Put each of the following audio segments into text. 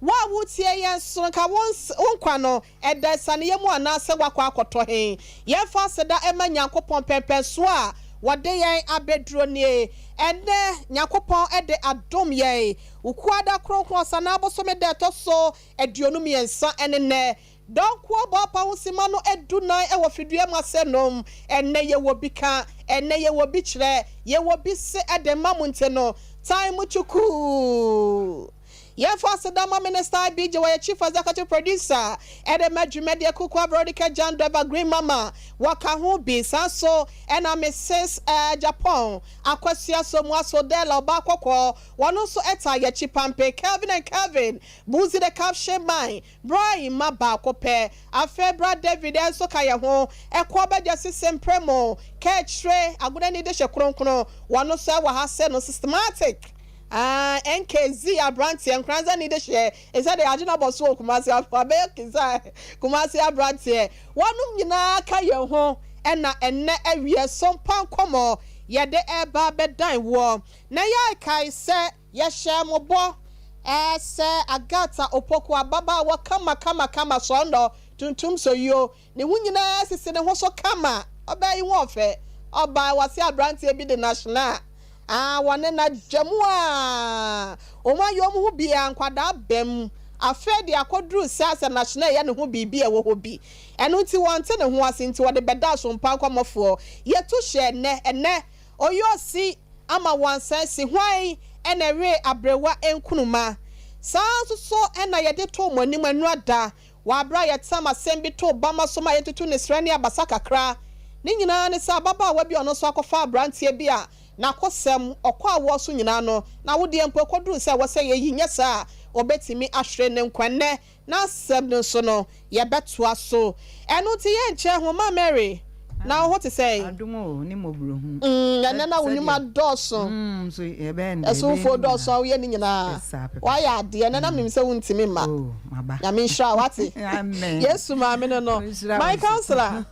Wo a woretie yɛn nso, nka wo wo nkwa no, ɛda asianeyɛ mu anaasɛ woakɔ akɔtɔ he? Yɛmfa aseda mma Nyankopɔn pɛnpɛnsoɔ a wɔde yɛn abɛduro nie. Ɛnnɛ, Nyankopɔn de adom yɛn. Wukuada Kronkron Ɔsanaa bosome da ɛtɔ so 23 ne nnɛ. Dɔnkoɔ bɔɔpa ho simma no 14 wɔ fidua mu ase nom. Ɛnnɛ yɛwɔ bi ka, ɛnnɛ yɛwɔ bi kyerɛ, yɛwɔ bi se de ma mo nti no, time kyukuu. Yɛmfa aseda ma Minister IBJ, wɔyɛ Chief Executive Producer de ma dwumadie Kukua Veronica Jando Evergreen Mama, wɔka ho bi. Saa nso na Mrs. Japan Akosua Somuah Sodela Ɔbaa Kɔkɔɔ, wɔn nso taa yɛakyi pampe. Kelvin and Kelvin, Buzi the Caption Man, Bra yi mma baako pɛ. Afei bra David nso ka yɛn ho. Ɛkoɔ bɛgya sisi mpremo, kɛkyire, agonani dehye kronkron. Wɔn nso ɛwɔ ha sɛ no systematic. Ah, NKZ abranteɛ, Nkoranzani dehyeɛ, ɛsɛ deɛ yɛagye no abɔ so wɔ Kumasi, wabɛyɛ kisa Kumasi abranteɛ. Wɔnom nyinaa ka yɛn ho ɛna ɛnnɛ awiɛ sompa nkɔmɔ yɛde ɛreba abɛdan woɔ. Na yɛkae sɛ. Yɛhyɛɛ mo bɔ sɛ Agatha Opoku, ababaawa kama kama kama, sɔɔnɔ, tuntum soyuo, ne ho nyinaa sisi ne ho so kama, ɔbaa yi ho ɔfɛ, ɔbaa wɔse abranteɛ bi de no ahyena a, wɔne no agya mu a, wɔn ayɛ wɔn ho biaa, nkwadaa bam, afei deɛ akɔduru sɛ asɛ Nahyena ɛyɛ ne ho biribi a ɛwɔ hɔ bi, ɛno nti wɔnte ne ho ase nti wɔde bɛda asompa nkɔmmɔfoɔ, yɛtu hyɛɛ nnɛ, ɛnnɛ Oyosi ama wɔasan si Hwan na ɛwee aberewa nkruma? Saa ara nso so na yɛde too mo anim nnora da, wɔ bere a yɛtam asɛm bi too bamma so ma yɛatutu ne srɛ ne abasa kakra. Ne nyinaa ne sɛ ababaawa bi a ɔno nso akɔfa aberanteɛ bi a n'akosɛm, ɔkɔ awoɔ so nyinaa no, n'awodeɛ mpo kɔduruu sɛ ɛwɔ sɛ yɛyi, nyɛ saa a ɔbɛtumi ahwere ne nkwa. Ɛnnɛ, N'asɛm no nso no, yɛbɛtoa so. Ɛno nti yɛnkyɛ ho. Ma Mary, na wo ho te sɛn? Adom o, ne mmɔborɔhunu. Mm, ɛnnɛ na wo nnwuma dɔɔso. Mm, nso yɛbɛyɛ no dɛ, Ɛsomfoɔ dɔɔso a woyɛ ne nyinaa. Saa pɛpɛ. Woayɛ adeɛ, ɛnnɛ na menim sɛ wontumi mma. Oh, maba. Nyame nhyira wo, wate? Amen. Yesu maame no no. Ɔnhyira My wo nso. counselor.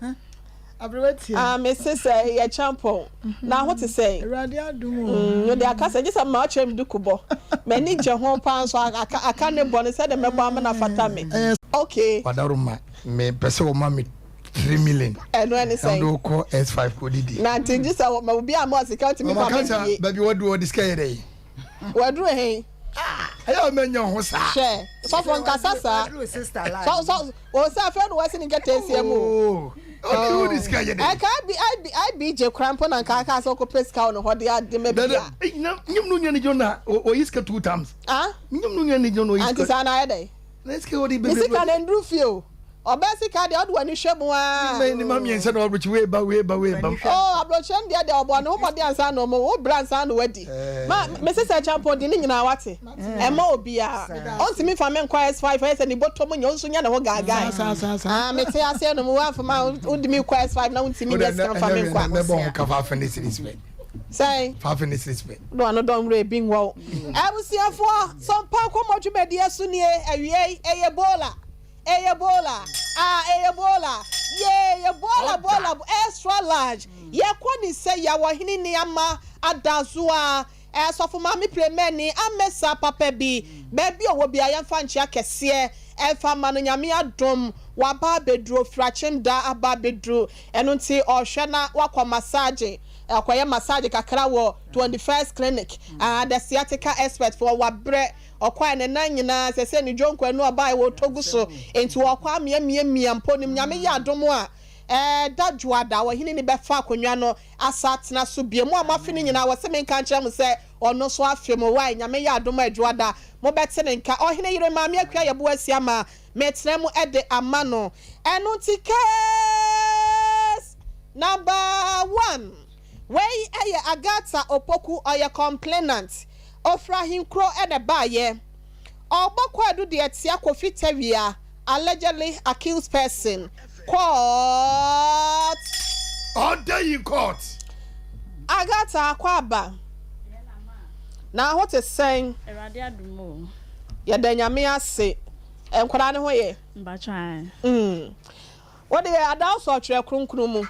Aberewa tie. Ah, me se sɛ yɛ kyampɔn. Na ho te sɛn? Awurade adom o. Mm, wode aka sɛ gye sɛ mma ɔkyerɛ me duku bɔ. M'ani gye ho paa nso aka aka ne bɔ no sɛdeɛ mɛbɔ ama no afata me. Okay. Wadaroma, me pɛ sɛ wɔma me 3 million. Ɛno ɛne sɛn? Na wode wokɔ S5 kɔ didi. Na nti gye sɛ ma obi ama sika ntumi fa me bie. Baabi waduru ɔde sika yɛ dɛ. Waduru he? Ɛyɛ a mɛnya ho saa. Hwɛ, sɔfo nkasa saa. Sɔ sɔ o sɛ afei na wasi ne nketeesia mu. Oh, ɔde wo de sika yɛ dɛ. Ɛka IB IB IBJ kora mpo na nka aka sɛ ɔkɔpɛ sika wɔ ne hɔ de ade ma bi a. Nyim no nua ne gyina na oyi sika two times. Ah? Nyim no nua ne gyina na oyi sika. Anti saa na ayɛ dɛ. Na sika ɔde bebree. Ne sika na nduru fie o. Ɔbaa sika deɛ ɔde w'ani hwɛ mu aa. Ne ma mmiɛnsa na ɔabrokyi wei ba wei ba wei ba. Oh abrokyi no deɛ deɛ ɔbɔ ne ho mmɔden ansa na ɔmo wo brɛ ansa na wadi. Ma me sesa kyampɔn di ne nyinaa wate. Ɛmma obiara. Ɔntumi nfa me nkɔ S5 ɛyɛ sɛ ne bɔtɔ mu nyɛ ɔnso nyɛ ne ho gaagae. Ah mete aseɛ nom woamfa ma wode me kɔ S5 na wontumi nyɛ sika mfa me nkɔ a. Mɛbɔ ho ka 500 cedis pɛ. Sɛn? 500 cedis pɛ. No ano dɔn werɛ bi nwɔ wo. Abusuafoɔ, Sompa nkɔmmɔ dwumadie so nie, awiei ɛyɛ Bola. Ɛyɛ bola ah ɛyɛ bola yee yɛ bola bola extra large yɛkɔ ni sɛ yaw ɔhene ni ama adazoa eh sɔfo maame premani amesa papa bi baabi ɔwɔ bia yɛmfa nkyea kɛseɛ ɛmfa ma no Nyame adom waba abɛduru ofirakyem da aba abɛduru ɛno nti ɔhwɛ na wakɔ massage ɔkɔyɛ massage kakra wɔ 21st clinic ah the sciatica expert foɔ wabrɛ Ɔkɔe ne nan nyinaa sɛsɛ ne dwonku ɛno ɔbae wɔ ɔtɔ gu so nti ɔkɔ amiamiamia mpo nim Nyame yɛ adom a ɛda dwoada ɔhene ni bɛfa akonwa no asa atena so bio mo a moafe no nyinaa wɔse menka nkyerɛ mo sɛ ɔno nso afe mo wai Nyame yɛ adom a dwoada mobɛte ne nka ɔhene yere Maame Akua Yɛboa Asia ma metena mu de ama no ɛno nti case number one wei ɛyɛ Agatha Opoku ɔyɛ complainant Ɔfiri ahenkuro na ɛbaeɛ. Ɔrebɔ kwaadu de atia Kofi Tawia, allegedly accused person, court. Order in court. Agatha Akwaaba, na ho te sɛn? Awurade adom o. Yɛda Nyame ase. Nkwadaa no ho yɛ? Mpakyɛ ae. Mm. Wo deɛ ada wo sɔ Twerɛ Kronkron mu.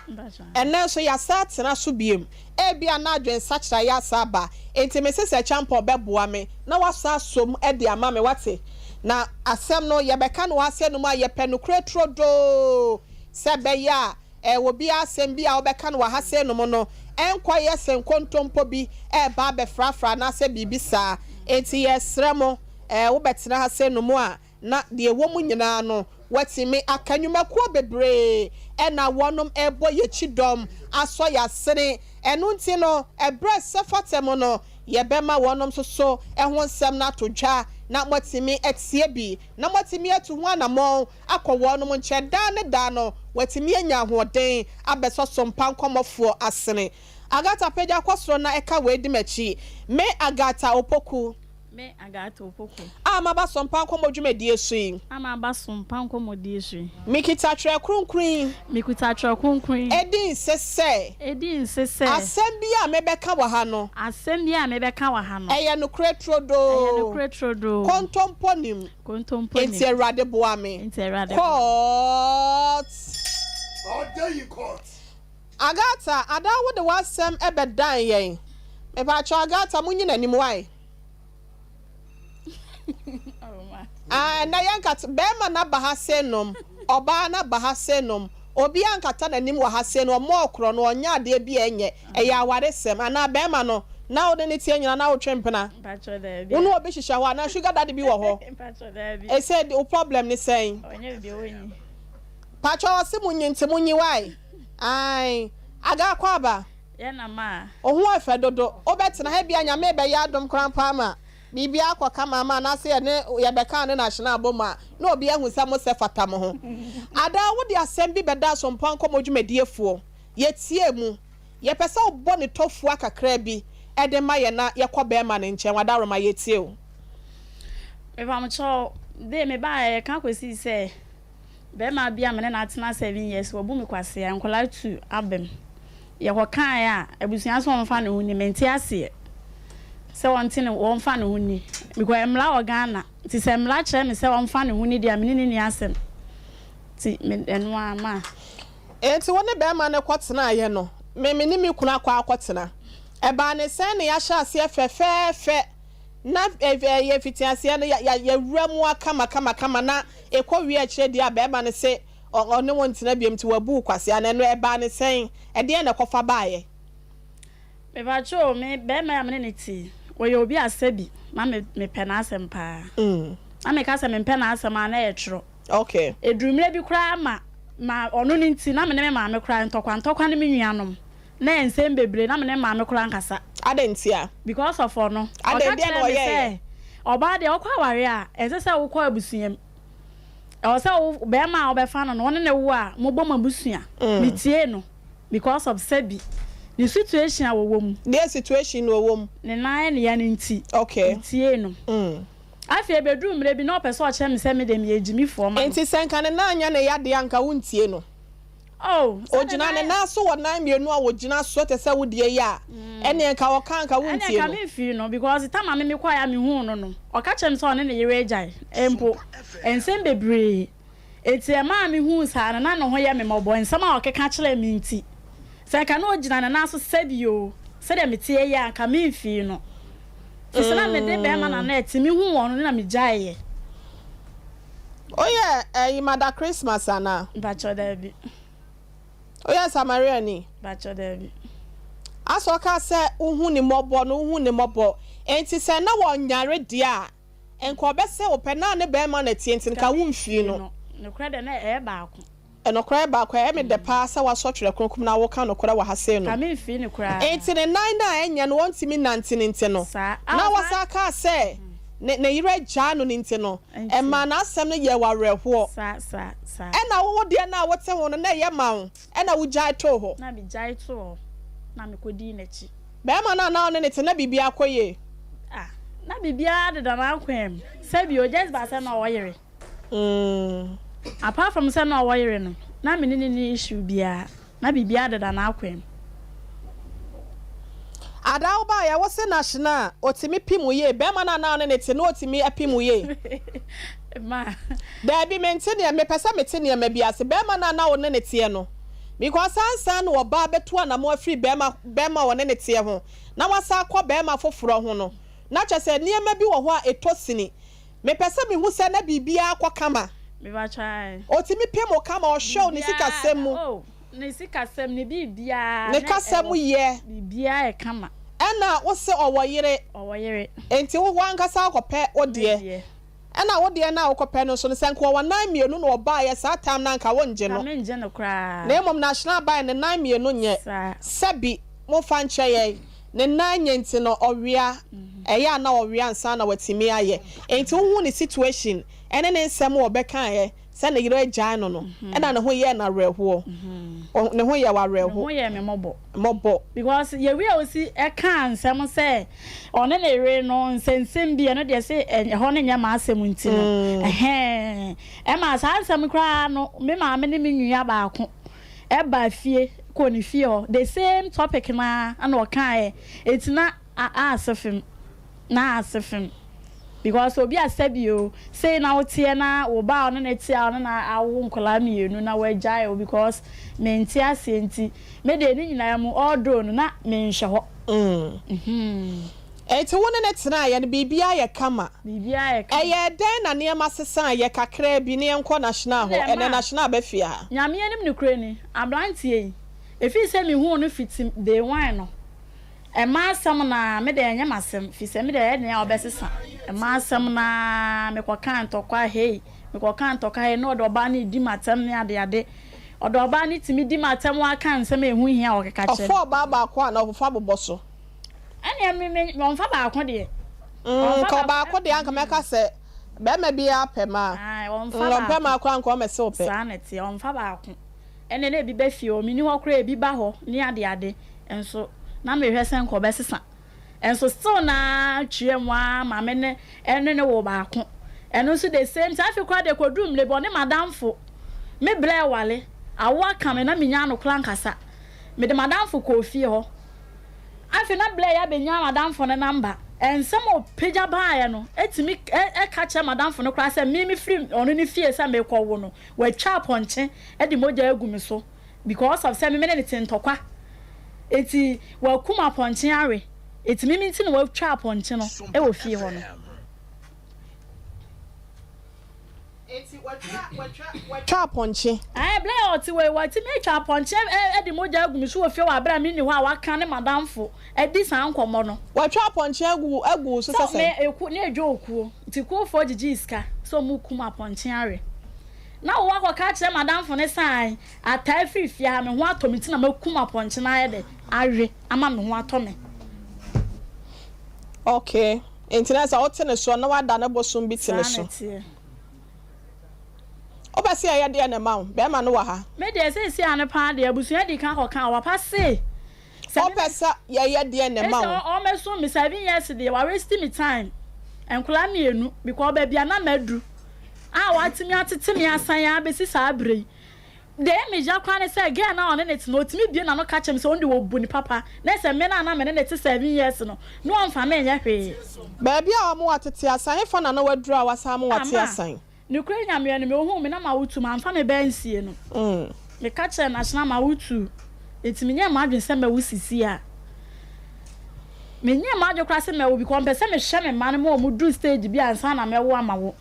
Ɛnnɛ nso yɛasan atena so biom. Ebia na adwensakyeraeɛ asan aba, enti mese sɛ Kyampɔn bɛboa me na wasan asɔ mu de ama me, woate? Na asɛm no, yɛbɛka no wɔ asɛnnu mu a yɛpɛ nokorɛ turodoo, sɛ ɛbɛyɛ a eh, obiara asɛm bi a wobɛka no wɔ ha seinom no ɛnkɔyɛ sɛ nkontompo bi reba abɛfrafra anaasɛ biribi saa. Enti yɛresrɛ mo, eh, wobɛtena ha seinom a, na deɛ ɛwɔ mu nyinaa no, wɔatumi aka. Nnwumakuo bebree na wɔnom rebɔ yɛn kyidɔm asɔ yɛn asene. Ɛno nti no, ɛberɛ a ɛsɛ fata mu no, yɛbɛma wɔnom nso so ho nsɛm no ato dwa na moatumi atie bi, na moatumi atu ho anammɔn akɔ wɔnom nkyɛn daa ne daa no, wɔatumi anya ahoɔden abɛsɔ sompa nkɔmmɔfoɔ asene. Agatha pagya kɔ soro na ɛka wei di m'akyi, Me Agatha Opoku. Me, Agatha Opoku. A maba Sompa Nkɔmmɔ dwumadie so yi. A maba Sompa Nkɔmmɔdie so yi. Mekita Twerɛ Kronkron yi. Mekuta Twerɛ Kronkron yi. Ɛdi nse sɛ. Ɛdi nse sɛ. Asɛm biara a mebɛka wɔ ha no. Asɛm biara a mebɛka wɔ ha no. Ɛyɛ nokorɛ turodoo. Ɛyɛ nokorɛ turodoo. Kontompo nnim. Kontompo nnim. Enti Awurade boa me. Enti Awurade boa me. Court. Order in court. Agatha, adaa wode w'asɛm bɛdan yɛn. Mepakyɛw Agatha monyi n'anim wai. Ah, ɛnɛ yɛn nkata, bɛrima no aba ha se nom, ɔbaa no aba ha se nom, obiara nkata n'anim wɔ ha se no, ɔmmɔɔ korɔ no, ɔnyɛ adeɛ bi a ɛnyɛ, ɛyɛ awaresɛm, anaa bɛrima no, na wode no teɛ nyina na wotwe mpena, wo ne obi hyehyɛ hɔ anaa sugar daddy bi wɔ hɔ, ɛsɛ wo problem ne sɛn? Pakyɛw ɔse monyi nti monyi wai. Ae Aga Akwaaba. Yɛ na ma. Wo ho ɛfɛ dodo. Wo bɛ tena ha ebia Nyame bɛyɛ adom koraa mpo ama biribiara akɔ kama ama anaase yɛne yɛbɛka ne national abɔ mu a na obi ahu sɛ mo sɛ fata mo ho. Ada wo de asɛm bi bɛda Asompoa nkɔmmɔ dwumadie foɔ. Yɛ tie mu. Yɛpɛ sɛ wo bɔ ne tɔfua kakra bi de ma yɛn na yɛkɔ bɛɛma no nkyɛn. Wadaworoma yɛ tie wo. Mepamokyɛw, dee mebaeɛ yɛka kɔsii sɛ Barima bi a me ne no atena 7 years, wabu me kwasea, nkwadaa tu aba mu. Yɛkɔkaeɛ a, abusua sɛ wɔmfa ne ho nni, mente aseɛ sɛ wɔnte ne wɔmfa ne ho nni because mmara wɔ Ghana nti sɛ mmara kyerɛ me sɛ ɔmfa ne ho nni deɛ a me ne no nni asɛm nti me ɛno ara ma. Enti wo ne barima no kɔtenaeɛ no, me me ne me kunu akɔ akɔtena. Ɛbaa ne sɛn na yɛahyɛ aseɛ fɛfɛɛfɛ na ɛyɛ mfitiaseɛ no yɛawura mu ara kamakamakama na Ekɔ wie akyire deɛ a bɛɛma no se ɔne wo ntena biom nti wabu wo kwasea no ɛno ɛbaa no sɛn? Ɛdeɛn na ɛkɔfa baeɛ? Mepakyɛ o, me bɛɛma yi a me ne no te yi, ɔyɛ obi a sɛbi na me mepɛ n'asɛm paa. Na meka sɛ mempɛ n'asɛm a na ɛyɛ twerɔ. Okay. Ɛduru mmerɛ bi koraa ma ma ɔno no nti na me ne me maame koraa ntɔkwa ntɔkwa ne me nuanom na ɛyɛ nsɛm bebree na me ne me maame koraa nkasa. Adɛn ntia? Because of ɔno. Adɛn, Ɔka deɛn na kyerɛɛ me ɔyɛeɛ? sɛ ɔbaa deɛ ɔkɔ awareɛ a ɛnsɛ sɛ wokɔ abusua mu. Ɛwɔ sɛ wo bɛrima a wobɛfa no no wo ne no wo a mobɔ mo abusua. Metiee no because of sɛbi ne situation a wɔwɔ mu. Deɛ situation na ɔwɔ mu? Ne nan ne ya no nti. Okay. Metiee no. Afei ɛbɛduruu mmerɛ bi na ɔpɛ sɛ ɔkyerɛ me sɛ me deɛ meyɛ gyimifoɔ ma no. Nti sɛ nka ne nan anyɛ ne ya deɛ a nka wontie no? Oh, sɛ ne Ogyina ne nan. nan so wɔ nan mmienu a ogyina so te sɛ wo deɛ yi a, ɛnneɛ nka ɔka a nka Ɛnneɛ wontie nka no. memfii no because tam a me mekɔeɛ a mehuu no no, ɔka kyerɛɛ me sɛ ɔne ne yere agyae mpo. Nsɛm bebree. Enti ɛmaa mehuu saa no, na ne ho yɛ me mmɔbɔ, nsɛm a ɔkeka kyerɛɛ me nti. Sɛ nka na ogyina ne nan so sɛbi oo, sɛdeɛ meteɛ yi a, nka memfii no. Firi sɛ na mede bɛrima na na ɛte, mehuu ɔno no na megyaeɛ. Woyɛ ɛyi Mother Christmas anaa? Mpakyɛw daabi. Woyɛ Samariani? Mpakyɛw daabi. Asɛ ɔkaa sɛ wohu ne mmɔbɔ no, wohu ne mmɔbɔ. Enti sɛ na wɔnyare deɛ a, nka ɔbɛsɛ wo pɛ, na ne bɛrima na ɛteɛ nti nka womfii no. Nokorɛ deɛ na ɛyɛ baako. Nokorɛ baako, ɛyɛ me dɛ paa sɛ woasɔ Twerɛ Kronkron mu na woka nokorɛ wɔ ha sei no. Ka me mfii no koraa. Enti ne nan no a ɛnyɛ no ɔntumi nnante no nti no, Saa. A na ɔsan. wɔsan kaa sɛ ne ne yere agyaa no no nti no, Nti. ɛmaa n'asɛm no yɛɛ wo awerɛhoɔ. Saa, saa, saa. Ɛna wo wo deɛ no a wote ho no, na ɛyɛ ma wo, ɛna wogyae too hɔ. Na megyae too hɔ, na mekɔdii n'akyi. Barima no a na wo ne no te, na biribiara kɔ yie? Ah, na biribiara deda n'akwan mu. Sɛbi o, just by sɛ na ɔwɔ yere. Apart from sɛ na ɔwɔ yere no, na me ne no nni issue biara. Na biribiara deda n'akwan mu. Adaa wo baeɛ wo se Nahyena a ɔtumi pim wo yie bɛɛma no a na wo ne no te no ɔtumi pim wo yie? Ma. Daabi mente neɛ mepɛ sɛ mete nneɛma bi ase bɛɛma no a na wo ne no teɛ no because ansa na ɔbaa bɛtu anamɔ afiri bɛɛma bɛɛma a ɔne no teɛ ho na wasan akɔ bɛɛma foforɔ ho no na kyerɛ sɛ nneɛma bi wɔ hɔ a ɛtɔ sini mepɛ sɛ mehu sɛ na biribiara kɔ kama Mepakyɛ ae. ɔtumi pim wo kama ɔhwɛ wo ne Biribiara sikasɛm mu. oh. Ne sikasɛm, ne biribiara. Ne kasa mu yɛ. Biribiara yɛ kama. Ɛna wo se ɔwɔ yere. Ɔwɔ yere. Enti wo w'ankasa wokɔpɛ wo deɛ. Me deɛ. Ɛna wo deɛ no a wokɔpɛ no nso no, sɛ nka ɔwɔ nan mmienu na ɔbaeɛ saa time no a nka wongye no. Nka mengye no koraa. Na mmom National baeɛ ne nan mmienu nyɛ. Saa. Sɛbi, momfa nkyɛ yɛn, ne nan nyɛ nti no ɔwea, ɛyɛ a na ɔwea ansa na watumi ayɛ. Enti wohu ne situation ɛne ne nsɛm a ɔbɛkaeɛ. Sɛ ne yere agyae no no, ɛna ne ho yɛɛ no awerɛhoɔ. Ne ho yɛɛ wo awerɛho. Ne ho yɛɛ me mmɔbɔ. Mmɔbɔ. Because yɛwie a ɔsi kaa nsɛm sɛ ɔne ne yere no nsɛnsɛm bi, ɛno deɛ se ɛhɔ no nyɛ m'asɛm nti no, ɛhɛɛ. Ɛma saa nsɛm koraa no, me maame ne me nua baako ɛbaa fie kɔɔ ne fie hɔ, the same topic no ara na ɔkaeɛ. Enti na aase fem. Na ase fem because obi a sɛbi o sei na wo teɛ na wo ba a ɔne no te a ɔne no awo nkwadaa mmienu na wagyae wo because me nte aseɛ nti me deɛ ne nyinaa mu although no na me nhwɛ hɔ. Enti wo ne no tenaeɛ no biribiara yɛ kama? Biribiara yɛ kama. Ɛyɛɛ dɛn na nneɛma sesaeɛ kakraa bi na yɛnkɔ National hɔ, ɛnɛ National aba fie ha. Nyame anim nokorɛ ni, abranteɛ yi, ɛfiri sɛ mehuu no fiti day one no, Mmaa asɛm no ara, me deɛ ɛnyɛ m'asɛm, firi sɛ me deɛ ɛyɛ den a wɔbɛsesa. Mmaa asɛm no ara, mekɔkaa ntɔkwa hei, mekɔkaa ntɔkwa hei, na ɔde ɔbaa no redi m'atɛm ne adeade. Ɔde ɔbaa no tumi di m'atɛm ara ka nsɛm a ɛho nhia a ɔkeka kyerɛ me. Ɔfa ɔbaa baako anaa ɔfofa bobɔ so? Ɛnneɛ me, me, ɔmfa baako deɛ. Ɔmfa Nka ɔbaako deɛ anka mɛka sɛ barima biara pɛ mmaa. Ae, ɔmfa Ɔmpɛ baako. mmaa koraa anka ɔmmɛse wo pɛ. Saa na ɛteɛ, ɔmfa baako. Ɛnneɛ na ebi ba fie hɔ, menni hɔ koraa a ebi ba hɔ ne adeade nso na mehwɛ sɛ nka ɔbɛsesa nso still na twea mu ara ma me ne ɛne no wɔ baako ɛno nso the same thing afei koraa deɛ kɔduru mmerɛ bi ɔne m'adamfo me brɛ wale awo aka me na menya ano koraa nkasa mede m'adamfo kɔɔ fie hɔ afei na blɛ yɛ abɛnya m'adamfo no namba nsɛm a ɔpagya baeɛ no ɛtumi ɛka kyerɛ m'adamfo no koraa sɛ me mefiri ɔno ne fie sɛ mekɔwo no Watwa apɔnkye de mogya agu me so because of sɛ me me ne no te ntɔkwa nti wakum apɔnkye awe nti me me nti na watwa apɔnkye no wɔ fie hɔ no. Nti watwa watwa watwa apɔnkye. Ɛɛ blɛ a ɔte wei watumi atwa apɔnkye de mogya agu me so wɔ fie hɔ wɔ abere a menni hɔ a waka ne madamfo adi saa nkɔmmɔ no. Watwa apɔnkye agu agu wo so sɛ Sɛ sɛn? me eku ne edwa okuo nti kuofoɔ gyigyii sika sɛ ɔmo kum apɔnkye awe. Na wo akɔka akyerɛ m'adamfo no sɛ ae, ataa firi fie ha, me ho atɔ me nti na makum apɔnkye no ayɛ dɛ awe ama me ho atɔ me. Okay, nti na sɛ wote ne soɔ na wada ne bosom bi te ne Saa so. na ɛteɛ. Wopɛ sɛ yɛyɛ deɛ na ɛma wo? Bɛrima no wɔ ha. Me deɛ seesei ano paa deɛ abusua dii kan kɔka ɔpapa se Sɛ me Wopɛ sɛ yɛyɛ deɛn na ɛma Ese wo? ɔmɛsom me 7 years deɛ wa waste me time nkwadaa mmienu because baabi a na madu a watumi atete me asan abɛsi saa berɛ yi deɛ ɛyɛ me ya koraa ne sɛ girl no a ɔne ne te no ɔtumi bue n'ano ka kyerɛ me sɛ ɔno deɛ ɔbu ne papa na sɛ me no a na me ne ne te 7 years no na ɔmfa me nyɛ hwee. Baabi a wɔn atete asan, hefa na na waduru a wasan ama wate Ama asan? Nokorɛ Nyame no, me ohuu me na mawo tu, mamfa me ba ansie no. Meka kyerɛɛ no akyena mawo tu, enti menyɛɛ m'adwene sɛ mɛwo sisi a. Menyɛɛ m'adwene koraa sɛ mɛwo because mepɛ sɛ mehwɛ me mma no ma wɔn duru stage bi ansa na mɛwo ama wo.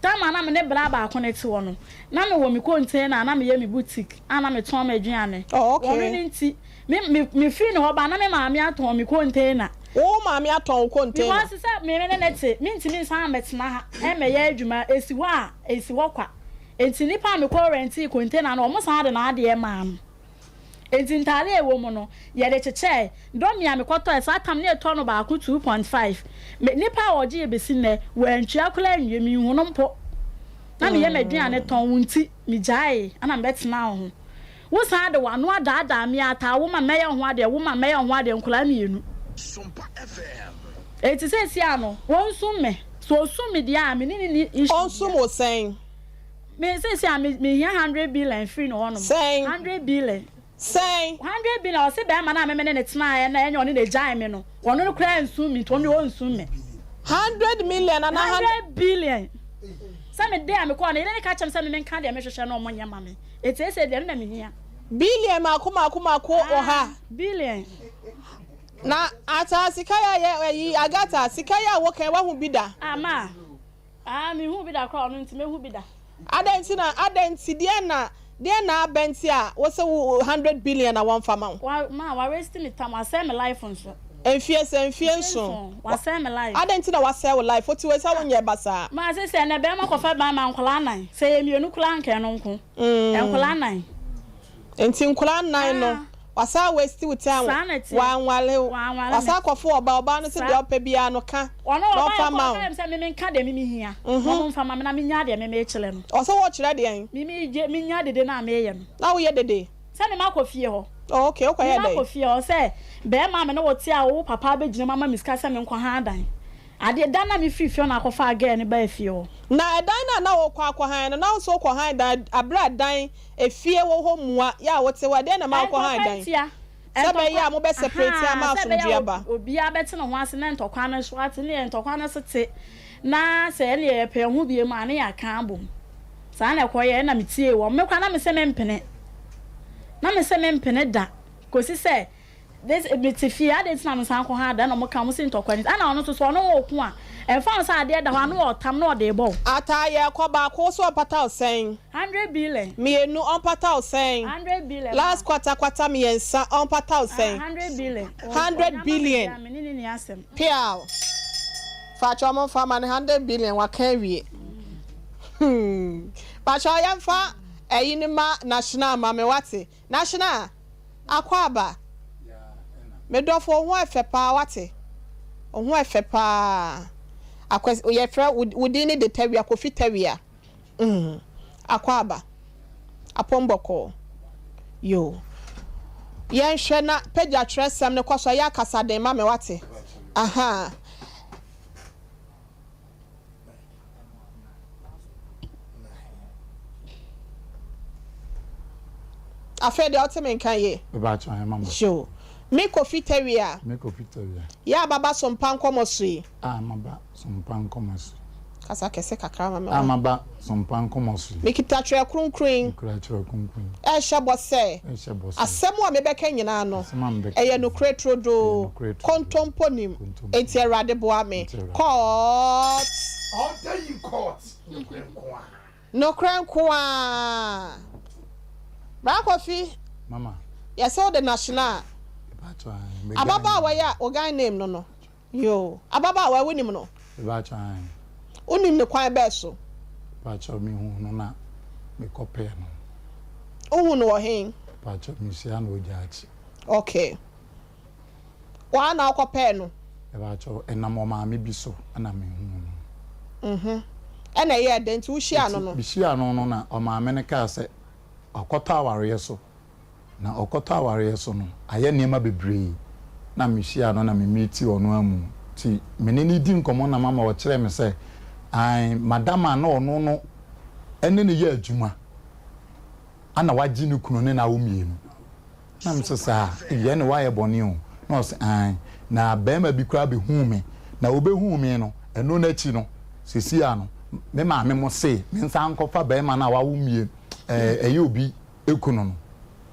Time a na me ne bra baako no te hɔ no, na mewɔ me container a na meyɛ me boutique a na metɔn m'aduane. Oh, okay. Ɔno no nti, me me mefiri ne hɔ ba na me maame atɔn me container. Wo maame atɔn wo container? Because sɛ me ne no te, mentumi nsan mmɛtena ha mmɛyɛ adwuma, esi hɔ a, esi hɔ kwa. Enti nipa a mekɔ rɛntee container no, wɔsan de n'adeɛ maa no. Enti ntaade a ɛwɔ mu no, yɛde kyekyɛe. Dɔmi a mekɔtɔe, saa tam no yɛtɔ no baako 2.5. Me, nipa a ɔgye yɛ besi nnɛ, wantua koraa anwie, menhu no mpo. Na meyɛ m'aduane tɔn, wo nti, megyaee, ɛna mebɛtenaa wo ho. Wo san de w'ano adaadaa me ataa wo ma mɛyɛ wo ho adeɛ, wo ma mɛyɛ wo ho adeɛ, nkwadaa mmienu. Enti seesei ano, wɔnsum me. Sɛ ɔsum me deɛ a, me ne no nni issue Ɔnsum biara. wo sɛn? Me seesei a, me mehia 100 billion firi ne hɔnom. Sɛn? 100 billion. Sɛn? 100 billion ɔse bɛɛma no a me me ne no tenaeɛ na ɛnyɛ ɔno na ɛgyae me no ɔno no koraa nsum me nti ɔno deɛ ɔnsum me. 100 million anaa 100 billion sɛ me de a mekɔɔ no yere no ka kyerɛ me sɛ me menka deɛ mehwehwɛ no ɔmo nyɛ ma me eti seesei deɛ ɛno na mehia. Billion maako maako maako ɔha. Billion. Na ataa sika yi a yɛ ɛyi Agatha sika yi a woka yi wahu bi da? Ah ma ah menhuu bi da koraa ɔno nti mɛhu bi da. Adɛn nti na adɛn nti deɛn na deɛn na aba nti a wose wo 100 billion na wɔmfa ma wo? Wa ma wa waste me time wasɛe me life nso. Mfie sɛ mfie nson. Wasɛe me life. Adɛn nti na wasɛe wo life wote wei sɛ wonyɛɛ basaa. Ma sese ɛnɛ bɛɛma kɔfa ban ma nkwadaa nan sɛ ɛyɛ mienu koraa anka ɛno nko nkwadaa nan. Nti nkwadaa nan no wasan waste wo time Saa na ɛteɛ. wanware wo Wanware me. wasan akɔfo ɔbaa ɔbaa no se Saa. deɛ ɔpɛ biara no ka Ɔno na ɔbaa ɔmfa yɛ ma kɔ wo. ɔka kyerɛ me sɛ me menka deɛ me mehia na ɔmo mfa ma me na menya deɛ me mekyerɛ no. Ɔsɛ wɔkyerɛ deɛn? Me megye menya dede no a meyɛ no. Na woyɛ dede? Sɛ me makɔ fie hɔ. Oh okay, wokɔ yɛ Me dɛn? makɔ fie hɔ sɛ bɛɛma a me ne wo te a wo papa abɛgyina mu ama me sika sɛ menkɔ han dan. Adeɛ da no a me firi fie hɔ na akɔfaa girl no baa fie hɔ. Na ɛdan no a na wokɔ akɔ han no, na wo nso wokɔ han dan aberɛ a dan, efie, wɔ hɔ mua, yɛ a wote hɔ a, ɛdeɛn na ɛma wokɔ han Ntɔkwa dan? ntia. Sɛ ɛbɛyɛ Ntɔkwa a mobɛ separate ama ahaa sɛ ɛbɛyɛ asomdwoeɛ a aba. obiara bɛte ne ho ase na ntɔkwa no so ate ne yɛ ntɔkwa no so te na sɛ ɛneɛ yɛpɛ yɛn ho biom a ne yɛaka abom. Saa na ɛkɔyɛɛ ɛna metiee wɔn. Me koraa na mese mempene. Na mese mempene da kɔsi sɛ This mete fie adɛn nti na me nsan kɔ ha da na ɔmo ka ɔmo se ntɔkwa nti ɛna ɔno nso so ɔno ɔɔko a ɛnfa ho sɛ adeɛ da hɔ a na ɔɔtam na ɔde rebɔ wo. Ataa yɛɛkɔ baako wo so ɔmpata wo sɛn. Hundred billion. Mienu ɔmpata wo sɛn. Hundred billion. Last kwata kwata miensa ɔmpata wo sɛn. Hundred billion. Hundred billion. Ɔnya ma me deɛ a me ne no nni asɛm. Piaw. Fakyɛ ɔmo nfa ma no 100 billion waka awie hmm pakyɛ yɛnfa ɛyi no ma National ma me wate National Akwaaba me dɔfo wo ho ɛfɛ paa wate wo ho ɛfɛ paa Akwasi yɛfrɛ wo din ne de Tawia Kofi Tawia mm Akwaaba Apɔn bɔkɔɔ yoo yɛnhwɛ na pagya twerɛsɛm no kɔ so ɛyɛ akasaden ma me wate ahaa. Afei deɛ wote me nka yie. Yoo me Kofi Tawia. Me Kofi Tawia. Yɛ a maba Sompa nkɔmɔ so yi. A maba Sompa nkɔmɔ so yi. Kasa kɛse kakra ma me. A maba Sompa nkɔmɔ so yi. Mekita Twerɛ Kronkron yi. Mekura Twerɛ Kronkron yi. Ɛrehyɛ bɔ sɛ. Ɛrehyɛ bɔ sɛ. Asɛm a mebɛka nyinaa no. Asɛm a mebɛka. Ɛyɛ nokorɛ turodoo. Ɛyɛ nokorɛ turodoo. Kontompo nnim. Kontompo. Enti Awurade boa me. Enti Awurade. Court. Order in court. Nokorɛ nko ara. Nokorɛ nko ara. Bra Kofi. Mama. Yɛsɛ wode National. Mepakyɛw ae. Me guy Ababaawa name. yi a wo guy name no no. Yoo. Ababaawa yi wonim no? Mepakyɛw ae. Wonim no kwan bɛɛ so? Mepakyɛw me hu no na me kɔ pɛɛ no. Wohu no wɔ hen? Mepakyɛw me hyia no wɔ gyaakye. Okay. Woa na wokɔ pɛɛ no? Mepakyɛw ɛnam ɔmaame bi so na me hu no. Mhm. Ɛna ɛyɛɛ dɛn nti wo hyiaa no no? Nti me hyiaa no no na ɔmaame no kaa sɛ wakɔtɔ awareɛ so. Na ɔkɔtɔ awareɛ so no ayɛ nneɛma bebree na mehyia no na me meeti ɔno amu nti me ne no di nkɔmmɔ na mama ɔkyerɛɛ me sɛ ae madam a na ɔno no ɛne no yɛ adwuma ana wagye ne kunu ne n'awo mienu na me sɛ saa ei ɛne wayɛ bɔne o na ɔse ae na bɛrima bi koraa bɛhuu me na ɔbɛhuu me no ɛno no akyi no sesia no me maame mo se me nsa nkɔfa bɛrima no a wawo mienu ɛɛ ɛyɛ obi kunu no.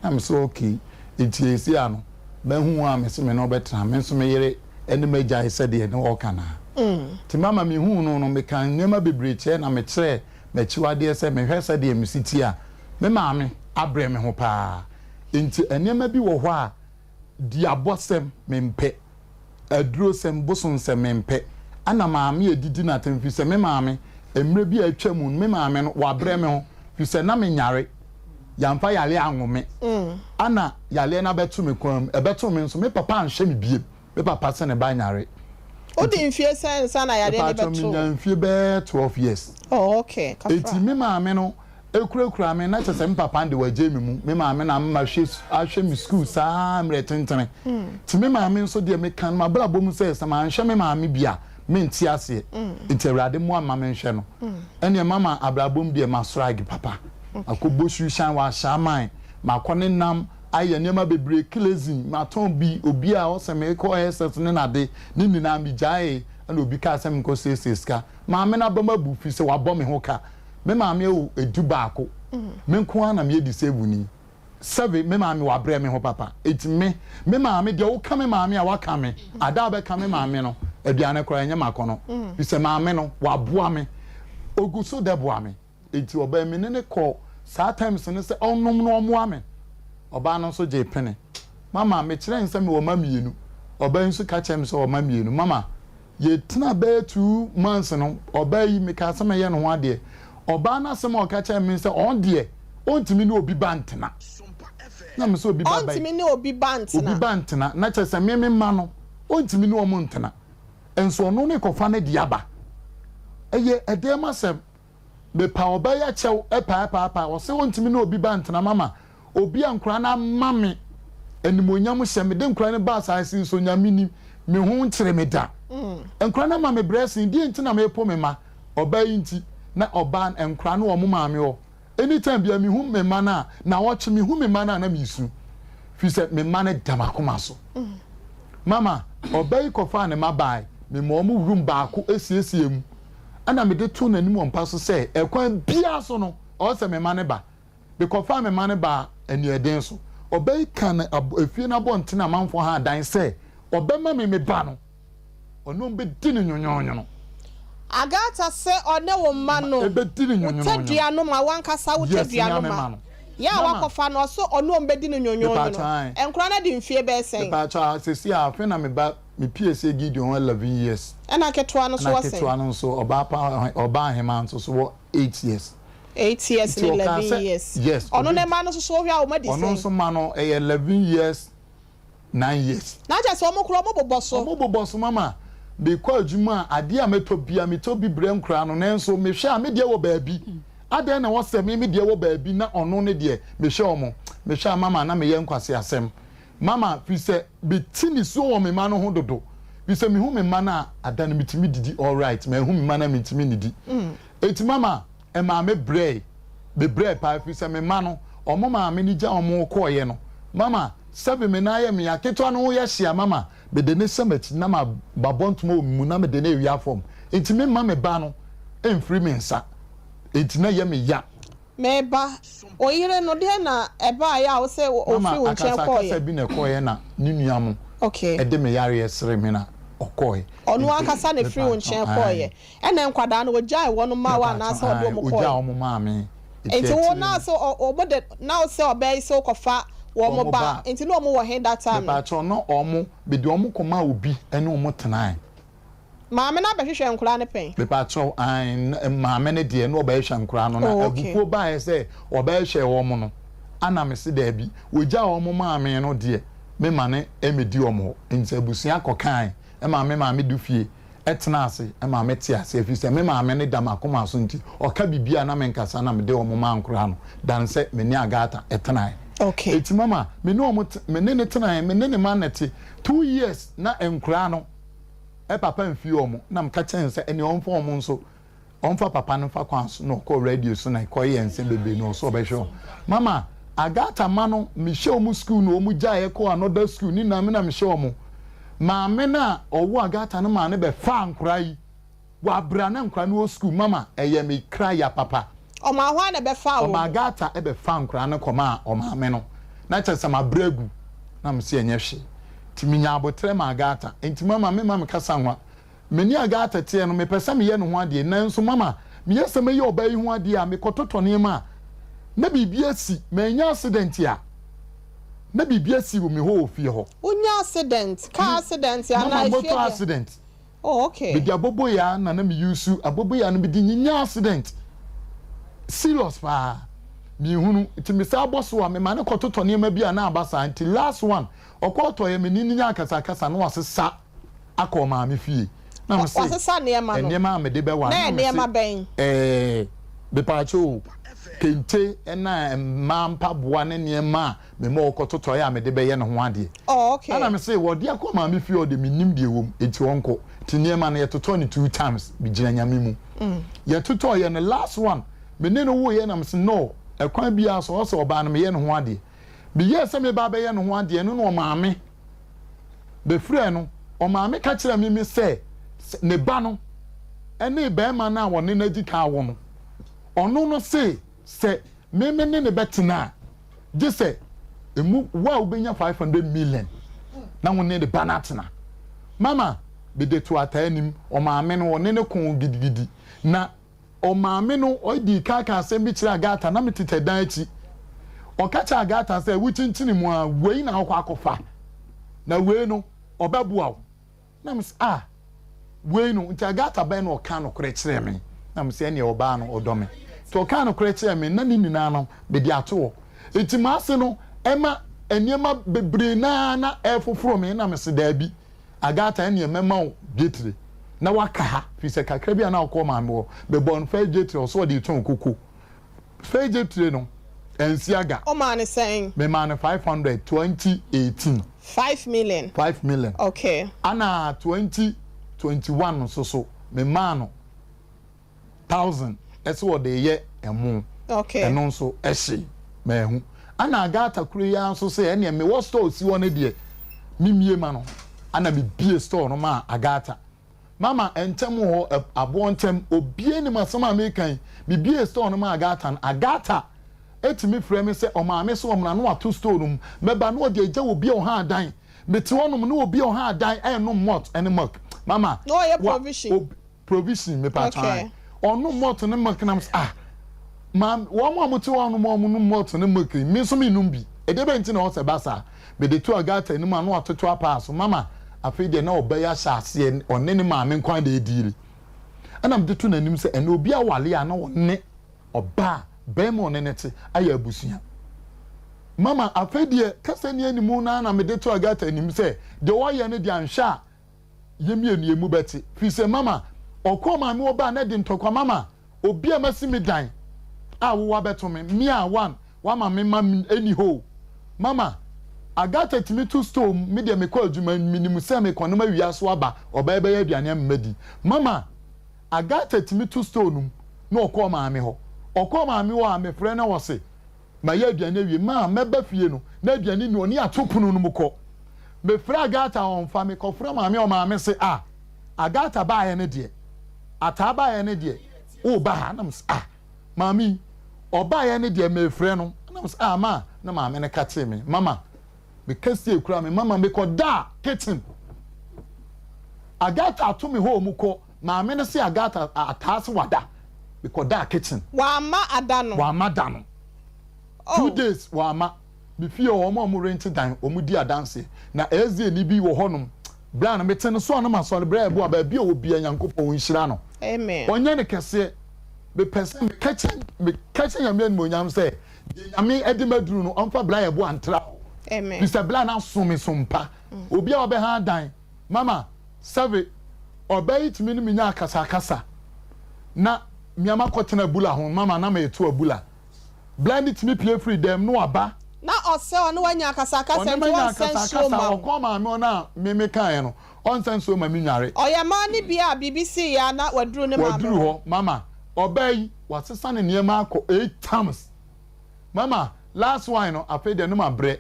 Na me se okay, nti seesei a no mahu wo a me se me ne wo bɛtena, me nso me yere ne m'agyae sɛdeɛ ne ɔɔka no a. Nti mama me huu no no, me kaa nneɛma bebree kyerɛɛ na me kyerɛɛ m'akyiwadeɛ sɛ me hwɛ sɛdeɛ me si teɛ a, me maame abrɛ me ho paa. Nti nneɛma bi wɔ hɔ a duabɔsɛm mempɛ, adurosɛm, bosonsɛm mempɛ, ɛna maame a ɛdidi no atɛm firi sɛ me maame, mmerɛ bi a atwa mu no, me maame no, wabrɛ me ho firi sɛ na menyare, yɛamfa yareɛ anwo me, ɛna yareɛ no abɛto me kwan mu, ɛbɛtoo me nso, me papa anhwɛ me biem, me papa sɛ ne ba nyare. Wodi mfie sɛn ansa na yareɛ no Mepatwɔ bɛto wo? menya mfie bɛyɛ 12 years. Oh okay, kafra. Eti me maame no Ekurakura me na kyerɛ sɛ me papa de wagyae me mu, me maame na ama mahwɛ ahwɛ me sukuu saa mmerɛ tentene. Nti me maame nso deɛ meka no m'abrabɔ mu sɛ sɛ manhwɛ me maame bi a mente aseɛ. Nti Awurade mmoa me ma menhwɛ no. Ɛnneɛ mama abrabɔ mu deɛ masrage papa. Makɔ Bosuhyan wɔ Ashaiman, makɔ ne nam. Ayɛ nneɛma bebree, kilezin, matɔn bi, obi a ɔsɛ mekɔ SS ne n'ade, ne nyinaa megyaee, ɛna obi kaa sɛ menkɔ siesie sika. Maame no abam abu firi sɛ wabɔ me ho ka. Me maame awu dubaako, me nko ara na meyɛ disabled ni. Sɛbe me maame wabrɛ me ho papa, enti me, me maame deɛ woka me maame a waka me, ada a wobɛka me maame no, aduane koraa ɛnyɛ m'akɔnɔ, firi sɛ maame no waboa me, ɔgu so dɛboa me. Enti ɔbaa me ne no kɔɔ saa times no sɛ ɔnnom na ɔmmoa me. Ɔbaa no nso gyee pene. Mama, mekyerɛɛ no sɛ mewɔ mma mmienu. Ɔbaa yi nso ka kyerɛɛ me sɛ ɔwɔ mma mmienu. Mama, yɛtenaa bɛyɛ 2 months no, ɔbaa yi, mekaa sɛ mɛyɛ ne ho adeɛ. Ɔbaa no asɛm a ɔka kyerɛɛ me ne sɛ ɔno deɛ, ɔntumi ne obi ba ntena. Na me sɛ obi ba bɛn? Ɔntumi ne obi ba ntena. Obi ba ntena. Na kyerɛ sɛ me me mma no, ɔntumi ne wɔn ntena. Nso ɔno ne kɔfa ne deɛ aba. Ɛyɛ ɛdɛn asɛm? Mepa ɔbaa yi akyɛw paapaapa. Ɔse ontumi ne obi ba ntena mama obi a nkora no ama me animuonyam hyɛ mede nkora no ba asaase yi so Nyame nim me ho nkyere me da. Nkora no ama me brɛsen deɛ nti na mepo me ma ɔbaa yi nti na ɔbaa nkora no wɔn maame hɔ anytime bia mehu me mma no a nawɔtwe mehu me mma no a na mesu firi sɛ me mma no da m'akoma so. Mama ɔbaa yi kɔfaa ne mma bae mema wɔn room baako siesie mu Ɛnna mede too n'anim wɔ mpa so sɛ, ɛkwan biara so no, ɔwɔ sɛ mema no ba. Mekɔfaa me mma no baa aniɛden so. Ɔbaa yi kaa no efie no abɔnten amanfoɔ ha dan sɛ ɔbɛma me me ba no, ɔne wɔn bɛdi no nwonwonwono. Agatha sɛ ɔne wo mma no, Ɛbɛdi no wo nwonwonwono. tadua no ma, w'ankasa wo Yes, tadua me ara no me ma. mma no. Yɛ a Mama. woakɔfa no, ɔse ɔne wɔn bɛdi no nwonwonwono. Mepaakyɛw, ae. Nkwadaa no adi mfeɛ bɛyɛ sɛn? Mepaakyɛw, ah, seesei a, afei na me ba Me piesie Gideon wɔ 11 years. Ɛna ketewa no nso Ɛna wɔ sɛn? ketewa no nso ɔbaa pa ɔbaa ahemaa nso so wɔ 8 years. 8 years Nti ne ɔkaa 11 sɛ years. yes Ɔno obi ne mma no nso so wohwɛ a wɔn adi ɔno sɛn? nso mma no ɛyɛ 11 years 9 years. Na kyerɛ sɛ wɔn koraa wɔn bobɔ so. Wɔn bobɔ so mama mekɔ adwuma a adeɛ a mɛtɔ bia metɔ bi brɛ nkoraa no nanso mehwɛ a me deɛ wɔ baabi adɛn na ɛwɔ sɛ me me deɛ wɔ baabi na ɔno ne deɛ mehwɛ wɔn mehwɛ a mama na meyɛ nkwaseasɛm Mama, firi sɛ mete nisuo wɔ me mma no ho dodo, firi sɛ mehu me mma no a, ada no metumi didi alright, manhu me mma no a mentumi nnidi. Enti mama, ɛmaa me brɛe, me brɛɛ paa, firi sɛ me mma no, wɔn maame no gya wɔn kɔeɛ no, mama, sɛbe me nan yɛ me ya, ketewa no ho yɛ hye a, mama, mede no hyɛ m'akyi na ma, mabɔ ntoma wɔ me mu na mede no rewia fam, enti memma me ba no mfiri me nsa, enti na ɛyɛ me ya. Me ba, wo yere no, deɛn na ɛbaeɛ a wo sɛ Mama ɔfiri wo nkyɛn akasa kɔeɛ? akasa bi na ɛkɔeɛ na ne nua mo Okay. de me yareɛ sere me na ɔkɔeɛ. Ɔno Nti ankasa na ɛfiri wo mepatwɔ nkyɛn ae. kɔeɛ. Ɛna nkwadaa no, ɔgyae wɔn maa wo Mepatwɔ anaasɛ ɔde ae, wɔn ɔgyaa kɔeɛ? wɔn maa me. Nti Nti wo akyire na no. sɛ ɔ wɔn de, na wo sɛ ɔbaa yi sɛ wokɔfa wɔn Wɔn ba, ba. nti na wɔn wɔ he that time no? Mepatwɔ na wɔn, mede wɔn kɔmaa obi ne wɔn tenae. Maame no abɛhwehwɛ nkoraa no pɛn? Mepakyɛw, ae, maame no deɛ na ɔbɛhwehwɛ nkoraa no, na Oh, okay. abufuo baeɛ sɛ ɔbɛhwehwɛ wɔn no, ana mese daabi, wɔgyaa wɔn maa me no deɛ, mema no mmɛdi wɔn hɔ. Nti abusua kɔkaae maa me maame du fie tenaa ase maa mete aseɛ, ɛfiri sɛ me maame no da m'akoma so nti, ɔka biribi a na menkasa na mede wɔn maa nkoraa no, than sɛ me ne Agatha tenaeɛ. Okay. Enti mama me ne wɔn te, me ne no tenaeɛ, me ne ne mma na ɛte, 2 years na nkoraa no papa mfii wɔn na meka kyerɛɛ no sɛ ɛnneɛ ɔmfa wɔn nso ɔmfa papa no mfa kwan so na ɔkɔɔ radio so na ɛkɔyɛɛ nsɛm bebree na ɔsɛ ɔbɛhwɛ wɔn. Mama Agatha ma no mehyɛ wɔn school na wɔn gyaeɛ kɔɔ another school ne nyinaa me na mehyɛ wɔn. Maame no a ɔwɔ Agatha no maa no bɛfaa nkoraa yi wɔ abere a na nkoraa no wɔ school. Mama ɛyɛ me kra ya papa. Ɔmaa hwan na ɛbɛfaa wɔn? Ɔmaa Agatha bɛfaa nkoraa no kɔmaa ɔmaame no. Na kyerɛ sɛ mabrɛ agu na mese ɛnyɛ hwee. Nti menya aboterɛ ma Agatha. Nti mama memma me kasa nwa. Me ne Agatha teɛ no, mepɛ sɛ meyɛ ne ho adeɛ. Nanso mama, meyɛ sɛ mɛyɛ ɔbaa yi ho adeɛ a, mekɔtotɔ nneɛma a, na biribi asi. Manya accident a, na biribi asi wɔ me hɔ wɔ fie hɔ. Wonya accident? Car accident anaa Mama, efie motor deɛ? accident. Oh, okay. Mede aboboyaa na na me use aboboyaa no mede nyinya accident serious paa mehunu nti me saa bɔ so a mema no kɔtotɔ nneɛma bi a na aba saa nti last one ɔkɔɔtɔ yɛ me ne no nya akasakasa na wasesa akɔ ɔmaame fie na me se Wasesa nneɛma no nneɛma a mede bɛwa na na me se nneɛma bɛn? Ɛɛ mepaakyɛ o kente ɛna mmaa mpaboa ne nneɛma a mema ɔkɔtotɔeɛ a mede bɛyɛ ne ho adeɛ. Oh, okay. Ɛna mese wɔde akɔ maame fie hɔ de mennim deɛ ɛwɔ mu enti ɔnkɔ. Nti nneɛma no yɛtotɔɔ no two times megyina Nyame mu. Yɛtotɔɔ yɛ no last one me ne no woeɛ na mese no ɛkwan biara so ɔsɛ ɔbaa no meyɛ ne ho adeɛ. Meyɛɛ sɛ meba abɛyɛ ne ho adeɛ no na ɔmaame bɛfrɛɛ no. Ɔmaame ka kyerɛɛ me me sɛ ne ba no ne barima no a ɔne no adi kan awo no, ɔno no se sɛ me me ne no bɛtena a, gye sɛ emu wo a wobɛnya 500 million na wo ne ne ba no atena. Mama mede too ataa anim, ɔmaame no ɔne no koo gidigidi na Ɔmaame no dii kan kaa asɛm bi kyerɛɛ Agata, na metete dan akyi. Ɔka kyerɛɛ Agata sɛ, Wokyinkyini mu a, wei na wokɔ akɔfa, na wei no, ɔbɛboa wo. Na mese, Ah, wei no, nti Agata bɛn na ɔkaa nokorɛ kyerɛɛ me? Na mese, Ɛnneɛ ɔbaa no, ɔdɔ me. Nti ɔkaa nokorɛ kyerɛɛ me, na ne nyinaa no, mede ato hɔ. Nti m'ase no, ɛma nneɛma bebree no ara na ɛrefoforo me, na mese, Daabi. Agatha, ɛnneɛ mɛma wo dwetire na woaka ha, firi sɛ kakra bi a na wokɔ maame hɔ, mebɔɔ no fɛɛ dwetire, ɔsɛ ɔde retɔn koko. Fɛɛ dwetire no, ansi aga. Womaa no sɛn? Memaa no 500, 2018. 5 million? 5 million. Okay. Ɛna 2021 nso so, memaa no. 1000 ɛsɛ wɔde yɛ ɛmo ɛno nso ɛhye mahu ana Agatha koro yi ara nso sɛ ɛneɛ mewɔ store si hɔ no deɛ memie ma no ana mebie store no maa Agatha mama ɛntɛm hɔ aboɔ ntɛm obie nim asɛm a meka yi mebie store no maa Agatha no Agatha ɛtumi frɛ me sɛ ɔmaame sɛ ɔmena no ato store no mu mɛba na ɔde agya obi a ɔha adan mete hɔnom na obi a ɔha adan ɛnom malt ɛne milk mama na ɔyɛ provision Provision mepa kyɛw ae. Ɔnom malt ne milk na mese ah ma wɔn a wɔte hɔ nom a wɔnom malt ne milk yi me nso mennom bi. Ɛdeɛ bɛn nti na ɛwɔ sɛ ɛba saa? Mede to Agatha anim a na watoto apaa so mama afei deɛ na ɔba yi ahyɛ aseɛ ɔne ne maame nko ara na ɛrediili. Ɛna mede to n'anim sɛ ɛnɛ obi awale a na ɔne ɔbaa barima a ɔne no te ayɛ abusua. Mama afei deɛ kasa ni anim no ara na mede to Agatha anim sɛ deɛ ɔyɛ no deɛ anhwɛ a yɛ mienu yɛ mu bɛte firi sɛ mama ɔkɔɔ maame wɔ baa na ɛde ntɔkwa mama obi a masi me dan a wo wabɛto me me a one wama me ma ɛni hɔ o mama Agatha tumi to store mu me deɛ mekɔ adwuma menim sɛ mekɔ nom awia so aba ɔbaa bɛyɛ aduane ama madi mama Agatha tumi to store no mu na ɔkɔɔ maame hɔ ɔkɔɔ maame hɔ a mefrɛ na ɔse Mayɛ aduane awie. Ma mɛba fie no, na aduane nni hɔ, ne yɛato pono no mu kɔ. Mefrɛ Agatha a ɔmfa. Mekɔfrɛ maame a ɔmaame se, Ah, Agatha baeɛ no deɛ, Ataa baeɛ no deɛ, woreba ha? Na mese, Ah, maame yi, ɔbaeɛ no deɛ, mefrɛ no. Na mese, Ah, ma, na maame no ka kyeree me, Mama, meka sie koraa me mama, mekɔdaa kitchen. Agatha ato me hɔ mu kɔ. Maame no se Agatha ataa se wada. Mekɔdaa kitchen. Wamma ada no. Wamma da no. 2 days wamma. Me fie hɔ, wɔn a wɔn rente dan, wɔn di adanseɛ. Na SDA ni bi wɔ hɔnom. Berɛ a na mete no so a na masɔre, berɛ a ɛboa baabi a ɔwɔ biara Nyankopɔn ɔnhyira no. Amen. Ɔnyɛ no kɛseɛ. Mepɛ sɛ meka kyerɛ meka kyerɛ Nyame animuonyam sɛ, deɛ Nyame de maduru no, ɔmfa bra a ɛboa ntra hɔ. Amen. Firi sɛ bra no aso me so mpa. Obi a ɔbɛha dan, mama, sɛbe, ɔbaa yi tumi ne me nya akasakasa na me a makɔtena abula ho, mama na mereto abula. Bra no tumi pue firi dɛm na waba. Na ɔsɛ ɔne wanya akasakasa Ɔne nti manya ɔnsɛ nsuo akasakasa, mma wo. ɔkɔɔ maame hɔ no a me mekaeɛ no, ɔnsɛ nsuo ma me nware. Ɔyɛ maa no bi a biribi siiɛ a na waduru ne maame Waduru hɔ. hɔ, mama, ɔbaa yi, wasesa ne nneɛma akɔ eight times. Mama, last one no, afei deɛ no mabrɛ.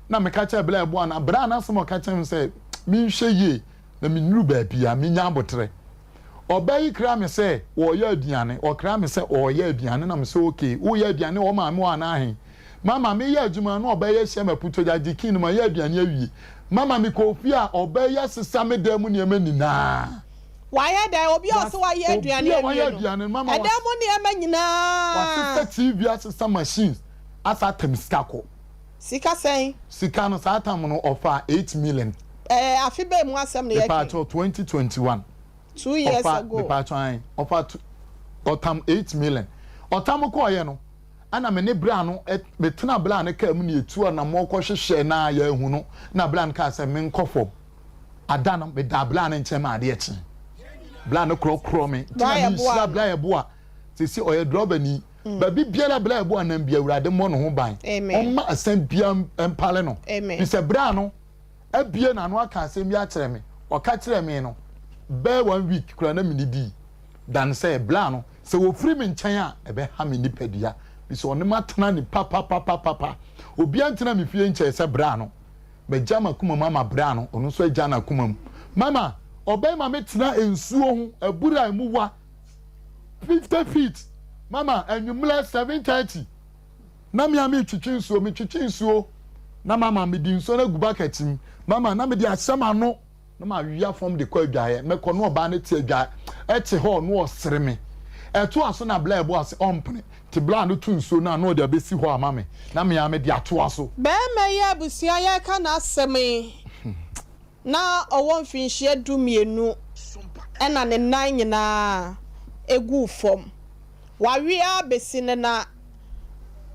Na meka kyerɛɛ Bla Ɛboa no, berɛ a n'asɛm a ɔka kyerɛɛ me sɛ menhwɛ yie na mennuru baabi a menya aboterɛ. Ɔbaa yi kraa me sɛ ɔreyɛ aduane, ɔkraa me sɛ ɔreyɛ aduane na mesɛ okay, woreyɛ aduane wɔ wo maame hɔ anaa he? Mama, meyɛ adwuma no na ɔbaa yi ahyia me aputogya gye key no mayɛ aduane awie. Mama, mekɔɔ fie a ɔbaa yi asesa me dan mu nneɛma nyinaa. Wayɛ dɛn? Obi a ɔse wayɛ aduane Obi a wayɛ awie no, aduane no, mama ɛdan mu nneɛma nyinaa. Wasesa TV, asesa machines, asa atam sika kɔ. Sika sɛn? Sika no, saa tam no ɔfaa 8 million. Ɛɛ, afe bɛn mu asɛm na yɛka yi? Mepaakyɛw, 2021. 2 years Ɔfa, ago. mepaakyɛw ae, ɔfa two, ɔtam 8 million. Ɔtam kɔɔeɛ no, ɛna me ne bra no, metena bra no kaa mu na yɛtu anammɔn kɔhwehwɛɛ no a yɛanhu no, na bra no kaa sɛ menkɔ fam. Ada no, medaa bra no nkyɛn ma adeɛ kyee. Bra no korɔkorɔ me, nti na menhyira bra Yeboah. Seesei ɔyɛ drɔbani. Baabi biara bra Yeboah nam biara, Awurade mmɔ ne ho ban. Ɔmma asɛm biara mpare no. Firi sɛ bra no abue n'ano aka asɛm bi akyerɛ me. Ɔka kyerɛɛ me no, bɛyɛ one week koraa na mennidii. Dan sɛ bra no, sɛ wɔfiri me nkyɛn a, ɛbɛha me nipadua. Mesɛ ɔne matena ne papapapapa. Obiara ntena me fie nkyɛɛ sɛ bra no. Magya m'akoma mu ama bra no, ɔno nso agya n'akoma mu. Mama, ɔbɛma me tena nsuo ho, abura a emu wa 50 feet. Mama, anwummerɛ 7:30 na me a metwetwe nsuo, metwetwe nsuo na mama mede nsuo no agu bucket mu. Mama, na mede ahyɛ m'ano. Na mawea fam de kɔ adwaeɛ. Mɛkɔ na ɔbaa no te adwa ɛte hɔ na ɔsere me. Ɛtoa so na Blair bɔ ase ɔmpene. Nti Blair no to nsuo no a na ɔde abɛsi hɔ ama me na me ara mede atoa so. Barima yi a abusua yɛreka n'asɛm yi, na ɔwɔ mfinhyia 12 ɛna ne nan nyinaa guu fam. Wawe ara besi nnɛ na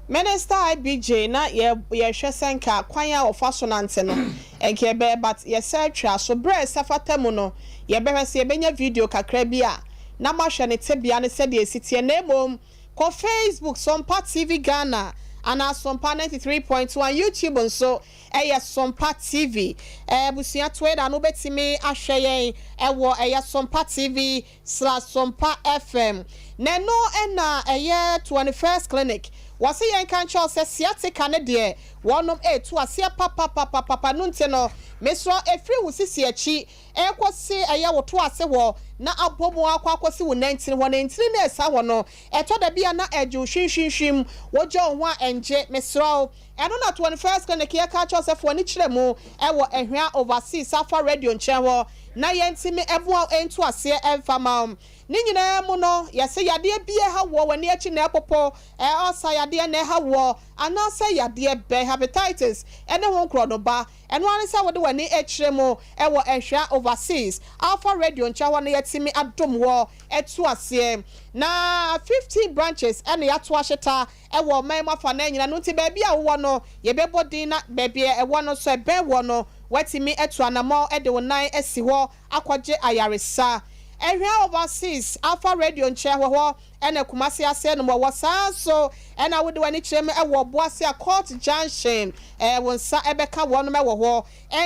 Minister IBJ na yɛhwɛ sɛ nka kwan a wɔfa so nante no nka yɛbɛyɛ but yɛsan twa so. Berɛ a ɛsɛ fata mu no yɛbɛhwɛ sɛ yɛbɛnya video kakra bi a na moahwɛ ne tebea no sɛdeɛ ɛsi teɛ na mmom kɔ Facebook Sompa TV Ghana anaa Sompa 93.1 YouTube nso ɛyɛ Sompa TV. Abusua Twitter no wobɛtumi ahwɛ yɛn ɛwɔ ɛyɛ Sompa TV Sra Sompa FM. Na ɛno na ɛyɛ 21st Clinic. Wɔse yɛnka nkyerɛ wo sɛ sciatica no deɛ wɔnom ɛretu aseɛ papapapapapa ɛno nti no mesrɛ wo ɛfiri wo sisi akyi ɛrekɔsi ɛyɛ wo to ase hɔ na abɔ mu akɔ akɔsi wo nantini hɔ na ntini no ɛresa hɔ no ɛtɔ da bi a na ɛgye wo hwimhwimhwim wogya wo ho a ɛngye mesrɛ wo ɛno na 21st Clinic yɛka akyerɛ wo sɛ fa w'ani kyerɛ mu ɛwɔ Ahwea Overseas Safa Radio nkyɛn hɔ na yɛntumi mmoa wo nto aseɛ mfa ma wo. Ne nyinaa mu no, yɛse yadeɛ bi ɛha woɔ, w'ani akyi na ɛpopo, ulcer yadeɛ na ɛha woɔ, anaasɛ yadeɛ bɛn, hepatitis, ne ho nkorɔ no ba. Ɛno ara ne sɛ wode w'ani kyerɛ mu wɔ Nhwea Overseas, Alpha Radio nkyɛn hɔ na yɛatumi adom woɔ atu aseɛ. Na 15 branches na yɛato ahyeta wɔ ɔman mu afanan nyinaa, ɛno nti baabi a wowɔ no, yɛbɛbɔ din na baabi a ɛwɔ no nso ɛbɛn woɔ no, Woatumi atu anammɔn de wo nan asi hɔ akɔgye ayaresa. Ahwea Overseas, Alpha Radio nkyɛn hɔ hɔ na Kumasi ase nom wɔ. Saa ara nso na wode w'ani kyerɛ mu wɔ Obuasi a Court Junction, wo nsa bɛka wɔnom wɔ hɔ.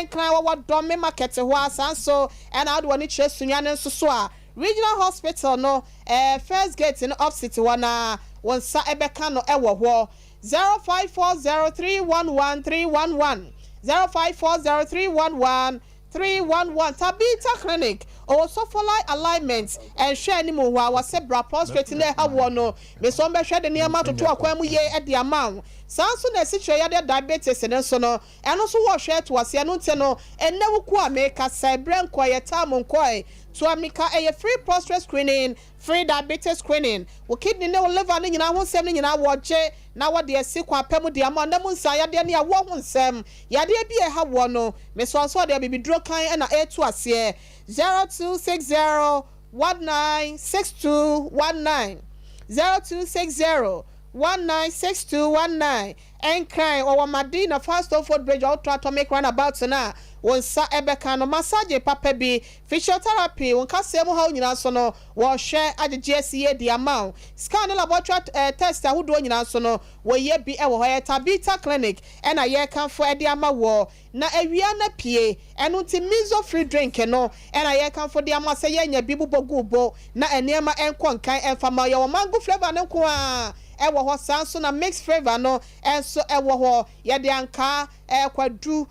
Nkran wɔwɔ Dɔme Market hɔ ara. Saa nso na wode w'ani kyerɛ Sunyani nso so a, Regional Hospital no first gate no opposite hɔ no ara, wo nsa bɛka no wɔ hɔ. 0540311311 0540311311 Tabitha Clinic, ɔwɔ Sofolai Alignment, ɛnhwɛ anim hɔ a, wɔse bra prostrate na ɛha woɔ no, mesɛ wɔbɛhwɛ de nneɛma atoto akwan mu yie de ama wo. Saa nso na asikyire yadeɛ diabetes no nso no, ɛno nso wɔhwɛ to aseɛ, ɛno nti no, ɛnnɛ wo kuo a mekasa yi, berɛ nkɔeɛ, time nkɔeɛ, to amika, ɛyɛ free prostrate screening, Free diabetes screening, wo kidney ne wo liver no nyinaa ho nsɛm no nyinaa wɔgye na wɔde asi kwan pa mu de ama wo na mu nsa yadeɛ ne awoɔ ho nsɛm yadeɛ bi a ɛha woɔ no mesɔɔ sɛ ɔde abibiduro kann na ɛretu aseɛ 0260 196219 0260 196219 Nkran, wɔwɔ Madina fa Stoneford Bridge a woto Atomic Runabout no a, wo nsa bɛka no. Massage papa bi, physiotherapy, wo nkasɛɛ mu haw nyinaa nso no, wɔrehwɛ agyegye asi yie de ama wo. Scan ne laboratory test ahodoɔ nyinaa nso no, wɔyɛ bi wɔ hɔ. Ɛyɛ Tabitha Clinic na yɛrekamfo de ama woɔ. Na awia no apue, ɛno nti Mizo free drink no na yɛrekamfo de ama sɛ yɛnya bi bobɔ gu wo bo na nneɛma nkɔ nkan mfa ma wo. Yɛwɔ mango flavour no nko ara wɔ hɔ, saa nso na mixed flavour no nso wɔ hɔ. Yɛde ankaa, kwadu,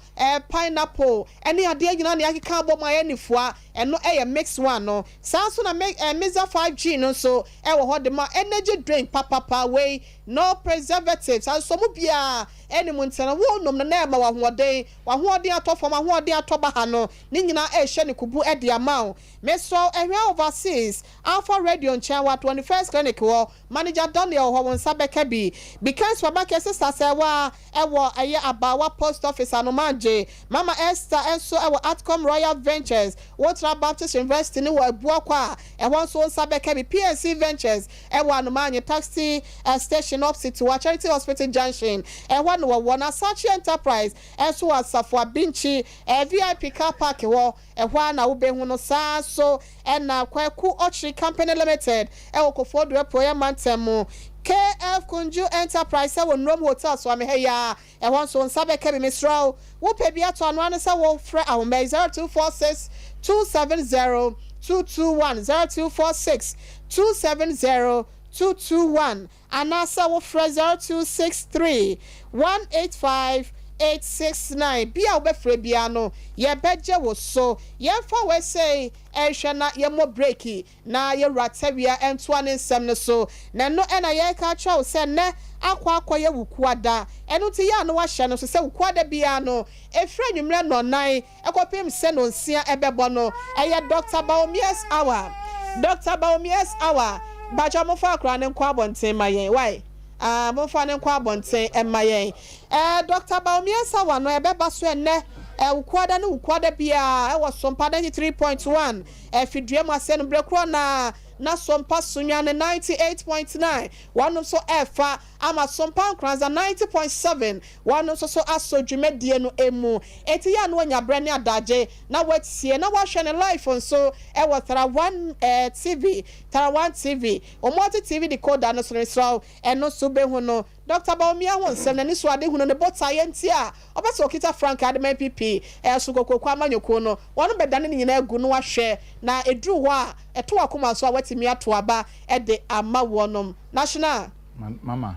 pineapple ne adeɛ nyinaa na yɛakeka abom ayɛ nifua, ɛno yɛ mixed one no. Saa nso na Miza 5G no nso wɔ hɔ de ma energy drink papapa, wei no preservatives, ansɔmu biara nni mu nti no wonom no na ɛma wo ahoɔden, w'ahoɔden atɔ fam, ahoɔden atɔ baha no, ne nyinaa ɛrehyɛ ne kubu de ama wo. Mesrɛ wo, Ahwea Overseas, Alpha Radio nkyɛn wɔ 21st Clinic hɔ, Manager Daniel hɔ wo nsa bɛka bi. Bikan Supermarket Sister Sɛɛwaa ɛwɔ ɛyɛ Abaawa Post Office Anomangye. Mama Esther nso ɛwɔ Atcom Royal Ventures. Wotra Baptist University no wɔ Abuakwa a ɛhɔ nso wo nsa bɛka bi. PNC Ventures ɛwɔ Anomanye Taxi Station opposite wɔ Charity Hospital Junction ɛhɔ na wɔwɔ. Na Sachi Enterprise nso wɔ Asafo Abinkyi VIP Car Park hɔ. Ɛhɔ ara na wobɛhu no. Saa ara nso na Kwaku Ɔkyere Company Limited wɔ Koforidua Apueeɛ Mantam mu, KF Kunju Enterprise wɔ Nnurom Hotel Soame ha yi ara, ɛhɔ nso wo nsa bɛka bi. Mesrɛ wo, wopɛ bi atɔ a, no ara ne sɛ wofrɛ ahoma yi, 0246 270 221, 0246 270. 221 anaasɛ wofrɛ 0263 185 869. Bi a wobɛfrɛ biara no, yɛbɛgye wo so. Yɛmfa wei sei nhwɛ na yɛmmɔ breaki na yɛwura Tawia ntoa ne nsɛm no so. Na ɛno na yɛreka akyerɛ wo sɛ nnɛ akɔ akɔyɛ Wukuada. Ɛno nti yɛ a na woahyɛ no nso sɛ Wukuada biara no, ɛfiri anwummerɛ nnɔnnan kɔpem sɛ nonsia ɛbɛbɔ no, ɛyɛ Doctor Bawumia's Hour. Doctor Bawumia's Hour. Mpakyɛw momfa akwadaa no nkɔ abɔnten ma yɛn, wai? Ah, momfa no nkɔ abɔnten mma yɛn. Eh, Doctor Bawumia's Hour no ɛbɛba so ɛnnɛ, eh, Wukuada ne Wukuada biara, ɛwɔ Sompa 93.1, eh, Fidua mu ase no, berɛ korɔ no ara na Sompa Sunyani 98.9, wɔnom nso ɛrefa ama Sompa Nkoranza 90.7, Wɔn nso so asɔ dwumadie no mu. Enti yɛ a na wanya berɛ ne adagye na watie na wahwɛ no live nso wɔ Tarawan TV, Tarawan TV, wo multi TV decoder no so no, mesrɛ wo, ɛno nso wobɛhu no. Doctor Bawumia ho nsɛm, n'anisoadehunu, ne botaeɛ nti a ɔpɛ sɛ ɔkita frankaa de ma NPP so kokroko amanyɔkuo no, wɔn bɛdane ne nyinaa agu na wahwɛ na ɛduru hɔ a ɛto w'akoma nso a woatumi ato aba de ama wɔnom. National. Mama.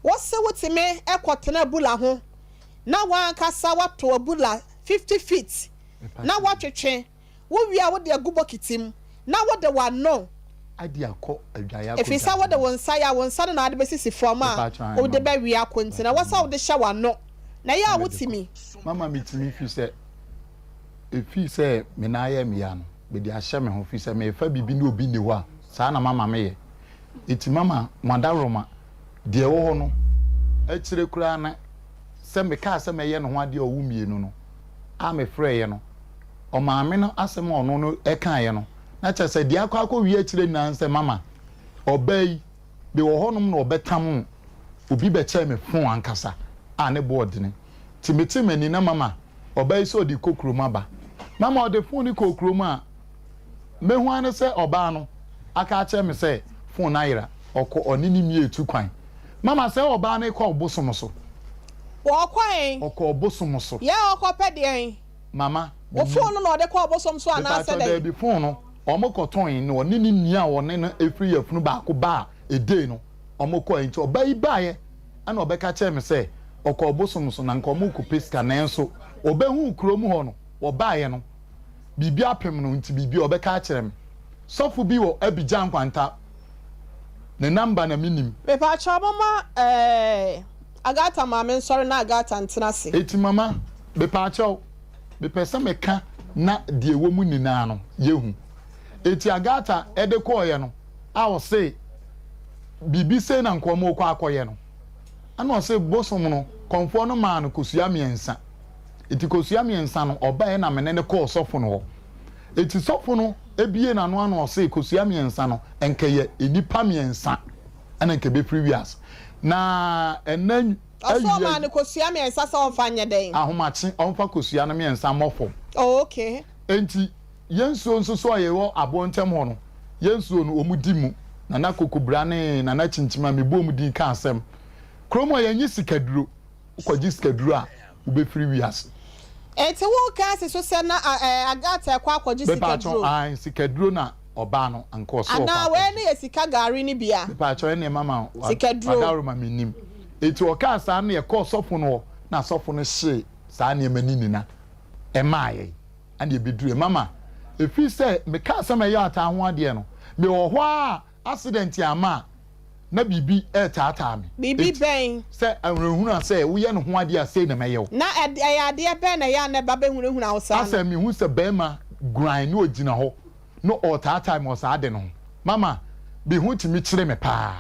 Wose wotumi kɔtena abura ho na w'ankasa woato abura 50 feet na woatwetwe, wowie a wode agu bokiti mu na wode w'ano, Adi akɔ adwaeɛ ɛfiri sɛ akɔdware wode mu. wo nsa yɛ a wo nsa no na wode bɛsisi fam a Mepatwɔ ae wode mama. bɛwe akɔ nti na ɛwɔ sɛ wode hyɛ w'ano na ɛyɛ Na a mede kɔ. wotumi. Mama metumi firi sɛ ɛfiri sɛ me nan yɛ me ya no mede ahyɛ me ho firi sɛ merefa biribi ne obi nni hɔ a saa na mama meyɛ. Enti mama mo adaworoma, deɛ ɛwɔ hɔ no, akyire koraa no, sɛ mekaa sɛ mɛyɛ ne ho adeɛ a ɔwo mmienu no a mefrɛeɛ no, ɔmaame no asɛm a ɔno no kaeɛ no, na kyerɛ sɛ deɛ akɔ akɔwie akyire nyinaa ne sɛ, mama, ɔbaa yi, mewɔ hɔnom na ɔbɛtamo obi bɛkyɛɛ me fon ankasa a ne bo ɔdene. Nti metee m'ani na mama ɔbaa yi sɛ ɔde rekɔ kurom aba. Mama ɔde fon no kɔɔ kurom a, Mehu ara ne sɛ ɔbaa no aka akyerɛ me sɛ fon no ayera, ɔkɔ ɔne ne nua retu kwan. Mama sɛ ɔbaa no rekɔ ɔbosom so. Ɔkɔ he? Ɔkɔ ɔbosom so. Yɛ ɔkɔpɛ deɛn? Mama, Wo mennim. fon no na ɔde kɔ ɔbosom so anaasɛ Mepakyɛw, dɛn? daabi, fon no wɔn kɔtɔn na ɔne ne nua a ɔne no firi yafunu baako baa edei no wɔn kɔɛ. Nti ɔbaa yi baeɛ ɛna ɔbɛka kyerɛɛ me sɛ ɔkɔ ɔbosom so na nka wɔn rekɔpɛ sika nanso ɔbɛhuu kurom hɔ no wɔbaeɛ no biribi apem no nti biribi a ɔbɛka akyerɛ me. Sɔfo bi wɔ Abidjan Nkwanta, ne number na mennim. Mepakyɛw momma eh Agatha maame nsɔre na Agatha ntena ase. Eti mama, mepaakyɛw, mepɛ sɛ meka na deɛ ɛwɔ mu nyinaa no yɛhu. Eti Agatha de kɔɔeɛ no a ɔse biribi sei na nka wɔrekɔ akɔyɛ no, ɛna ɔse bosom no, kɔmfoɔ no maa no kosua mmiɛnsa. Enti kosua miensa no ɔbaɛ na mene no kɔɔ sɔfo no hɔ. Enti sɔfo no bie n'ano ano ɔse kosua miensa no nka yɛ nnipa miensa ɛna nka ɛbɛfiri wiase. Na ɛnɛ Ɔse awia ɔmaa yi. no kosua miensa sɛ ɔmfa nyɛ dɛn? Ahomakye ɔmfa kosua no miensa mmɔ fam. Oh okay. Enti yɛn nsuo nso so a yɛwɔ aboɔ ntam hɔ no, yɛn nsuo no wɔn di mu. Nana Kokobra ne Nana Kyinkyim a mebɔɔ wɔn din kaa asɛm. Kurom hɔ yɛnnye sikaduro. Wokɔgye sikaduro a, wobɛfiri wiase. Enti woreka asi so sɛ na Agatha rekɔ akɔgye Mepaakyɛw, sikaduro? aane, sikaduro na ɔbaa no, anka ɔse ɔrekɔ Anaa wei akɔgye. no yɛ sika gari no bi a? Mepaakyɛw, ɛnneɛ mama Sikaduro. w'adaworoma mennim. Enti ɔkaa saa no, yɛkɔɔ sɔfo no hɔ, na sɔfo no hyee saa nneɛma no nyina maa yɛn, ɛna yɛbɛduruiɛ. Mama, ɛfiri sɛ mekaa sɛ mɛyɛ ataa ho adeɛ no, mewɔ hɔ ara a accident amma a, na biribi retaataa me. Biribi Enti, bɛn? sɛ ahunahuna sɛ woyɛ ne ho adeɛ a, sei na mɛyɛ wo. Na ɛyɛ adeɛ bɛn na ɛyɛ a na ɛba bɛhunahuna wo saa no? Asɛ mehu sɛ barima guran na ɔgyina hɔ na ɔretaataa me wɔ saa ade no ho. Mama, me ho tumi kyere me paa.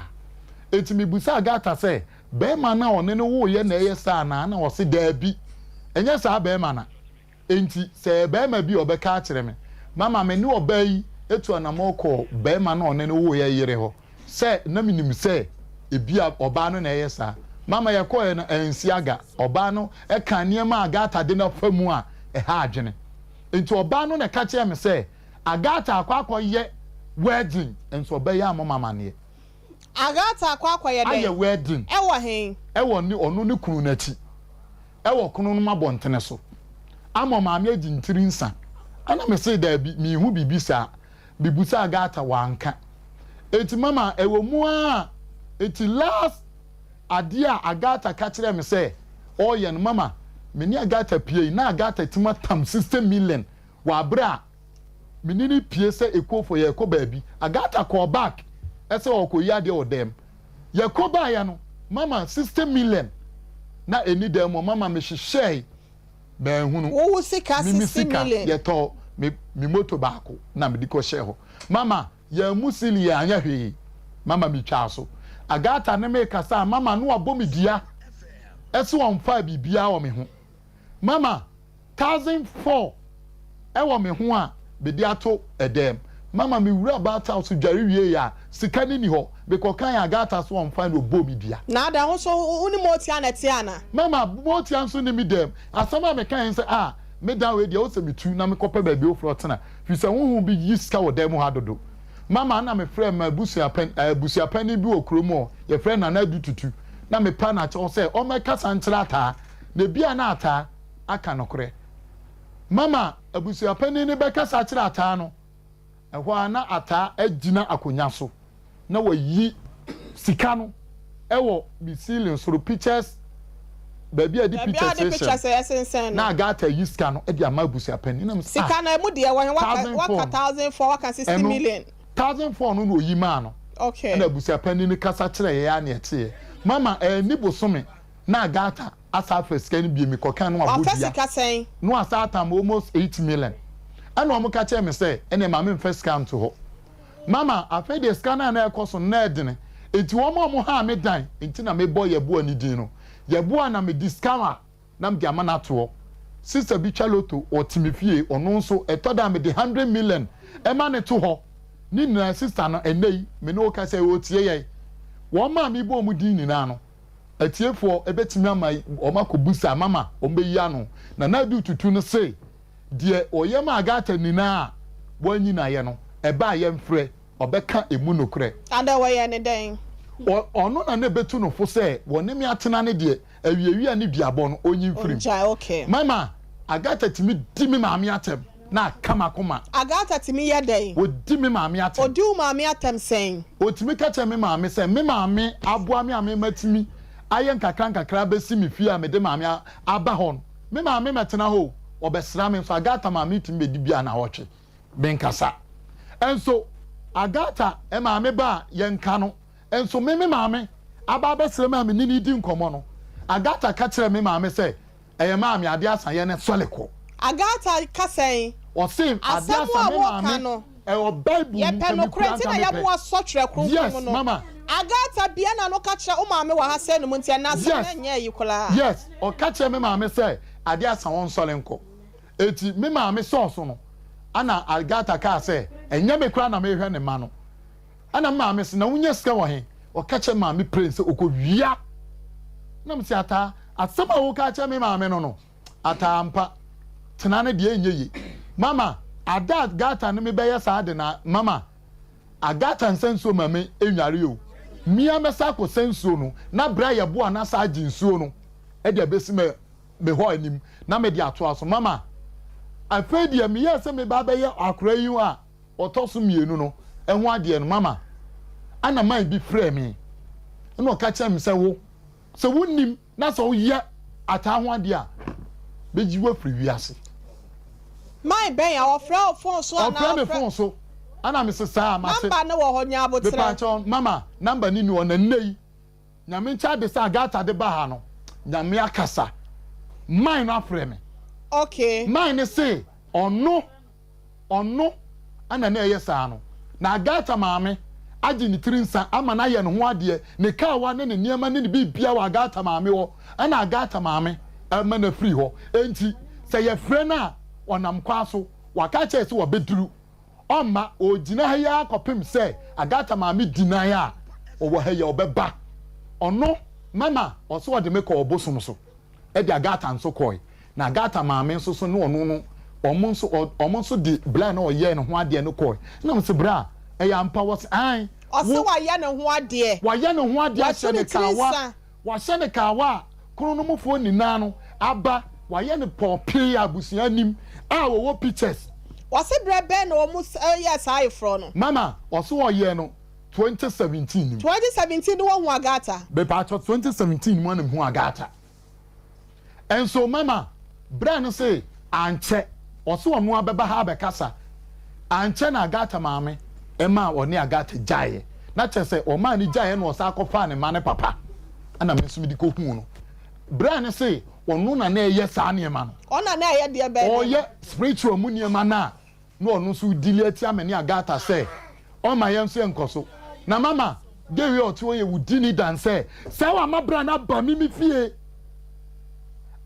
Enti mebisaa Agatha sɛ, barima no a ɔne no woeɛ na ɛyɛ saa anaa? Na ɔse, Daabi, ɛnyɛ saa barima no. Enti sɛ ɛyɛ barima bi a ɔbɛka akyerɛ me. Mama me ne ɔbaa yi tu anammɔn kɔɔ barima no a ɔne no woeɛ yere hɔ sɛ na menim sɛ ebia ɔbaa no na ɛyɛ saa. Mama yɛkɔeɛ no, ansi aga. Ɔbaa no kaa nneɛma a Agatha de no afa mu a ɛha adwene. Enti ɔbaa no na ɛka kyerɛɛ me sɛ Agatha akɔ akɔyɛ wedding nso ɔbɛyɛ ammɔ me amanneɛ. Agatha akɔ akɔyɛ dɛn? Ayɛ wedding. Ɛwɔ he? Ɛwɔ ne ɔno ne kunu no akyi. wɔ kono nom abɔntene so ama maame agye ntiri nsa. Ɛna me see daabi, menhu biribi saa. Me busaa Agatha, wanka. Enti mama ɛwɔ mu ara enti last adeɛ a Agatha ka kyerɛɛ me sɛ ɔreyɛ no mama me ne Agatha piei na Agatha tumi atam 60 million wɔ aberɛ a me ne no pie sɛ ekuofoɔ yɛrekɔ baabi. Agatha kɔɔ back sɛ ɔrekɔyi adeɛ wɔ dɛm. Yɛkɔ baeɛ no mama 60 million na ɛnni dan mu hɔ mama mehwehwɛɛe manhunu. Wo wo sika Me me 60 sika million. yɛtɔɔ me me moto baako na mede kɔhyɛɛ hɔ. Mama yɛammu ceiling yɛanyɛ hwee mama metwaa so. Agatha ne me rekasa a mama na wabɔ me dua sɛ ɔmfaa biribiara wɔ me ho. Mama 1004 wɔ me ho a mede ato dɛm. Mama me wura bath house dware wiei a sika no nni hɔ. Mekɔ kan Agatha so ɔmfa na ɔbɔɔ me dua. Na adɛn, wo nso wo ne Motia na ɛte anaa? Mama, Motia nso nni me dɛm. Asɛm a mekaeɛ ne sɛ, Ah, me dan wei deɛ, ɛwɔ sɛ metu na mekɔpɛ baabi foforɔ tena, firi sɛ honhom bi yi sika wɔ dan mu ha dodo. Mama, ɛnna mefrɛɛ m'abusuapanin, abusuapanin bi wɔ kurom hɔ, yɛfrɛ no Nana Adu Tutu, na mepaa no akyɛw sɛ ɔmmɛkasa nkyerɛ Ataa, na ebia na Ataa aka nokorɛ. Mama, abusuapanin no bɛkasa akyerɛ Ataa no, Ɛhɔ ara na Ataa agyina akonnwa so na wayi sika no wɔ ne ceiling soro pictures baabi a yɛde Baabi a pictures wɔde hyehyɛ pictures no sensɛn no. na Agatha ayi sika no de ama abusuapanin na mese ah Sika no ɛmu deɛ wɔ he? Waka 1004 waka no 1004 waka 60 ɛno million. 1004 no na oyi maa no Okay. ɛna abusuapanin no kasa kyerɛɛ yɛn a na yɛteeɛ mama ɛnni bosome na Agatha asa afa sika no bio mekɔka no abɔ Wafa dua sika sɛn? na wasa atam almost 8 million ɛna wɔn ka kyerɛ me sɛ ɛnna maame nfa sika nto hɔ mama afei deɛ sika no a na ɛkɔ so no na ɛdene eti wɔn a wɔn haa me dan nti na mebɔ yɛboa ne din no yɛboa na mede sika a na mede ama no ato hɔ sister bi twa lotto ɔte me fie ɔno nso ɛtɔ da mede 100 million ɛma ne to hɔ ne nyinaa sister no ɛnɛ yi me ne wo ka sɛ ɔtie yɛn wɔn maa mi bɔ wɔn din nyinaa no atiefoɔ ɛbɛtumi ama wɔn akɔbusa mama wɔn bɛyi ano na na adu tutu no se deɛ ɔyɛ ma Agatha nyinaa a wɔanyi n'ayɛ no ɛbaa yɛmfrɛ ɔbɛka emu nokorɛ. Ada wɔyɛ ne dɛn? Ɔno na na ɛbɛtu no fo sɛ wɔne me atena ne deɛ awiawia ne duabɔ no ɔnyi mfirim. Ongyae okay. Mama Agatha tumi di me maame atɛm na aka m'akoma. Agatha tumi yɛ dɛn? Ɔdi me maame atɛm. Ɔdi wo maame atɛm sɛn? Ɔtumi ka kyerɛ me maame sɛ me maame aboa me a me matumi ayɛ nkakra nkakra abɛsi me fie a mede maame aba hɔ no. Me maame mɛtena hɔ o, ɔbɛsra me nso Agatha maame tumi bɛdi bi a naawɔtwe. Menkasa. Nso Agatha maame ba a yɛnka no nso me me maame aba abɛsrɛ me a me ne no redi nkɔmmɔ no, Agatha ka kyerɛɛ me maame sɛ ɛyɛ maame ade asa yɛn sɔre kɔ. Agatha ka sɛn? Ɔse ade Asɛm asa a me woka maame no, ɛwɔ Bible mu yɛpɛ nka nokorɛ mekura nti nka na mepɛ. yɛaboa sɔ Twerɛ Kronkron Yes mu no. mama. Agatha bue n'ano ka kyerɛ wo maame wɔ ha sɛɛ no mu nti ɛnnɛ asɛm no Yes nyɛ ayi koraa. yes ɔka kyerɛ me maame sɛ ade asa wɔnsɔre nkɔ. Enti me maame sɔɔ so no, ɛnna Agatha kaa sɛ, Ɛnyɛ me koraa na merehwɛ ne mma no. Ɛnna me maame se, Na wunya sika wɔ he? Ɔka kyerɛɛ me maame prɛn sɛ ɔkɔwia. Ɛnna mese, Ataa, asɛm a woka akyerɛ me maame no no, Ataa ampa, tena no deɛ ɛnyɛ ye. Mama, ada a Agatha ne me bɛyɛ saa ade no a, mama, Agatha nsa nsuo ma me nnware o. Me ara mɛsan akɔsa nsuo no, na berɛ a yɛboa no asan agye nsuo no de abɛsi me me hɔ anim na mede atoa so. Mama, afei deɛ meyɛɛ sɛ meba abɛyɛ akora yi a ɔtɔ so mmienu no ho adeɛ no, mama, ana man bi frɛɛ me na ɔka kyerɛɛ me sɛ wo, sɛ wonnim na sɛ woyɛ ataa ho adeɛ a, bɛyi wo afiri wiase. Man bɛn a ɔfrɛ wo fon so anaa Ɔfrɛ me ɔfrɛ. fon so, ana mese saa, mate. Number no wɔ hɔ, nya aboterɛ. Mepaakyɛw, mama, number no nni hɔ, na nnɛ yi, Nyame nkyɛ ade sɛ Agatha de ba ha no, Nyame akasa. Man no afrɛ me. Okay. Man no se ɔno, ɔno na na ɛyɛ saa no. Na Agatha maame agye ne tiri nsa ama no ayɛ ne ho adeɛ, ne kaawa ne ne nneɛma ne ne biribiara wɔ Agatha maame hɔ, ɛna Agatha maame ama no afiri hɔ. Enti sɛ yɛfrɛ no a, ɔnam kwan so. Waka akyerɛ yɛ sɛ wabɛduru. Ɔmma, ɔregyina ha yi ara kɔpem sɛ Agatha maame deny a ɔwɔ ha yi a, ɔbɛba. Ɔno, mama, ɔse ɔde me kɔɔ ɔbosom so, ɛde Agatha nso kɔɔe. Na Agatha maame nso so ne ɔno no, wɔn nso, wɔn nso de bra na ɔyɛɛ ne ho adeɛ no kɔɔe. Ɛna mese, bra, ɛyɛ ampa? Wɔse, aane. Ɔse Wo. wayɛ ne ho adeɛ. Wayɛ ne ho adeɛ Watu ahyɛ ne ne tiri kawa. nsa. Wahyɛ no kawa a kronomofoɔ nyinaa no aba, wayɛ no pɔɔpee a abusua nim a wɔwɔ pictures. Wɔse berɛ bɛn na wɔn yɛɛ saa ayeforɔ no? Mama, ɔse ɔyɛɛ no. 2017 mu. 2017 no woahu Agatha? Mepaakyɛw, 2017 mu na mehu Agatha. Nso mama bra no se ankyɛ ɔse ɔno ara bɛba ha abɛkasa. Ankyɛ na Agatha maame maa ɔne Agatha gyaeɛ. Na kyerɛ sɛ ɔmaa no gyaeɛ na ɔsan kɔfaa ne mma no papa ɛna me nso mede kɔhuu no. Bra no se ɔno na na ɛyɛ saa nneɛma no. Ɔno na na ɛyɛ deɛ bɛn nneɛma? Ɔyɛ spiritual mu nneɛma no a na ɔno nso redili atia me ne Agatha sɛ ɔmma yɛn nso yɛnkɔ so. Na mama Gary a ɔte hɔ yɛ wo dini dan sɛ saa wama bra no aba me me fie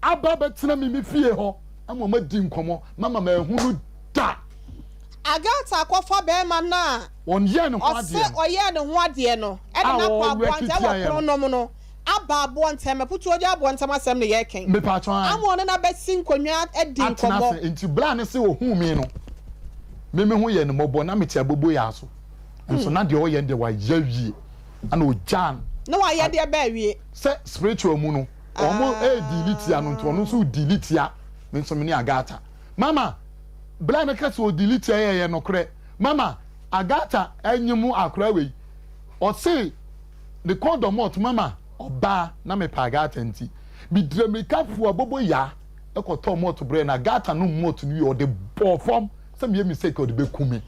aba abɛtena me me fie hɔ ama ɔma di nkɔmmɔ mama manhu no da. Agatha akɔfa barima no a Ɔyɛɛ ne ho ɔse adeɛ no. ɔyɛɛ ne ho adeɛ no de A no akɔ ɔwerɛ aboa ntɛm wɔ kitiaeɛ no. pono nom no aba aboɔ ntɛm, aputuo gya aboɔ ntɛm asɛm na yɛreka yi. Mepatwɔ ae. Ama ɔne no abɛsi nkonnwa adi Atena nkɔmmɔ. ase. Nti berɛ a ne se ɔhuu me no, me me ho yɛɛ no mmɔbɔ, na mete aboboyaa so. Nso na deɛ ɔyɛ no deɛ wayɛ awie. Ɛna ɔgyaa no. Na wayɛ deɛ bɛn awie? Sɛ spiritual mu no, wɔn rediili tia no, nti ɔno nso rediili tia me nso me ne Agatha. Mama, berɛ a meka sɛ ɔdiili tia yɛ, ɛyɛ nokorɛ. Mama, Agatha nyem akwadaa wei, ɔse ne kɔn dɔ malt mama ɔbaa na mepɛ Agatha nti medira mirika fuu aboboyaa kɔtɔɔ malt brɛɛ no. Agatha nom malt no wie ɔde bɔɔ fam sɛ meyɛ mistake a ɔde bɛku me.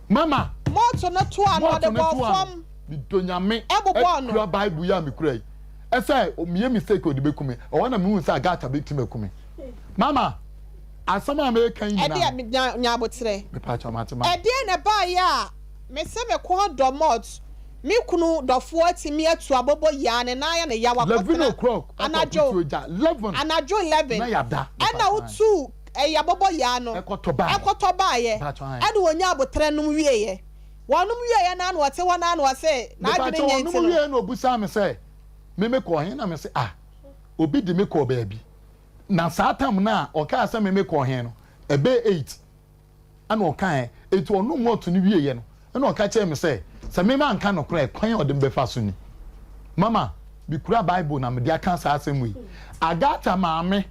Mama Malt no to ano malt ɔde no bɔɔ to ano fam medɔ Nyame bobɔɔ no. kura bible yi a mekura yi sɛ meyɛ mistake a ɔde bɛku me. Ɛhɔ na mehuu sɛ Agatha bɛtumi aku me. Mama asɛm a meka yi nyinaa Ɛdeɛ no. nya nya aboterɛ. Mepaakyɛw mate ma. Ɛdeɛn na ɛbaeɛ a mese me kɔn dɔ malt Me kunu dɔfoɔ atumi atu abobo yaa ne nan ayɛ no yaw akɔtena anadwo anadwo 11 ɛna wotuu ɛyi abobo yaa no ɛkɔtɔ baeɛ ɛna wɔnya aboterɛ nom wieɛ wɔnom wieɛ no na ɔte hɔ no na ɔse n'adwene nyɛ nti no. Mepakyɛ wɔnom wieɛ na ɔbusaa me sɛ me me kɔɔ he na me se ah obi de me kɔɔ baabi na saa tam no a ɔkaa sɛ me me kɔɔ he no ɛbɛyɛ 8 Ɛnna ɔkaeɛ. Enti ɔnom malt no wieeɛ no, ɛnna ɔka kyerɛɛ me sɛ, sɛ me manka nokorɛ a, kwan a ɔde me bɛfa so ni. Mama, mekura Bible na mede aka saa asɛm wei. Agatha maame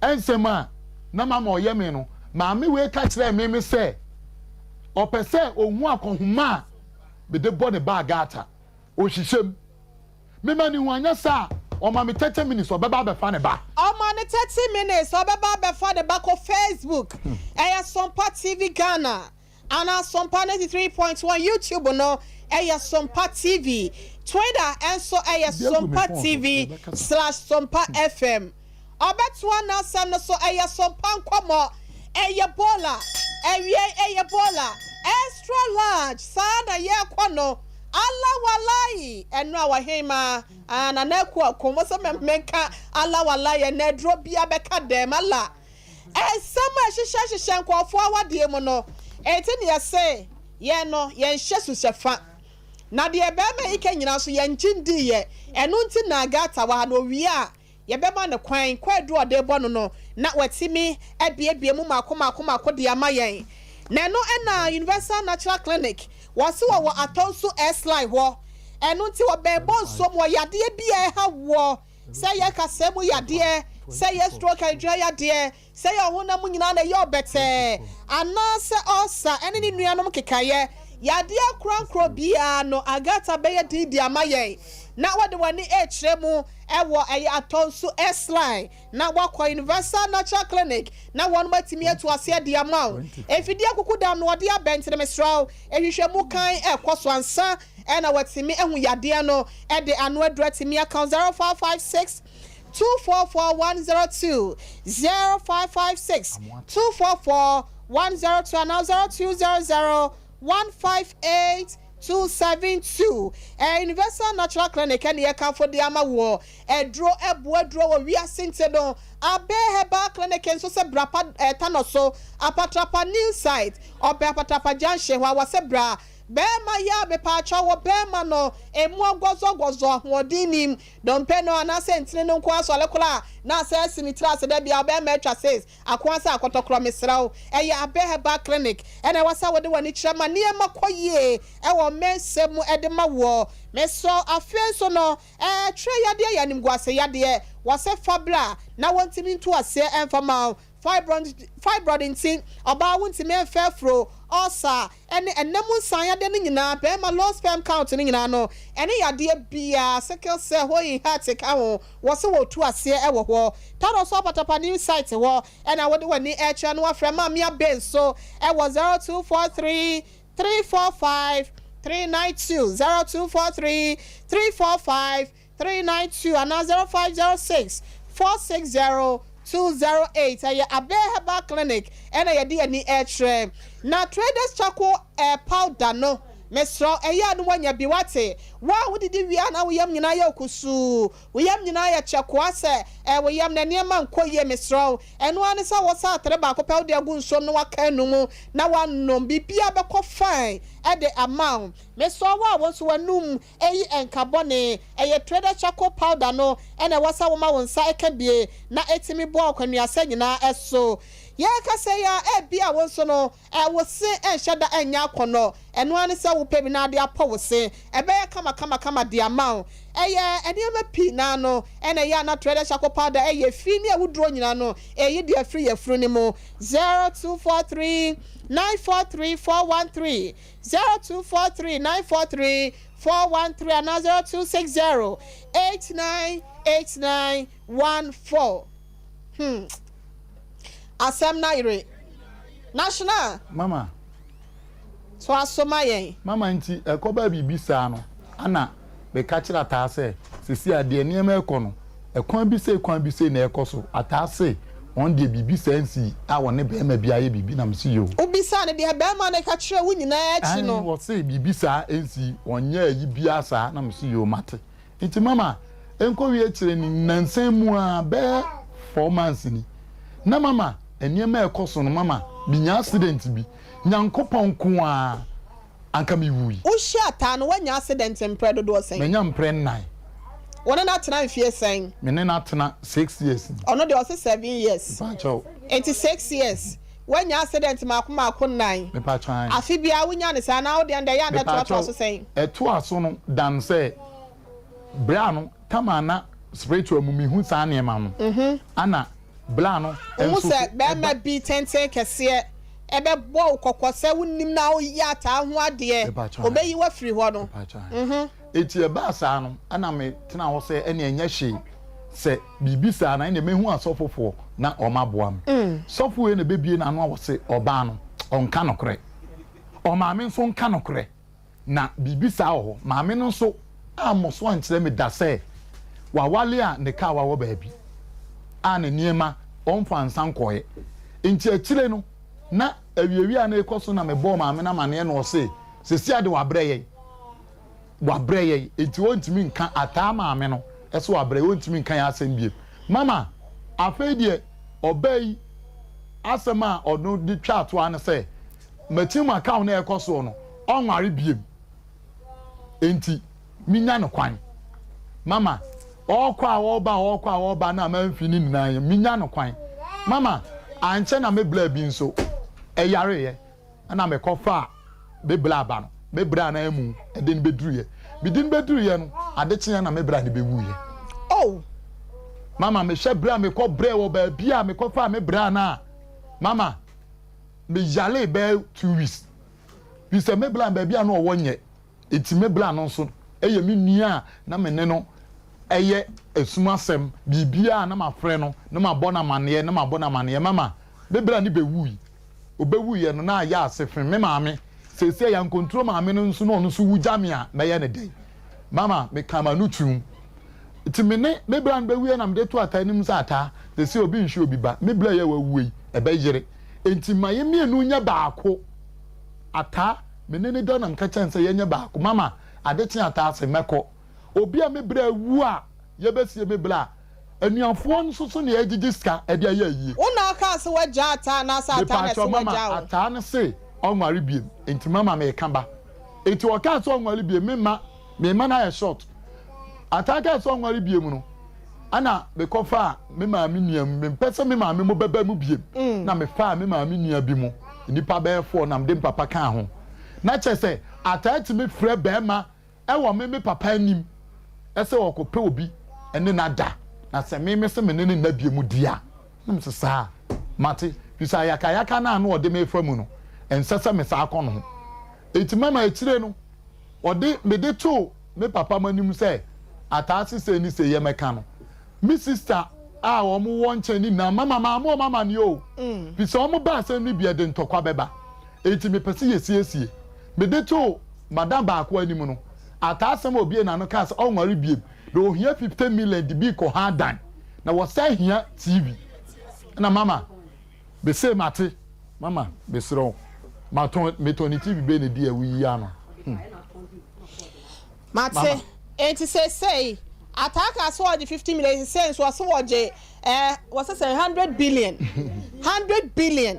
nsɛm a na mama ɔyɛ me no, maame wei ka kyerɛɛ me me sɛ ɔpɛ sɛ ɔhu akɔnhoma a mede bɔ ne ba Agatha. Ɔhyehyɛ mu. Mema no hu, anyɛ saa a, ɔma me 30 minutes ɔbɛba abɛfa ne ba. Ɔma no 30 minutes ɔbɛba abɛfa ne ba kɔ Facebook ɛyɛ Sompa TV Ghana anaa Sompa 93.1 YouTube no ɛyɛ Sompa TV Twitter nso ɛyɛ Sompa TV slash Sompa FM. Ɔbɛtoa n'asɛm no so, Ɛyɛ sompa nkɔmmɔ, ɛyɛ bola, awiei ɛyɛ bola, extra large, saa na yɛrekɔ no, Allah walai, ɛno a ɔhemaa, ah, Nana Aku Ako, mo sɛ menka Allah walai, ɛnɛ aduro bia bɛka dɛm, Allah. Nsɛm a ɛhyehyɛ hyehyɛ nkurɔfoɔ awadeɛ mu no, enti na yɛse yɛn no yɛnhyɛ suhyɛfa. Na deɛ barima yi ka nyinaa nso yɛngye ndiiɛ, ɛno nti na Agatha wɔ ha na ɔwie a, Yɛbɛma no kwan, kwaadu a ɔde rebɔ no no, na watumi abuebue mu mmaako mmaako mmaako de ama yɛn. Na ɛno na Universal Natural Clinic, wɔse wɔwɔ Atɔnso S-Line hɔ. Ɛno nti wɔbɛn bɔ nsuo mu wɔ yadeɛ bi a ɛha woɔ, sɛ ɛyɛ kasaa mu yadeɛ, sɛ ɛyɛ stroke adwira yadeɛ, Sɛ yɛn honam nyinaa na ɛyɛ ɔbɛtɛɛ, anaasɛ ɔlsa ne ne nuanom nkekaeɛ, yadeɛ korankorɔ biara no, Agatha bɛyɛ din de ama yɛn, na wɔde wɔn ani rekyerɛ mu wɔ ɛyɛ Atɔnsu S-Line, na wɔakɔ Universal Natural Clinic, na wɔnom atumi atu aseɛ de ama wo. Mfidie akukudam no wɔde abɛ nti no mesrɛ wo, nhwehwɛmu kann rekɔ so ansa na wɔatumi ahu yadeɛ no de ano aduro atumi aka wo. 0556 244 102 0556 244 102 anaa 0200 158 272. Ɛyɛ Universal Natural Clinic ɛne yɛkamfo de ama woɔ. Aduro ɛboa aduro wɔ wiase nti no, Abe Herbal Clinic nso sɛ bra pa eh, Tanɔ so, Apatrapa New Site, ɔbɛn Apatrapa Junction hɔ a wɔsɛ bra. Bɛɛma yi a mepaakyɛw wɔ bɛɛma no emu agɔzɔgɔzɔ ahoɔden nim. Dompe no anaasɛ ntini no nko ara sɔre koraa a na asɛ asi ne tiri ase da biara ɔbɛrima atwa sees ako asɛ akɔtɔkorɔ mesrɛ wo ɛyɛ Abɛ Herbal Clinic ɛna ɛwɔ sɛ wode w'ani kyerɛ ma nneɛma kɔ yie ɛwɔ mmɛnsɛm mu ɛde ma woɔ mesrɛ wo afei nso no ɛɛ twerɛ yadeɛ yɛ animguase yadeɛ wɔse fa bra na wɔntumi ntu aseɛ ɛmfa ma wo Fibroid, fibroid nti, ɔbaa wontumi mfa afuro. ulcer, ɛne ɛna mu nsanyadeɛ no nyinaa, barima low sperm count no nyinaa no, ɛne yadeɛ biara, sickle cell, hole in heart ka ho, wɔse wɔtu aseɛ wɔ hɔ. Tadɔ so Apatapa new site hɔ na wode w'ani rekyerɛ na woafrɛ Maame Abe nso wɔ 0243 345 392, 0243 345 392 anaa 0506 460 208. Ɛyɛ Abbey Herbal Clinic ɛna yɛde yɛn ani rekyerɛ. Na Traders Charcoal eh, powder no, mesrɛ wo, ɛyɛ a na woanya bi, woate? Wo a wodidi wie a na wo yam nyinaa yɛ wo kusuu, wo yam nyinaa yɛ kyɛkoa sɛ eh, wo yam na nneɛma nkɔ yie, mesrɛ wo, ɛno ara ne sɛ wosa atere baako pɛ wode agu nsuom na woaka anum na woanom, biribiara bɛkɔ fine de ama wo. Mesrɛ wo a wo nso w'anum Eyi nka bɔne. Ɛyɛ Trader Charcoal Powder no na ɛwɔ sɛ woma wo nsa ka bie na etumi boa wo kwanuasa nyinaa so. Yɛrekasa yi ara, ebia wo nso no, wo se nhyɛ da nyɛ akɔnnɔ. Ɛno ara ne sɛ wopɛ bi na ade apɔ wo se. Ɛbɛyɛ kamakamakama de ama wo. Ɛyɛ nneɛma pii no ara no na ɛyɛ a na Trader Charcoal Powder yɛ fi ne awuduro nyinaa no, eyi de afiri yafunu no mu. 0243 943 413. 0243 943 413 anaa 0260 8989 14. Hmm. Asɛm no ayere. National. Mama. Toa so ma yɛn. Mama nti ɛkɔbaa biribi saa no ana meka kyerɛ Ataa sɛ sɛsi a deɛ nneɛma ɛkɔ no ɛkwan bi sei kwan bi sei na ɛkɔ so Ataa se Wɔn deɛ biribi saa nsii a wɔne barima bi ayɛ biribi na mese yoo. Wobisaa no deɛ barima no ka kyerɛɛ wo nyinaa akyi no. Aane wɔse biribi saa nsii, wɔnyɛɛ ayi biara saa na mese yoo mate. Nti mama ɛnkɔwie akyire ni nnansa yi mu ara bɛyɛ 4 months ni na mama nneɛma a ɛkɔ so no mama menya accident bi Nyankopɔn nko ara anka mewui. Wohyia taa no, woanya accident mprɛ dodoɔ sɛn? Manya mprɛ nnan. Wo ne no atena mfeɛ sɛn? Me ne no atena six years ni. Ɔno deɛ ɔse seven years. Mepakyɛw. Nti six years, woanya accident maako maako nnan. Mepakyɛw ae. Afe biara wonya no saa anaa wo deɛ no deɛ ɛyɛ a na ɛtoatoa so sɛn? Mepakyɛw, ɛtoa so no dan sɛ berɛ a no tam a na spiritual mu mehu saa nneɛma no, ana bla no Wohu nso so sɛ barima ɛba. bi tenten kɛseɛ ɛbɛbɔ wo kɔkɔ sɛ wonnim na woyɛ ataa ho adeɛ, ɔbɛyi wo afiri hɔ no. Enti ɛbaa saa no, ɛna me tenaa hɔ sɛ ɛneɛ ɛnyɛ hwee, sɛ biribi saa no ɛneɛ mɛhu asɔfofoɔ na wɔn aboa me. Sɔfo wei na ɛbɛbie n'ano a ɔse ɔbaa no ɔnka nokorɛ, ɔmaame nso nka nokorɛ. Na biribi saa wɔ hɔ. Maame no nso ammɔ so ankyerɛ me da sɛ wawale a ne kawa wɔ baabi a ne nneɛma ɔmfa nsa nkɔeɛ. Nti akyire no, na awiawia a na ɛrekɔ so na mebɔɔ maame no amaneɛ na ɔse seesei ade wabrɛ yɛn, wabrɛ yɛn, nti ɔntumi nka ataa maame no sɛ wabrɛ yɛn, ɔntumi nka yɛn asɛm bio. Mama, afei deɛ ɔbaa yi asɛm a ɔno de twaa to ara ne sɛ, M'akyi mu akaw no a ɛkɔ soɔ no, ɔnware biem. Enti menya no kwan. Mama, ɔɔkɔ a ɔɔba a ɔɔkɔ a ɔɔba no a mamfi ne nyinaa yi, menya no kwan. Mama, ankyɛ na me bla bi nso yareeɛ, ɛna mekɔfaa me bla ba no, me bra no amu de no bɛduruiɛ. Mede no bɛduruiɛ no, ade kyeeɛ na me bra no bɛwuiɛ. Oh! Mama, mehwɛ berɛ a mekɔ brɛɛ wɔ baabi a mekɔfaa me bra no a, mama, Me yaree bɛyɛ 2 weeks fi sɛ me bla baabi a na ɔwɔ nyɛ eti me bla no nso ɛyɛ me nua a na me ne no ɛyɛ esum asɛm biribiara na ma frɛ no na ma bɔ no amaneɛ na ma bɔ no amaneɛ mama me bla no bɛwui ɔbɛwuiɛ no na ayɛ ase fe me maame seesei yankonturo maame no nso na ɔno nso wu gya me a mɛyɛ ne dɛn mama meka ma no tuum Nti me ne me bra no bɛwuiɛ na mede to Ataa anim sɛ, Ataa, seesei obi nhwe obi ba, me bra yi a wawuo yi, ɛbɛyere. Enti ma yɛn mmienu nyɛ baako. Ataa, me ne no da na meka kyerɛ no sɛ yɛnyɛ baako. Mama, ade kye Ataa se, mɛkɔ. Obi a me bra awu a yɛbɛsie me bra a, anuafoɔ nso so na yɛgyegye sika de ayɛ ayie. Wo na wokaa se woagyaa Ataa anaasɛ Ataa na ɛse Mepaakyɛw, mama, wagyaa wo? Ataa no se ɔnware biom, enti mama meka ba. Enti ɔkaa sɛ ɔnware biom, memma. Me mma no ayɛ short. Ataa kaa sɛ ɔnware biom no, ɛna mekɔfaa me maame nua mu. Mempɛ sɛ me maame mo bɛba mu biom. Na mefaa me maame nua bi mo, nnipa bɛyɛ four na mede me papa kaa ho. Na kyerɛ sɛ Ataa tumi frɛ barima wɔ me me papa anim sɛ ɔrekɔpɛ obi ne no ada. Na sɛ me mese me ne no nna biom di a, na mese saa, mate. Firi sɛ ayakayaka no a na ɔde me refa mu no, Ɛnsɛ sɛ mesan kɔ ne ho. Enti mama akyire no, ɔde mede too me papa m'anim sɛ ataa se sei ne sei yɛ mɛka no. Me sista a wɔn wɔ nkyɛn no nyinaa mama maama wɔn amaneɛ o, firi sɛ wɔn ba asɛm no bi ɛde ntɔkwa bɛba. Enti mepɛ sɛ yɛsiesie. Mede too madam baako anim no, ataa asɛm a ɔbue n'ano kaa sɛ ɔnware biem na ɔhia 50 million de bi rekɔ ha dan na wɔsan hia TV. Ɛna mama Mese mate mama mesrɛ wo matɔn metɔn ne TV bɛyɛ ne di a woyi ano hmm. Mate mama. Enti seesei ataa kaa sɛ ɔgye 50 million seesei nso ɔse wɔgye eh, wɔse sɛ 100 billion 100 billion.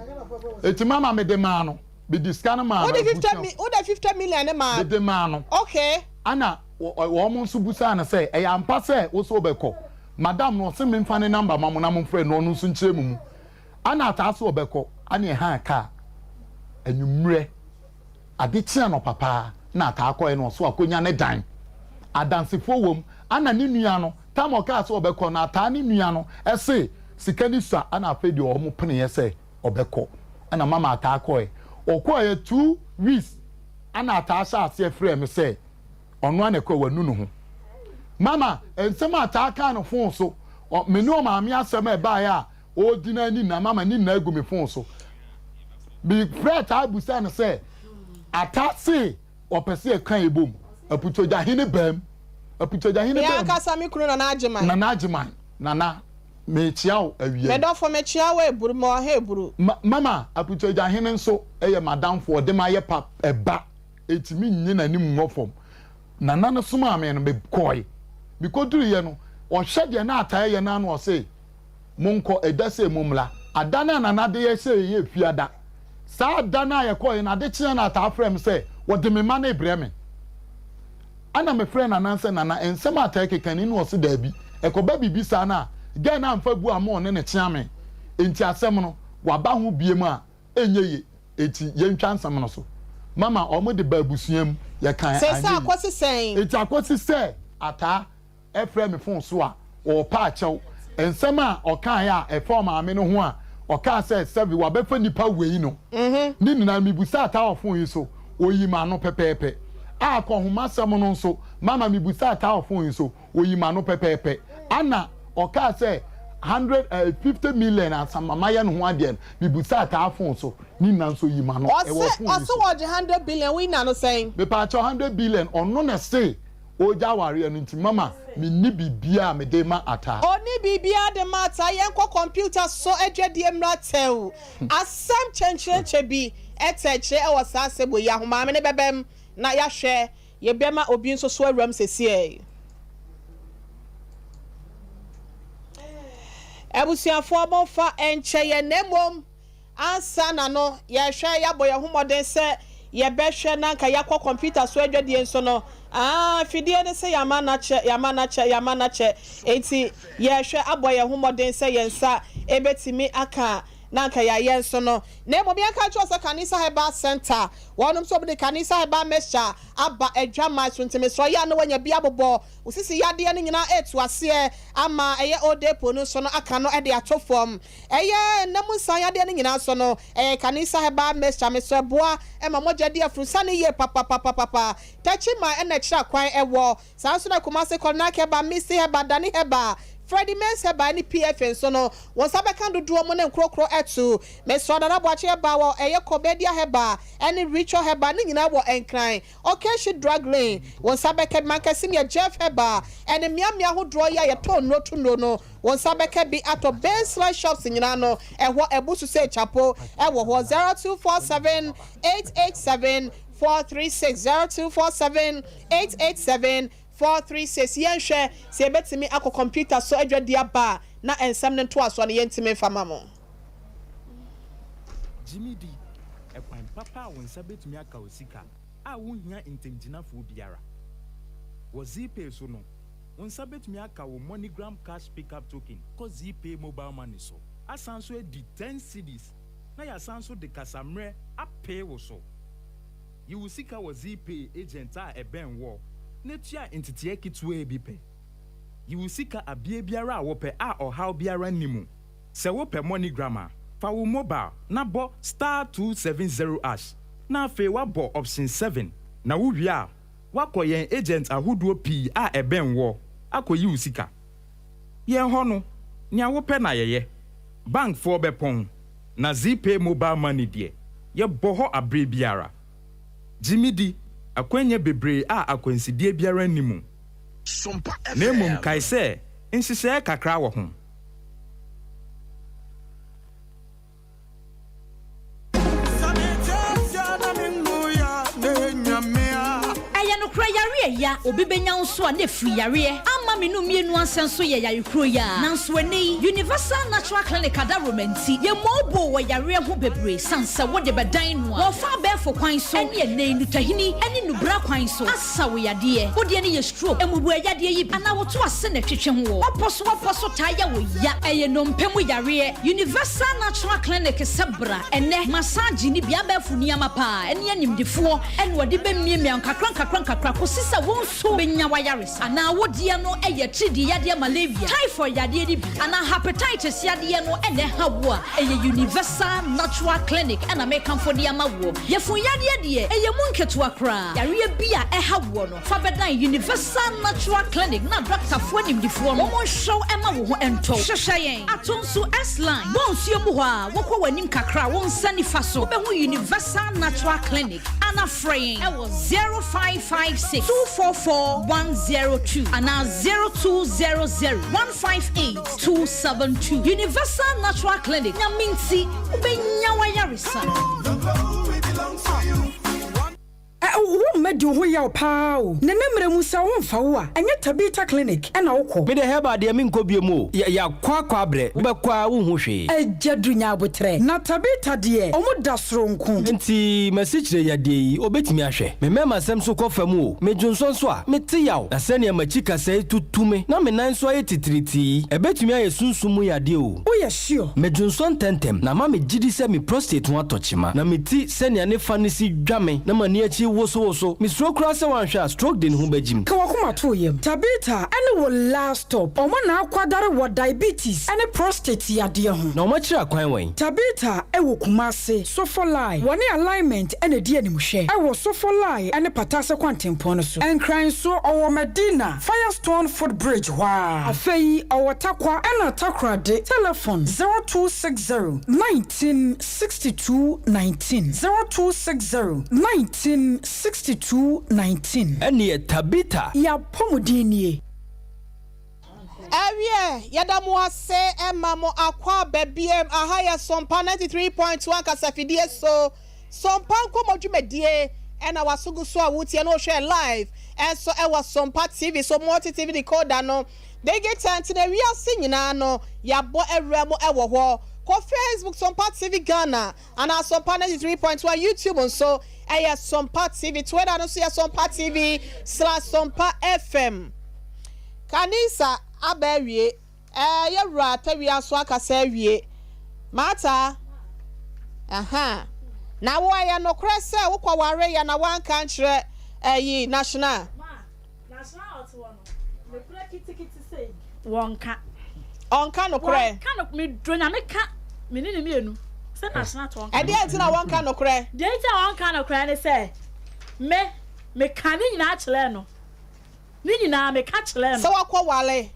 Eti mama mede maa no mede sika no maa no. Wode 50 mi wode 50 million ne maa. Mede maa no. Okay. Ana wɔn nso busaa no sɛ ɛyɛ ampa sɛ wo sɛ wobɛkɔ Madam no ɔse menfa ne number ma mo na momfrɛ no ɔno nso nkyerɛ mo mu. Ana ataa se ɔbɛkɔ ane ɛhaa car anwummerɛ ade kye anɔpa paa na ataa kɔɛ na ɔse wakonya ne dan. Adansefoɔ wom ana ne nua no time ɔkaa se ɔbɛkɔ no ataa ne nua no se sika no sua ana afei deɛ ɔmo peneɛ sɛ ɔbɛkɔ ɛna mama ataa kɔɛ. Ɔkɔɛ 2 weeks ana ataa hyɛ aseɛ frɛɛ me sɛ Ɔno ara na ɛkɔe, wanu ne ho. Mama, nsɛm a taa kaa no fon so, ɔ, me ne ɔmaame asɛm a ɛbaeɛ a ɔredi no ani nyinaa, mama ne nyinaa gu me fon so. Mefrɛɛ taa bisaa no sɛ, Ata se ɔpɛ sɛ yɛka yɛ bom? Aputuagya hene baam. Aputuagya hene Me baam. ankasa me kunu Nana Agyeman. Nana Agyeman, Nana, mekyea wo awia yi. Me dɔfo, mekyea wo Eburu, mewɔ ha Eburu. Ma, mama, Aputuagya hene nso yɛ m'adamfo, ɔde m'ayɛ pa, ɛba. Enti mennye n'anim nwɔ fam. Nana no somaa me no, mekɔe. Mekɔduruiɛ no, ɔhwɛ deɛ na Ataa reyɛ no ara na ɔse, Monkɔ, ɛda sei mommra. Ada no a Nana de yɛn hyɛeɛ yɛ Fiada. Saa da no a yɛkɔeɛ no, ade kyeeɛ na Ataa frɛɛ me sɛ wɔde me mma no rebrɛ me. Ɛnna mefrɛɛ Nana sɛ, Nana, nsɛm a Ataa rekeka ni? Ɛnna ɔse, Daabi. Ɛkɔba biribi saa no a, girl no amfa bu amma ɔne no kyea me. Enti asɛm no, waba ho biom a, ɛnyɛ ye, enti yɛntwa nsɛm no so. Mama wɔn de ba abusua mu, yɛkae Seesei anyɛ ye. akɔsi sɛn? Enti akɔsi sɛ Ataa frɛ me fon so a, ɔrepa akyɛw. Nsɛm a ɔkae a ɛfa ɔmaame no ho a ɔkaa sɛ sɛbe wabɛfa nnipa wei no, ne nyinaa mibusaa Ataa wɔ fon yi so, oyii m'ano pɛpɛɛpɛ. A Akɔnhomasɛm no nso, mama mibusaa Ataa wɔ fon yi so, Oyi m'ano pɛpɛɛpɛ. Ana ɔkaa sɛ 150 million ansa ma mayɛ ne ho adeɛ no, mebusaa taa phone so, ne nyinaa nso oyi m'ano. Ɛwɔ Ɔse phone yi ɔse so. wɔgye hundred billion woyi n'ano sɛn? Mepaakyɛw hundred billion ɔno na ɛse ɔregya awareɛ no nti mama menni biribiaa a mede ma Ataa. Ɔnni biribiaa de ma Ataa yɛnkɔ computer so adwadie mmra tɛw asɛm kyɛnkyerɛnkyɛ bi ɛtɛkyerɛ ɛwɔ saa asɛm wei yi ahomaame no bɛbɛm na yahwɛ Yɛbɛma obi nso so awuram sesiei. Abusuafoɔ momfa nkyɛ yɛn na mmom ansa na no yɛhwɛ yɛabɔ yɛn ho mmɔden sɛ yɛbɛhwɛ na anka yɛakɔ kɔmputa so adwadie nso no aa fidie no sɛ yɛama no akyɛ yɛama no akyɛ yɛama no akyɛ enti yɛhwɛ abɔ yɛn ho mmɔden sɛ yɛn nsa ɛbɛtumi aka na anka yɛayɛ nso no na mmom yɛnka nkyerɛ sɛ Kanisa Herbal Center Wɔnom nso wɔde Kanisa Herbal Mixture aba adwaman so nti mesrɛ yɛ a na wanya bi abobɔ wo sisi yadeɛ no nyinaa ɛretu aseɛ ama ɛyɛ odepo no nso no aka no de ato fam. Ɛyɛ nna mu nsan yadeɛ no nyinaa nso no ɛyɛ Kanisa Herbal Mixture mesrɛ boa ma mogya di afurusane yie papapapapa. Takyiman ɛna ɛkyerɛ kwan ɛwɔ Saa nso na Kumasi Kɔnak Herbal, Misty Herbal, Dani Herbal, Freddie Mays Herbal ne PFA nso no, wo nsa bɛka dodoɔ mu ne nkorokoro atu. Mesrɛ Nana Boakye Herbal wɔ ɛyɛ Kobedia Herbal ne Ritual Herbal ne nyinaa wɔ Nkran, Okashi Drug Lane. Wo nsa bɛka bi. Mankasim yɛ Jeff Herbal ne mmeammea ahodoɔ yi a yɛtɔn nnuro to nnuro no, wo nsa bɛka bi atɔ. Baseline Shops nyinaa no, ɛhɔ abu so sɛ kyapo wɔ hɔ. 0247 887 436 0247 887 436 Yɛnhwɛ sɛ yɛbɛtumi akɔ kɔmputa so adwadi aba a na nsɛm no ntoasoɔ no yɛntumi mfa ma mo. Gyimi di, ɛkwan papa a wo nsa bɛtumi aka wo sika a wonhia ntamgyinafoɔ biara. Wɔ Zeepay so no, wo nsa bɛtumi aka wo MoneyGram Cash Pickup Token kɔ Zeepay Mobile Money so, asan nso adi ten cedis na yɛasan nso de kasammerɛ apee wo so. Yi wo sika wɔ Zeepay agent a ɛbɛn woɔ na tua nteteɛ ketewaa bi pɛ. Yi wo sika abea biara a wopɛ a ɔhaw biara nni mu. Sɛ wopɛ MoneyGram a, Fa wo mobile na bɔ *270 hash na afei woabɔ option 7 na wowie a, woakɔ yɛn agent ahodoɔ pii a ɛbɛn woɔ akɔyi wo sika. Yɛn hɔ no, nea wopɛ na yɛyɛ. Bankfoɔ bɛpɔn, na Zeepay Mobile Money deɛ, yɛbɔ hɔ aberɛ biara. Gye me di, akwannya bebree a akwansideɛ biara nni mu. Na mmom kae sɛ, nhyehyɛeɛ kakra wɔ ho. Ɛyɛ nokorɛ yareɛ ya obi bɛnya wo nso a na ɛfiri yareɛ ama me no mmienu ansɛ nso yɛ yare kuro yi ara nanso ɛnnɛ yi Universal Natural Clinic adaworoma nti yɛ mobile wɔ yareɛ ho bebree sane sɛ wode bɛdan no a wɔfa abɛɛfo kwan so ɛne ɛnnɛ yi nnutahini ɛne nnubra kwan so asa wo yadeɛ wo deɛ no yɛ stroke mmubuo yadeɛ yi bi anaa woto ase na ɛtwetwe ho wɔ wapɔ so wapɔ so taa yɛ wo ya ɛyɛ nnompe mu yareɛ Universal Natural Clinic sɛ bra ɛnnɛ massage ne bi abɛɛfo nneɛma paa ɛne animdefoɔ ɛna wɔde bɛmiamia nkakra nkakra nkakra kɔsi sɛ wo nso bɛnya w'ayaresa anaa wo deɛ no ɛyɛ atiridii yadeɛ malaria typhoid yadeɛ no bi anaa hepatitis yadeɛ no ɛna ɛha wo a ɛyɛ Universal Natural Clinic ɛna mekamfo de ama woɔ yafunu yadeɛ deɛ ɛyɛ mu nketewa koraa yareɛ bi a ɛha woɔ no fa bɛdan Universal Natural Clinic na dɔktafoɔ animdifoɔ no wɔn nhwɛ wo ɛma wo ho ɛntɔ hwehwɛ yɛn ato nso S-line bɔ nsuo mu hɔ a wokɔ w'anim kakra wo nsa nifa so wobɛhu Universal Natural Clinic ana frɛ yɛn ɛwɔ 0556 244 102 anaa 0200 158 272 Universal Natural Clinic Nyame nti wobɛnya w'ayaresa. Ɛ wo mma di wo ho yaw paa o. Nene mmerɛ mu sɛ wo mfa wo a, ɛnyɛ Tabitha Clinic na wo kɔ. Me deɛ herbal deɛ menkɔ biom o, yɛ yakɔ akɔ abrɛ, wobɛkɔ a wonhu hwee. Agya Duru nya aboterɛ. Na Tabitha deɛ ɔmo da soronko. Nti m'asikyire yadeɛ yi obetumi ahwɛ? Me mmarima sɛm nso kɔ fam o, me dwonsɔ nso a, mete yaw, na sɛnea m'akyi kasɛe tutu me na me nan nso ayɛ titiritii yi, ɛbɛtumi ayɛ sunsum mu yadeɛ o. Woyɛ sure? Me dwonsɔ ntɛmntɛm, na ama me gyidi sɛ me prostate ho atɔ kyema, na me ti sɛnea ne fa no si dwa me na m'ani akyi wosowoso. Misuro koraa sɛ wanhwɛ a stroke de ne ho bɛgyim. Ka w'akoma to wo yam. Tabitha ne wo last stop. Wɔn na akwadare wɔ diabetes ne prostate yadeɛ ho. Na wɔakyerɛ akwan wɛn? Tabitha wɔ Kumasi, Sofolai. Wɔne Alignment na ɛdi animhwɛ wɔ Sofolai ne Patase kwantempɔn no so. Nkran nso, ɔwɔ Medina, Firestone foot bridge hɔ ara. Afei ɔwɔ Tarkwa ɛna Takoradi. Telefon, 0260 19 62 19 0260 19 62 19. Ɛneɛ Tabitha. Y'apɔmuden nie. Awiɛ, yɛda mo ase ma mo akwaaba biam. Aha yɛ Sompa 93.1 kasafidie so. Sompa nkɔmmɔ dwumadie ɛna w'aso gu so a wotie na wohwɛ live ɛnso ɛwɔ Sompa TV so, Multi TV decoder no. Digital nti na wiase nyinaa no yɛabɔ awura mu ɛwɔ hɔ. Kɔ Facebook Sompa TV Ghana anaa Sompa 93.1, YouTube nso ɛyɛ Sompa TV, Twitter no nso yɛ Sompa TV slash Sompa FM. Kanisa aba awie. Ɛɛ yɛ wura Tawia nso akasa awie. Martha, Aha. Na wo ɛyɛ nokorɛ sɛ wokɔ ware yɛ na woanka ankyerɛ ɛyi National? Ma, National a ɔte hɔ no, nokorɛ kitikiti sei, wɔnka. Ɔnka nokorɛ? Wɔnka no, medɔ Nyame ka, me ne no mmienu, sɛ National te ɔnka. Ɛdeɛn nti na wɔnka nokorɛ? Deɛ nti a wɔnka nokorɛ ne sɛ, me, meka ne nyinaa kyerɛɛ no. Ne nyinaa meka kyerɛɛ no. Sɛ wakɔ wale.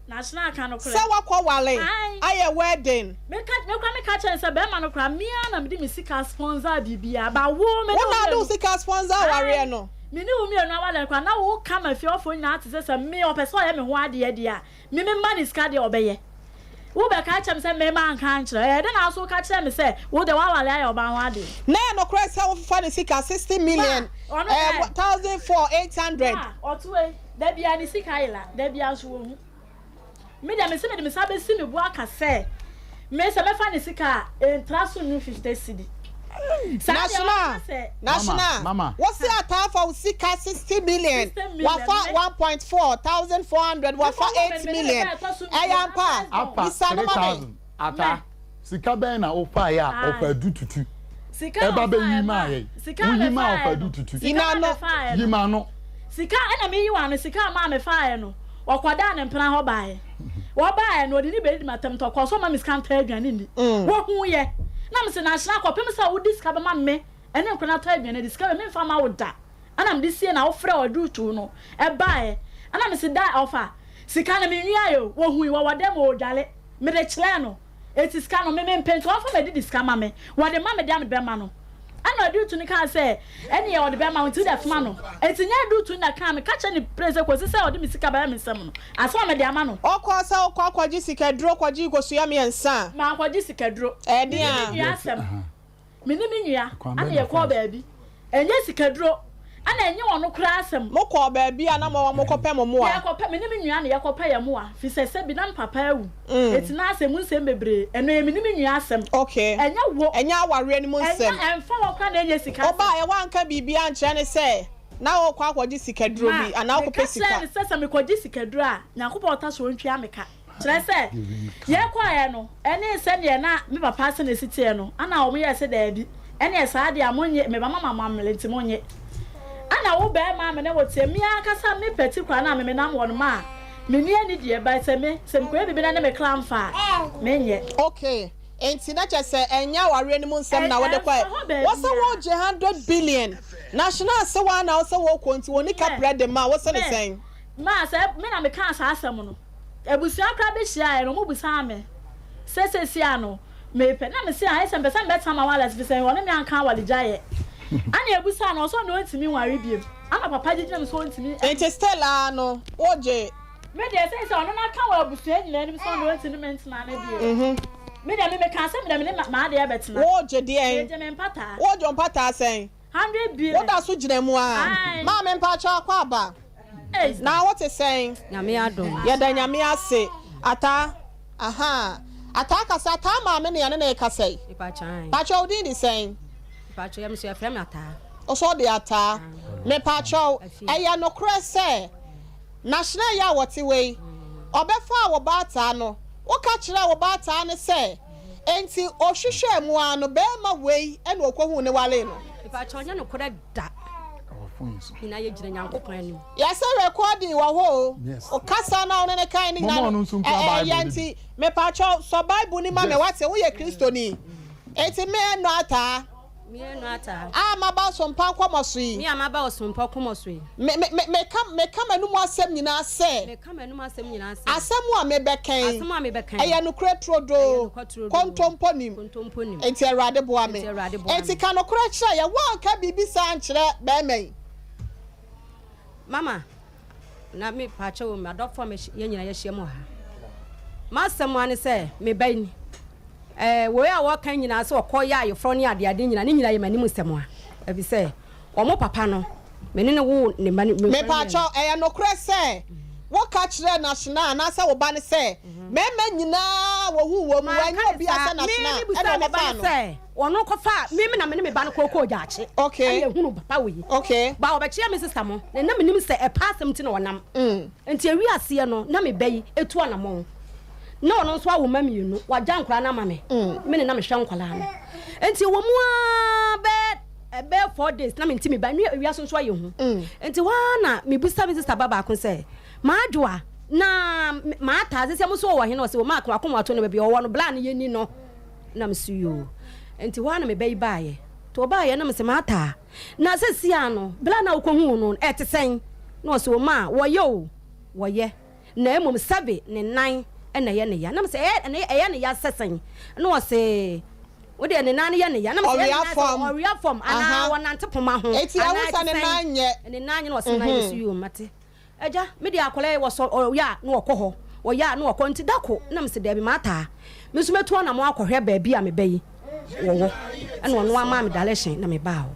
National ka nokorɛ. Sɛ wakɔ wale. Ae. Ayɛ wedding. Meka me koraa meka kyerɛɛ no sɛ bɛɛma no koraa me ara na mede me sika sponsor biribiara but wo me ne Wo wo na wode wo mmienu. sika sponsor Ae. awareɛ no. Me ne wo mmienu awareɛ no koraa na wo ka ma fie hɔfoɔ nyinaa te sɛ sɛ me ɔpɛ sɛ ɔyɛ me ho adeɛ deɛ a Me me ma no sika deɛ ɔbɛyɛ. Wo bɛ ka kyerɛ me sɛ me manka ankyerɛ wo ɛyɛ dɛn na wo nso wo ka kyerɛ me sɛ wo deɛ w'aware ayɛ ɔbaa ho adeɛ. Na ɛyɛ nokorɛ sɛ wo fefa ne sika 60 million Ma ɔno eh, ɛ. 1004,800. Ma ɔto ei da biara ne sika yera da biara nso wɔhu. Me deɛ me se mede me nsa bɛsi me bo aka sɛ me sɛ mɛfa ne sika a ɛntra so nnu 50 cedi. Saa deɛ National, waka sɛ. national, Mama. wo se ataa fa wo sika 60 million, 60 million, wafa me. 1.4, 1,400, wafa 8 million, ɛyɛ ampa? Afa Bisa no ma me. 3000 ata. Sika bɛn na wofaeɛ a ɔfa du tutu? Sika Ɛba a bɛyi ɔfaeɛ maa ma yɛn. sika a Woyi maa mefaeɛ ɔfa no du tutu. sika Yi a n'ano. mefaeɛ Yi no m'ano. sika ɛna meyi w'ano sika a maa mefaeɛ no ɔkɔdaa ne mpena hɔ baeɛ. Wɔbaeɛ no, ɔde ne bɛdidi m'atɛm nti ɔkɔɔ so ɔma me sika ntɔ aduane nni. Wɔhuiɛ na mese, Nahyena, kɔpem sɛ wode sika bɛma me ne nkwadaa no atɔ aduane adi, sika wei memfa mma wo da. Ɛna mede siee na wofrɛɛ ɔdurutoo no baeɛ. Ɛna mese, Da, ɔfa, sika no menwiaeɛ o. Wɔhui, wɔwɔ dɛm o, ɔdwale. Mede kyerɛɛ no. Enti sika no, me mempɛ nti ɔmfa m'adidi sika ma me. Wɔde ma me deɛ a mede bɛma no. Ɛna ɔdurutoo no kaa sɛ, Ɛnneɛ ɔde bɛma wo nti wode soma no. Enti nyɛ ɔdurutoo no na ɛkaa me ka kyerɛɛ no pire sɛ kɔsi sɛ ɔde me sika bɛyɛ me nsam no, asɛm a mede ama no. Ɔkɔɔ sɛ ɔkɔ akɔgye sikaduro kɔgyee kosua miɛnsa. Mankɔgye sikaduro. Ɛdeɛn Me ne a? me nua asɛm. Me ne me nua ɛna yɛkɔɔ baabi. Ɛnyɛ sikaduro ɛna ɛnyɛ ɔno koraa asɛm. Mokɔɔ baabi a na mo mokɔpɛ mo mmoa? Yɛkɔpɛ, me ne me nua na yɛkɔpɛ yɛn mmoa firi sɛ sɛbi na me papa awu. Enti na asɛm mu nsɛm bebree. Ɛno ɛyɛ me ne me nua asɛm. Okay. Ɛnyɛ wo. Ɛnyɛ awareɛ no mu nsɛm. Ɛnyɛ, ɛmfa hɔ koraa na ɛnyɛ sika asɛm. Wobaeɛ woanka biribiara ankyerɛ no sɛ na worekɔ akɔgye sikaduro bi Ma, anaa meka wokɔpɛ sika? kyerɛɛ no sɛ sɛ mekɔgye sikaduro a, Nyankopɔn ɔta so ɔntua me ka. Kyerɛ sɛ, yɛkɔeɛ no, ɛne sɛdeɛ na me papa ase na ɛsi teɛ no, ɛna wɔyɛɛ sɛ daabi, ɛneɛ saa deɛ a monnye, me ba mama mo amele nti monnye. Ɛna wo barima a me ne wo teɛ, me ankasa me pɛti koraa no a me menam hɔ no ma a, menni anidie, but sɛ me, sɛ mekɔyɛ biribi na ne me kra mfa a, menyɛ. Okay, enti na kyerɛ sɛ ɛnyɛ awareɛ no mu nsɛm na wode kɔeɛ. Ɛmfa hɔ Wo sɛ baabiara. woregye hundred billion, National se woa na wo sɛ worekɔ nti wɔnni kaprɛ de ma wo, wo se ne Me, sɛn? ma sɛ me na mekaa saa asɛm no. Abusua koraa bɛhyiaeɛ no, wɔbisaa me sɛ seesei a no mepɛ. Na mese ayɛ sɛ mepɛ sɛ mebɛtena m'aware ase ɛfiri sɛ ɔne me anka awaregyaeɛ. Ɛna yɛbisaa no, ɔse ɔno ɔntumi nware biom. Ɛna papa gye gyina mu sɛ ɔntumi. Nti still ara no wogye. Me deɛ seesei ɔno no aka wɔ abusua nyinaa anim sɛ ɔno ɔntumi ne me ntena no deɛ, me deɛ me mekaa sɛ me deɛ me ne m'adeɛ bɛtena. Wogye deɛn? Megye me mpataa. Wogye wo mpataa sɛn? Woda so gyina mu aa. Maame mpakyɛw akɔ aba. Na wo te sɛn? Nyame adom. Yɛda Nyame ase. Ataa ahaa Ataa kasa Ataa maame na yɛne no rekasa yi. Mpakyɛw wo din de sɛn? Mpakyɛw yɛ me so yɛfrɛ me Ataa. Wo so wode Ataa. Mepakyɛw ɛyɛ nokorɛ sɛ Nahyena yi a wɔte hɔ yi ɔbɛfaa wo ba Ataa no woka kyerɛɛ wo ba Ataa no sɛ Enti ɔhwehwɛɛ mu ara no, barima wei na ɔkɔhuu no waree no. Mepakyɛw nyɛ nokorɛ da. Nyinaa yɛ gyina Nyankopɔn anim. Yɛsɛ recording wɔ hɔ o. Wo kasa no a wo ne no kae no nyinaa no, ɛyɛ nti mepakyɛw sɔ Bible no ma me wate, woyɛ Kristoni. Enti me ɛnnɔ ataa. Me ɛnnɔ ataa. A maba ɔsompa nkɔmɔ so yi. Me a maba ɔsompa kɔmɔ so yi. Me, me, me, meka, meka m'anomu asɛm nyinaa sɛ. Meka m'anomu asɛm nyinaa sɛ. Asɛm a mebɛka yi. Asɛm a mebɛka yi. Ɛyɛ nokorɛ turodoo. Ɛyɛ nokorɛ turodoo. Kontompo nim. Kontompo nim. Enti Awurade boa me. Enti Awurade boa me. Enti ka nokorɛ kyerɛ yɛn. Woanka biribi saa ankyerɛ barima yi. Mama, na me paakyɛw o, m'adɔfo a yɛn nyinaa yɛahyia mu wɔ ha. M'asɛm ara ne sɛ, me ba yi, ɛɛ, wei a wɔka nyinaa sɛ ɔkɔ yɛ ayeforɔ ne adeade nyinaa, ne nyinaa yɛ m'anim nsɛm a, efisɛ wɔn papa no, me ne no woo ne mma no. Mepaakyɛw, ɛyɛ nokorɛ sɛ woka kyerɛɛ Nashna anaasɛ wo ba no sɛ mmarima nyinaa a wɔhuu wɔn mu, Manka wɔanyɛ ne obiara saa. sɛ Me, Nashna, mebisaa ɛna me ba ɔkɔfaa no no? sɛ, Ɔno kɔfaa me, me na me ne me ba no kɔɔ kɔɔ gyaakye. Okay. Ɛna ehunu papa wei. Okay. Ba ɔbɛkyea me sista mo, na na menim sɛ ɛpa asɛm nti na ɔnam. Nti ewi aseɛ no, na me ba yi etu anamɔn. Na ɔno nso awo mma mienu, wagya nkwadaa no ama me. Me ne na mehwɛ nkwadaa no. Nti ɛwɔ mu ara bɛyɛ ɛbɛyɛ 4 days na mente me ba, ne ewiase nso ayɛ hu. Nti hɔ ara na mebisa me sista ba baako sɛ, Maadwoa, na maataa, sɛ sɛ mo nso wɔwɔ he? Na ɔse, o maako, akoma ato no baabi a ɔwɔ no, bla no yɛnni no. Na mese yoo. Nti hɔ ara na me ba yi baeɛ. Nti ɔbaeɛ na mese Martha, na seesei ara no, berɛ a na wokɔhuu no no, ɛte sɛn? Na ɔse o ma, wɔyɛ o, wɔyɛ. Na mmom sɛbe ne nan na ɛyɛ ne ya. Na mese ɛyɛ, ɛyɛ ne ya sɛ sɛn? Na ɔse wo deɛ ne nan no yɛ ne ya. Na mese ɛyɛ ne Ɔwea nan sɛ fam. ɔwea fam anaa Aha. ɔnante poma ho Enti anaa ɛho ɛte sɛ ne sɛn? nan nyɛ. Ne nan nyɛ na ɔse nan yɛ. Mese yoo mate. Agya, me deɛ akwadaa yi wɔsɔ ɔyɛ a na ɔkɔ hɔ, ɔyɛ a na ɔkɔ nti da ko na mese daabi mataa me nso mɛtu anamɔn akɔhwɛ baabi a me ba yi wɔwɔ ɛna ɔno ara maa me direction na me baa hɔ.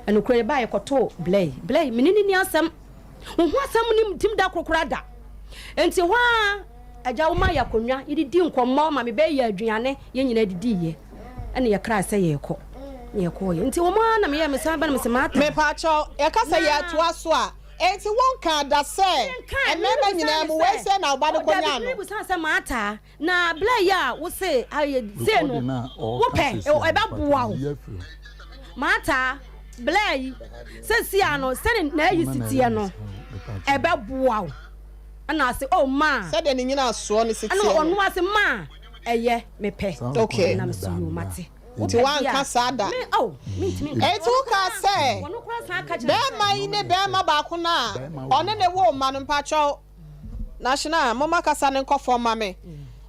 Ɛnokorɛ yɛbaa yɛkɔtoo Blɛi, Blɛi me ne no nni asɛm, wo ho asɛm nni me tirim da koro koraa da. Nti hɔ ara agya wo maa yɛ akonnwa yɛdidi nkɔmmɔ ma me ba yi yɛ aduane yɛn nyinaa didiiɛ ɛna yɛkraa sɛ yɛrekɔ na yɛkɔɔyɛ nti wɔn ara na meyɛɛ mesan ba na mese mataa. Mepaakyɛw, yɛka sɛ Na. yɛtoa so a, Enti wonkaa da sɛ, Menkae, Mmarima merebisa nyinaa ne mu, wei sɛ, sei na wo ba no o, dabi, kɔnyaa no? merebisa sɛ, Marta, na berɛ yi a wose ayɛ sei no, Recording a ɔreka wopɛ, seesei a, ɛbɛboa mepakyɛ wo? meyi afiri hɔ. Marta, berɛ yi, seesei ara no, sɛdeɛ n'ayi Moma si na teɛ ɛyɛ no, me saa, mepakyɛ. ɛbɛboa wo? Ɛna ɔse oh maa. Sɛdeɛ ne nyinasoɔ no si teɛ Ɛna no. ɔno ase maa ɛyɛ mepɛ. Okay. Ɛna mese yoo mate. Nti woanka saa da? Me oh mentumi nka. Enti wokaa sɛ bɛɛma yi ne bɛɛma baako no a ɔne ne woo mma no mpakyɛw National momma kasa no nkɔ fam ma me.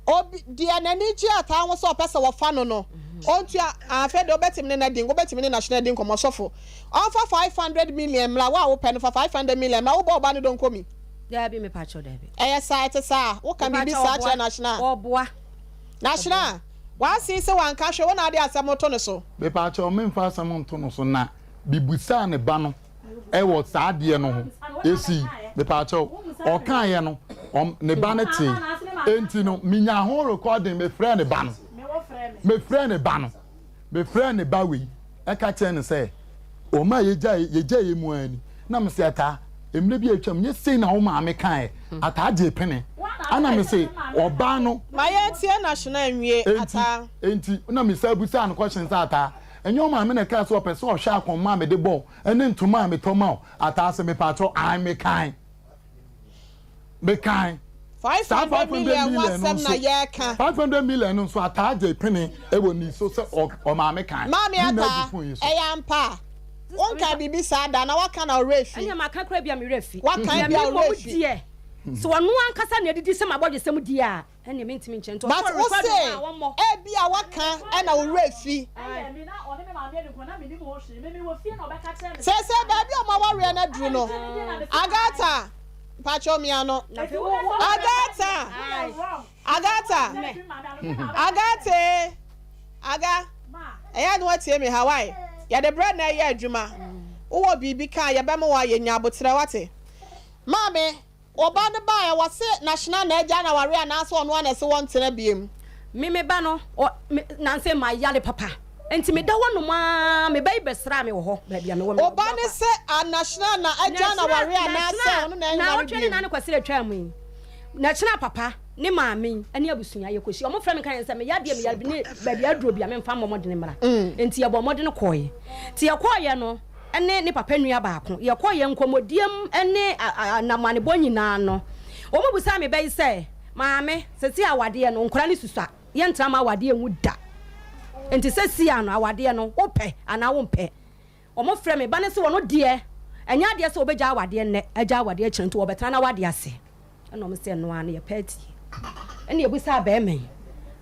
Obi deɛ n'ani gye ataa ho sɛ ɔpɛ sɛ wɔfa no no ɔntua afei deɛ wobɛtumi ne no adi wobɛtumi ne National adi nkɔmmɔ sɔfo ɔmfa 500 million mmra wo a wopɛ no fa 500 million mmra wobɔ ɔba no donkomi. Daabi mepakyɛw daabi. Ɛyɛ saa ɛte saa woka biribi saa kyerɛ National. Ɔboa. National w'ase sɛ wanka hwɛ wo na ade asɛm to no so. Mepakyɛw memfa asɛm nto no so na bibusaa ne ba no ɛwɔ saa adeɛ no ho esi mepakyɛw ɔkaeɛ no ɔm ne ba no tee enti no menya ho recording mefrɛ ne ba no mefrɛ ne ba no mefrɛ ne ba wei ɛka kyerɛ no sɛ wɔn a yɛgyae yɛgyae mu ara ni na mese ataa mmerɛ bi a atwam nyɛ sei na wo maame kaeɛ ataa gyee pene ana mese ɔbaa no Ma yɛntie National nwie ataa. Enti na mesan bisaa no question sɛ ataa Ɛnyɛ wo maame na ɛkaa sɛ ɔpɛ sɛ ɔhwɛ akɔmma a mede bɔ wo ne ntoma a metɔ ma wo ataa sɛ mepaakyɛw ae mekae mekae saa 500 million ho asɛm na yɛreka. 500 million no nso ataa gye pene wɔ ni so sɛ ɔmaame kae Maame ne na Ataa agu phone yi so. ɛyɛ ampa a wonkae biribi saa da anaa woaka na wo werɛ afi? Ɛnneɛ maka koraa bi a me werɛ afi. Woakae Deɛ bi a wo me werɛ mmom afi. deɛ sɛ ɔno ankasa na adidi sɛ m'abɔdwesɛm die a Ɛnneɛ mentumi nkyerɛ nti But ɔsɛ wo ɔrecord se no a wɔmmɔ. ebia waka ɛna wo werɛ fi. Seesei baabi a ɔmo awareɛ no aduru no Agatha mpakyɛw mia no Agatha Agatha Agatha ee Aga ɛyɛ a na watie me ha wai yɛde brɛ na ɛyɛ adwuma wowɔ biribi ka a yɛbɛma wo ayɛ nya aboterɛ wate Maame Ɔba no baeɛ, wɔse National na agyae no awareɛ anaasɛ ɔno ara na ɛse wɔntena biom? Me me ba no, ɔ, me, nansa yi mayare papa, nti meda hɔ nom ara, me ba yi bɛsraa me wɔ hɔ, baabi a mewɔ, mewɔ Ɔba no Abuakwa. se a National na agyae no National, awareɛ anaasɛ National, ɔno na ɛnware naawɔtwe ne biom? nane Kwasida twaa mu yi, National papa ne maame yi ne abusua yɛkɔhyia, wɔfrɛ me ka yɛn sɛ meyɛ adeɛ, meyare bi ne baabi aduro bi a memfa mmɔ mmɔdene mmra, nti yɛbɔɔ mmɔdene kɔeɛ, nti yɛkɔeɛ no, ne ne papa nua baako. Yɛkɔɔ yɛn nkɔmmɔdie mu ne anamanebɔ nyinaa no, wɔbisaa me bɛ yi sɛ, Maame, seesei awadeɛ no, nkwadaa no susua, yɛntena mma awadeɛ nwu da. Nti seesei ano, awadeɛ no, wopɛ anaa wompɛ? Wɔfrɛɛ me ba no sɛ ɔno deɛ, ɛnyɛ adeɛ sɛ ɔbɛgyae awadeɛ nnɛ, agyae awadeɛ akyire nti ɔbɛtena n'awadeɛ ase. Ɛna ɔmo sɛ ɛno ara no yɛpɛ atie. Ɛna yɛbisaa bɛɛma yi.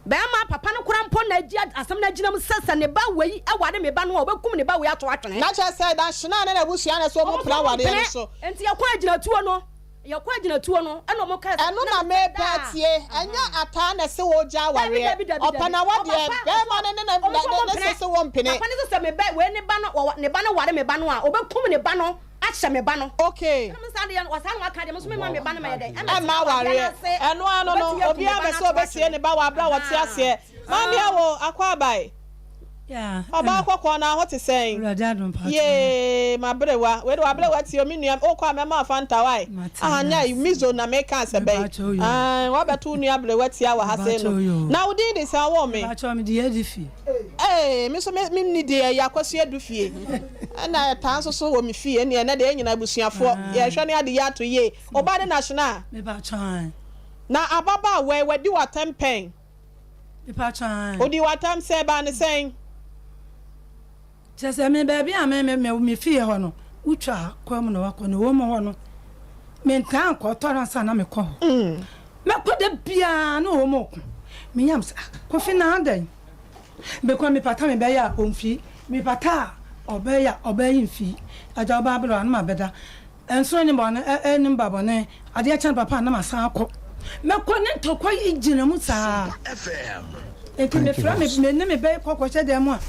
Bɛɛma papa no koraa mpo na agye asɛm no agyina mu sɛ sɛ ne ba wei ware me ba no a ɔbɛkum ne ba wei ato atwene. Na kyerɛ sɛ Dahyena ne n'abusua na ɛsɛ ɔmo Ɔmo pene nso ɔmo awareɛ no mpene. so. Nti yɛkɔ agyinatuo no, yɛkɔ agyinatuo no ɛna ɔmo kaa sɛ Ɛno na na mesɛ mepɛ daa. atie. Ɛnyɛ Ataa na ɛsɛ ɔgya Dabi awareɛ. dabi dabi Ɔpɛ dabi. n'awadeɛ. Ɔpapa Bɛɛma no ne ne ɔmo nso ɔmo ne mpene. se se wɔmpene. Papa no nso sɛ me ba wei ne ba no ɔwa ne ba no ware me ba no a ɔbɛkum ne ba no. ahyɛ me ba no. Okay. Ɛna me saa deɛ ɔsaa na waka deɛ me nso me ma me ba no mɛyɛ dɛ. Ɛmma awareɛ. Ɛno ano no obiara bɛ sɛ ɔbɛsie ne ba wɔ abere a wɔte aseɛ. Maame awo akɔ abae. Ɔbaa kɔkɔɔ na ho te sɛn? Yee maberewa. Wei de waberewa tie o me nua wokɔ a mɛma wo fanta wae. Aha nyɛ mizo na meka sɛ bɛyi. Ae wabɛto wo nua aberewa tia wɔ ha sei no. Na wo din de sɛn ɔwɔ me? Ee me nso me me nni deɛ ɛyɛ akwasu adu fie. Ɛna ɛtaa nso so wɔ me fie ɛne ɛnɛ deɛ yɛn nyinaa abusuafoɔ yɛhwɛ ne ade yi ato yie. Wo ba ne National? Na ababaawa yi wadi w'atɛm pɛn? Odi w'atɛm sɛ ɛbaa ne sɛn? Kyerɛ sɛ me baabi a me me me fie hɔ no wotwa kwan mu na wakɔ na wɔn hɔ no mentaa nkɔ tɔ no ansa na mekɔ hɔ mɛkɔ da biara na wɔn ɔko menyam sɛ ah kofi na adɛn mekɔ mepata mebɛyɛ a ɔmfi mepata a ɔbɛyɛ a ɔbɛyɛ mfi agya ɔbaa berɛ a na mabɛda Nsono ne bɔne ɛ ne mba bɔne. Adeɛ kyɛ no papa a na masan akɔ. Mɛkɔ ne ntɔkwa yi gyina mu saa. Enti mefrɛ me me ne me ba yi kɔ kɔhyɛ dan mu a,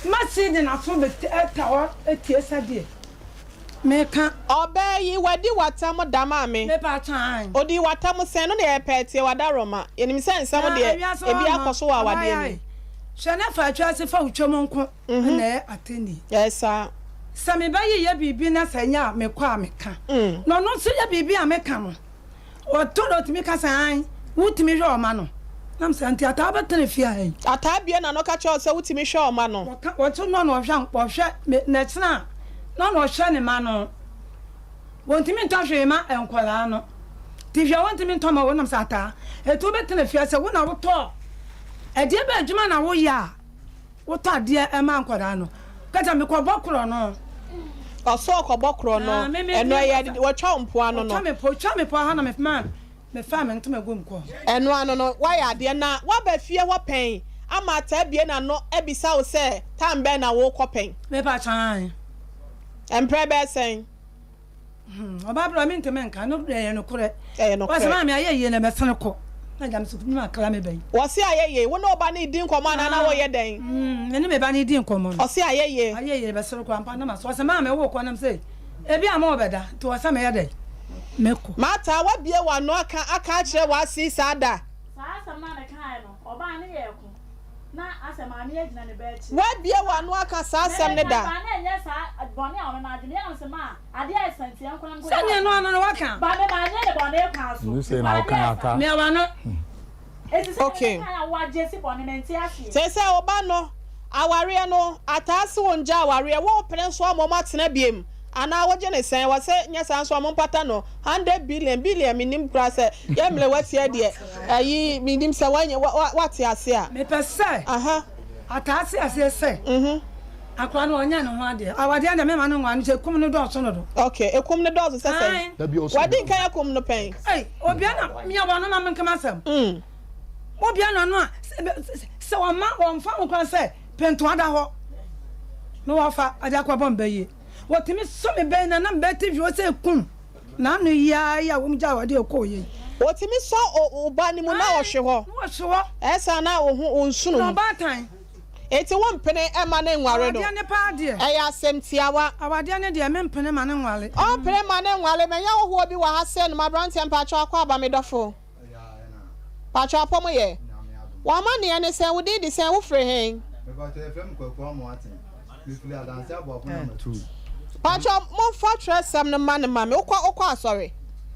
masi de n'aso bɛta hɔ atie sɛdeɛ meka. Ɔbaa yi, wadi w'atam da maame. Mepa kyan. Odii w'atam sɛn? No na yɛpɛ atie w'adaworoma. Yɛnim sɛ nsɛm deɛ, ebi akɔ so wɔ awadeɛ no mu. Hwɛ na fa atwa ase fa wo twam nko. na ɛyɛ atɛnni. Ɛyɛ saa. Sɛ me ba yi yɛ biribi na sɛ ɛnyɛ a mekɔ a meka. Na ɔno nso yɛ biribi a meka no, ɔtɔ da ɔtumi ka sɛ ae, wotumi hwɛ ɔma no. Na mesɛ nti ataa bɛtena fie ha yi. Ataa bue n'ano ka kyerɛ wo sɛ wotumi hwɛ ɔma no. Ɔka, ɔnso na ɔna ɔhwɛ, ɔhwɛ me, na ɛkyena a, na ɔna ɔhwɛ ne mma no. Wɔntumi ntɔ hwee ma nkwadaa no. Nti hwɛ wontumi ntɔ ma wo nam sɛ ataa. Eti wobɛtena fie sɛ wo na wotɔ. Ɛdeɛ bɛn adwuma na woyɛ a wotɔ adeɛ ma nkwadaa no? Ka kyerɛ me mekɔbɔ korɔno. Ɔsɛ ɔkɔbɔ korɔno. Ɛno ɛyɛ wɔtwa wo mpoa no no. Wɔtwa me mpoa, wɔtwa me mpoa ha na me mefaa me ntoma guu mu kɔɔ. Ɛno ano no woayɛ adeɛ na woaba fie hɔ pɛn ama ataa abue n'ano abisa wo sɛ time bɛn na worekɔ pɛn? Mepa kyɛw aane. Mprɛ bɛyɛ sɛn? Hmm, ɔbaa bra mi ntumi nka no ɛyɛ nokorɛ. Ɛyɛ nokorɛ. Wɔsɛ maame ayɛ yie na mɛsene kɔ. Na gya mesɛ mi akra me bɛyi. Wɔse ayɛ yie, wo ne wo ba no redi nkɔmmɔ anaa na wɔyɛ dɛn? Hmm, me ne me ba no redi nkɔmmɔ no. Ɔse ayɛ yie. Ayɛ yie bɛsere kɔ ampa na ma so. Ɔse maame wo kɔ nam sɛ ebi a mo bɛda nti wɔsɛ meyɛ dɛn mɛkɔ. Martha, woabue w'ano aka aka akyerɛ w'ase saa da? Saa asɛm no a mekaeɛ no, ɔbaa no yɛɛ ko. Na asɛ maame agyina ne ba akyi. Woabue w'ano aka saa asɛm no da? Mebɛka paa na ɛnyɛ saa bɔne a ɔno n'adwene yɛ nam sɛ ma adeɛ ayɛ sa nti ɛnko na mekɔgyaa Sɛdeɛ no ano no waka. Ba me manyɛ ne bɔne kwan so. Nti sei na woka ata. Mia w'ano. Enti sɛ Okay. mebɛka a woagye si bɔne mente aseɛ. Seesei wo ba no awareɛ no ataa se wo ngya awareɛ wo pene nso ama ɔmo atena biem anaa wogye ne sɛn wɔse nyɛ saa nso a mompata no hundred billion billion mennim koraa sɛ yɛ mmerɛ watia deɛ ayi mennim sɛ wanya wate ase a. Mepɛ sɛ Aha. ataa te aseɛ sɛ akwadaa no ɔnyɛ ne ho adeɛ. Awadeɛ deɛ mema no nware no sɛ ekum no dɔɔso dodo. Okay, ekum no dɔɔso sɛ sɛn? Ae. Wadi nkan akum no pɛn? Ei, obia na mia w'ano na menka m'asɛm. Wobia n'ano a, sɛ wɔma wɔmfa ho kwan sɛ pentoa da hɔ na wɔafa de akɔbɔ me bayie. Wɔtumi sɔ me bɛn na na me bɛ te hwɛ sɛ kum n'ano yi ara yi a wɔn gya awadeɛ kɔɔ yɛ yi. Wɔtumi sɔ wo ba no mu na ɔhwe hɔ. Na ɔhwe hɔ. Ɛsa na wo ho wo nsono mu. Na ɔbaatan. Enti wompene mma no nware no? Awadeɛ ne paa deɛ. Ɛyɛ asɛm tiawa. Awadeɛ ne deɛ mempene ma no nware. Ɔmpene ma no nware. Manya hɔhoɔ bi wɔ ha sɛ no m'aberanteɛ mpakyɛw akɔ aba me dɔfo. Pakyɛw apɔ mo yɛ? W'amanneɛ ne sɛn? Wo din de sɛn? Wo firi hen? Mepakyɛw yɛfrɛ me Kwaku Amoaten. Mefiri Adanse Aboabo number 2. Pakyɛw momfa twerɛsɛm no ma no ma me. Wokɔ wokɔ asɔre?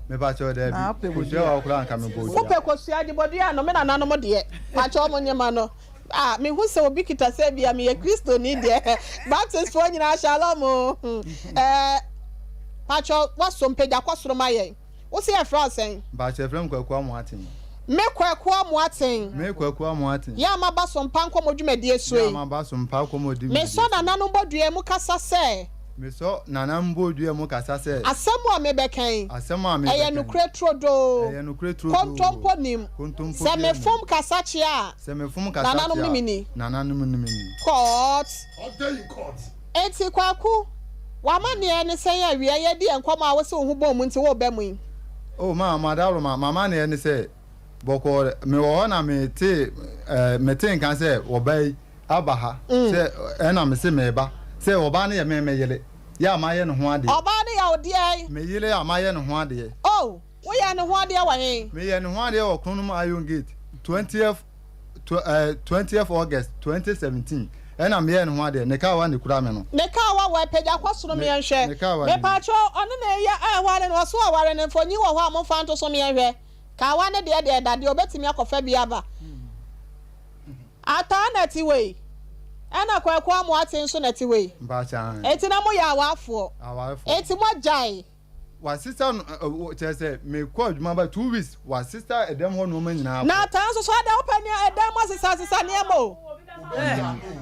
Mepakyɛw daabi. Kosua wɔ hɔ koraa anka mebɔ dua. Wopɛ kosua de bɔ dua no? Me nananom deɛ. Pakyɛw monye ma no. Ah, mehu sɛ obi kita sɛ ebia meyɛ Kristoni deɛ. Baptistfoɔ nyinaa shalom o. Eh, pakyɛw woasom pagya kɔ soro ma yɛn. Wo se yɛfrɛ wo sɛn? Mpakyɛ yɛfrɛ me Kwaku Amoaten. Me Kwaku Amoaten. Me Kwaku Amoaten. Yɛ a maba so mpa nkɔmmɔ dwumadie so yi. Yɛ a maba so mpa nkɔmmɔ dwumadie so yi. Mesɔ nananom bodua mu kasa sɛ. Mesɔ nananom bodua mu kasa sɛ. Asɛm a mebɛka yi. Asɛm a mebɛka yi. Ɛyɛ nokorɛ turodoo. Ɛyɛ nokorɛ turodoo. Kontompo nnim. Kontompo Sɛ biara nnim. mefom kasa kyea a. Sɛ mefom kasa kyea a. Nananom ne me ni. Nananom ne me ni. Court. Order in court. Enti Kwaku, w'amanneɛ ne sɛn awia yi adi yɛn nkɔmmɔ a wose wo ho bɔɔ mu nti woreba mu yi? Oh ma, Madaworoma, m'amanneɛ ne sɛ, bɔkɔɔ, mewɔ hɔ na metee, eh, metee nka sɛ ɔbaa yi aba ha, sɛ, ɛna mese mereba, sɛ ɔbaa no yɛ me, me yere, yɛ a mayɛ ne ho adeɛ. Ɔbaa no yɛ wo deɛn? Me yere a mayɛ ne ho adeɛ. Oh, woyɛɛ ne ho adeɛ wɔ he? Meyɛɛ ne ho adeɛ wɔ Kronom Iron Gate, 20th eh, 20th August 2017 ɛna meyɛɛ ne ho adeɛ, ne kaa wa na ekura me no. Ne kaa wa wɔ apagya kɔ soro meɛnhwɛ. Ne kaa wa ni. Mepaakyɛw ɔno na ɛyɛ a ɛware no ɔso aware no mfonyin wɔ hɔ a momfa nto so meɛnhwɛ. Kaa wa ne deɛ deɛ ɛda deɛ ɔbɛtumi akɔfa bi aba. Ataa na ɛte wei ɛna Kwaku Amoate nso na ɛte wei. Mpaakyɛw. Enti na moyɛ awarefoɔ. Awarefoɔ. Enti moagyae. Wasesa no ɛ kyerɛ sɛ mekɔ adwuma ba 2 weeks wasesa ɛdɛm hɔ nneɛma nyinaa kɔ. Na taa nso so adɛn wopɛ nea ɛdan mu asesa asesa nneɛma o.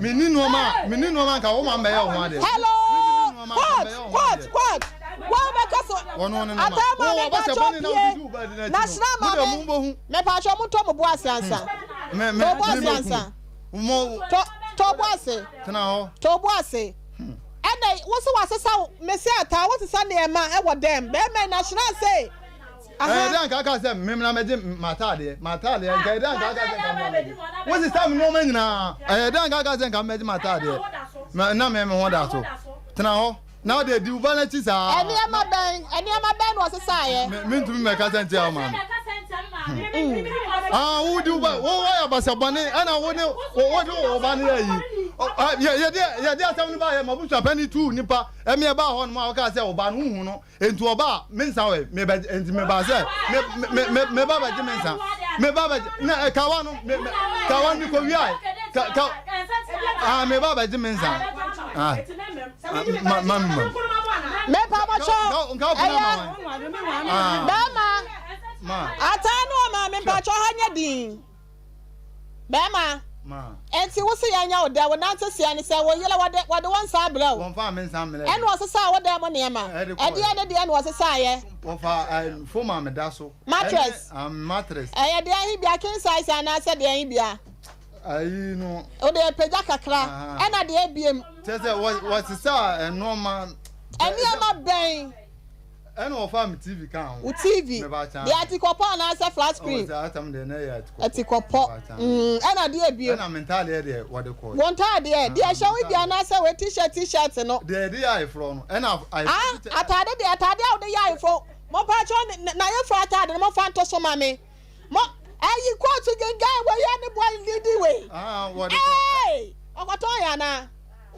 Menni nneɛma a menni nneɛma nka wo ma mbɛyɛ wo ho adeɛ. Hello court court court wo bɛka so ataa ma me pakyɛ pie na hyira ma me me pakyɛ mo ntɔ mo bo ase ansa tɔ bo ase ansa tɔ tɔ bo ase tɔ bo ase. Ɛnɛ wo se wasesa wo mese ataa wo sesa nneɛma ɛwɔ dɛm bɛɛma yi na hyena se aha. Ɛyɛ dɛ anka aka sɛ me mmra mɛgye m'ataadeɛ m'ataadeɛ nka ɛyɛ dɛ anka aka sɛ nka mmra mɛgye wo sesa me nneɛma nyinaa ɛyɛ dɛ anka aka sɛ nka mɛgye m'ataadeɛ na me me ho da so tena hɔ na ɔde adi wo ba n'akyi saa. Nneɛma bɛn nneɛma bɛn na ɔsesaeɛ. Me mentumi mɛkasa ntia wo maame. Ah, wo di wo wo yɛ abasa bɔne ɛna wo ne wo de wo ba no yɛ yi. Yɛde yɛde asɛm no ba yɛ mabusua panyin tu nipa ɛmi ɛba hɔ nom a ɔka sɛ ɔba no huhu no nti ɔba a me nsa wɛ me bɛ nti me ba sɛ me me me me ba bɛgye me nsa me ba bɛgye na kawa no me me kawa no kɔ wia ka ka ah me ba bɛgye me nsa ah ma ma ma. Mepa mo kyɛw ɛyɛ bɛɛma. Ataa ne ɔmaame mpakyɛw ha nyɛ din. Bɛɛma, enti wo se yɛnyɛ wo dɛ, wo nante seɛ ne sɛ wo yere wɔde wɔde wo nsa abrɛ wo. Wɔmfaa me nsa mmerɛ me. Ɛna ɔsesaa wo dan mu nneɛma. Ɛdeɛn ne deɛn na ɔsesaeɛ? Wɔfaa ɛɛ foam a meda so. Mattress. Ɛne mattress. Ɛyɛ deɛn he bia, king size anaasɛ deɛn he bia? Ayi no. Wo deɛ pagya kakra. Ɛna deɛ ebiem. Kyerɛ sɛ wɔ wɔsesaa nneɛma. Nneɛma bɛn? Ɛna wɔfaa me TV kaa ho. Wo TV? Deɛ atikɔpɔ anaasɛ flat screen? Oh, saa tam deɛ na ɛyɛ atikɔpɔ. Atikɔpɔ. Mm, ɛna deɛ ebiem. Ɛna me ntaadeɛ deɛ wɔde kɔɔ. Wo ntaadeɛ? Deɛ ɛhyɛ wo bi anaasɛ wei t-shirt t-shirt no? Deɛ yɛde yɛ ayeforɔ no. Ɛna ayeforɔ. Ah, ataade deɛ ataade a wɔde yɛ ayeforɔ. Mo mpakyɛw n'ayeforɔ ataade no mo fa nto so ma me. Mo ɛyi kóòtù gengan wei yɛ ne boy didi wei. Ah, wɔde kɔ. Ee, ɔkɔtɔn yɛ anaa?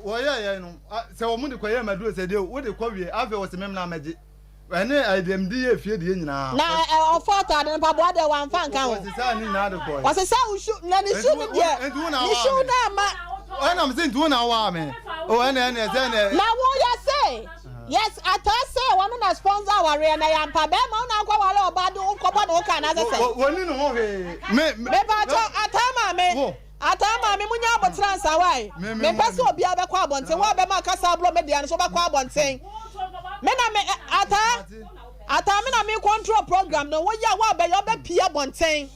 Wɔyɛ yɛ no sɛ wɔn de kɔ yɛ maduro sɛ deɛ wode kɔ wie afei wɔsɛ mɛmna mɛgye ɛne ɛdeɛ mede yɛ fie deɛ nyinaa. Na ɔfɔ ataade no mpaboa deɛ wamfa nka ho. Wɔsesa ne nyinaa de kɔɛ. Wɔsesa wo shoe na ne shoe no deɛ ne shoe no ama. Ɛna mo sɛ nti wo na waa me o ɛna ɛna ɛsɛ ɛna. Na wo yɛ sɛ yes ataa sɛ wɔn na sponsor awareɛ na yampa bɛrima wo na akɔ ware ɔbaa de wo kɔbɔ ne ho ka anaasɛ sɛ. Wɔni ne ho hwee me. Mepatɔ ataa maame. Ataa maame mo nya aboterɛ ansa wai me mpɛ sɛ obiara bɛkɔ abɔnten wo a bɛma akasa aborɔ me deɛ no so wobɛkɔ abɔnten me na me ataa ataa me na me control program no wo yɛ wo a bɛyɛ ɔbɛ pie abɔnten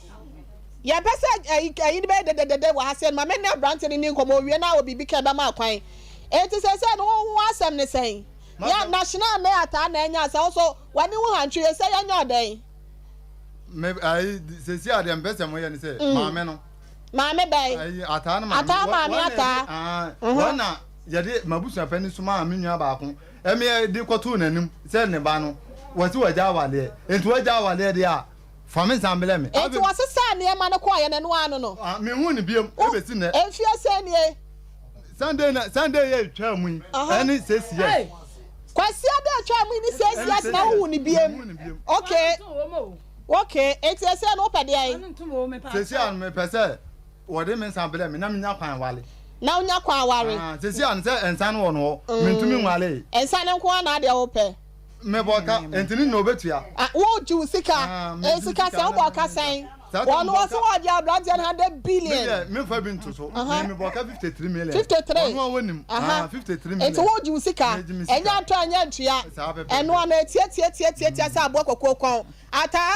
yɛn pɛ sɛ ɛyi ɛyi no bɛyɛ dededede wɔ ha sɛ no ma me ne aberante no ni nkɔmɔ owie na wɔ biribi ka ɛbɛma akwan eti sɛ sɛ no wo ho asɛm ne sɛn yɛ national ne ataa na ɛnya sɛ wo so w'ani wo hantwi yɛ sɛ yɛnyɛ ɔdɛn. Me ayi sɛsi adeɛ mpɛ sɛ mo yɛ ne sɛ maame no. Maame bɛn? Ayi, ataa no maame. Ataa maame ataa. Wɔn na yɛde m'abusua panin somaa me nua baako ɛmi de kɔtoo n'anim sɛ ne ba no wɔsi wɔagya awadeɛ nti wɔagya awadeɛ deɛ a fa me nsa mbrɛ me. Nti wɔsesaa nneɛma no kɔɔeɛ no ɛno ara no no. Menhuu no biom ɛbɛsi nnɛ. Mfeɛ sɛn nie? Sunday na Sunday yɛ etwaa mu yi ɛne six years. Kwasiada etwaa mu yi ne six years na wohu no biom okay. Ok, enti seesei no wopɛ deɛn? Seesei a no mepɛ sɛ wɔde me nsa brɛ me na menya kwan ware. Na wonya kwan ware. Ah, seesei a no sɛ nsa no wɔ no hɔ, mentumi nwaree. Nsa no nko ara na adeɛ wopɛ? Mebɔ ka, enti ne nyinaa obetua. Ah, wogye wo sika. Ah, megye sika sika sɛn? Wobɔ ka sɛn? Wɔn wɔ se wɔgye aberanteɛ no 100 billion. Me deɛ, memfa bi nto so. Me mebɔ ka 53 million. 53? Ɔno a wɔnim. Ah, 53 million. Enti wogye wo sika. Megye me sika. Ɛnyɛ atɔ ɛnyɛ ntua. Saa pɛpɛɛpɛ. Ɛno ano etiatiatiatiatia sɛ aboa kɔkɔɔ kɔn. Ataa,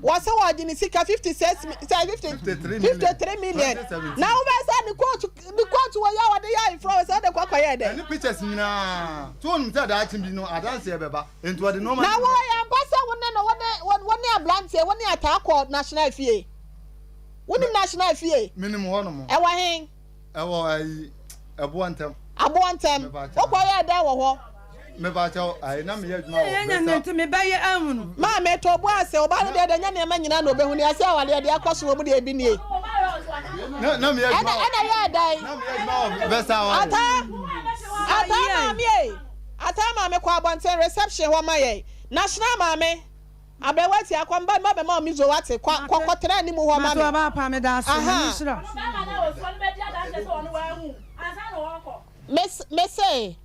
wɔse wɔgye ne sika 56 mi sɛ 50 53 million na wobɛyɛ sɛ ne coat ne coat wɔ yi a wɔde yɛ ayeforɔ wɔ sɛ wode kɔ kɔyɛ dɛn. Ɛne pictures nyinaa so wonim sɛ daakye bi no adanseɛ bɛba nti wɔde nnoɔma Na wo ɛyɛ ampa sɛ wo ne no wo ne wo ne abranteɛ wo ne Ataa kɔ national fie wonim national fie? Menim hɔ nom. Ɛwɔ he? Ɛwɔ ayi ɛboɔ ntɛm. Aboɔ ntɛm. Wokɔ yɛɛ dɛn wɔ hɔ? Mepakyɛw ayi na meyɛ adwuma wɔ Yɛ nya Bɛsa. nti mebɛyɛ ahunu. Maame tɔ bo ase, ɔbaa no deɛ deɛ nyɛ nneɛma nyinaa na ɔbɛhu no, yɛse awareɛ deɛ ɛkɔ so wɔ mu deɛ ebi nie. Na na meyɛ adwuma Ɛna wɔ ɛna yɛɛ dɛn? na meyɛ adwuma wɔ Bɛsa hɔ. Ataa Ataa maame ei, Ataa maame kɔ abɔnten reception hɔ ma yɛn. National maame. Aberewa tia kɔ mba mma bɛma wo mizo wate kɔ kɔ kɔ tena anim hɔ ma Mate me ɔbaa pa meda ase nyame ahaa. nhyira wo. Me me se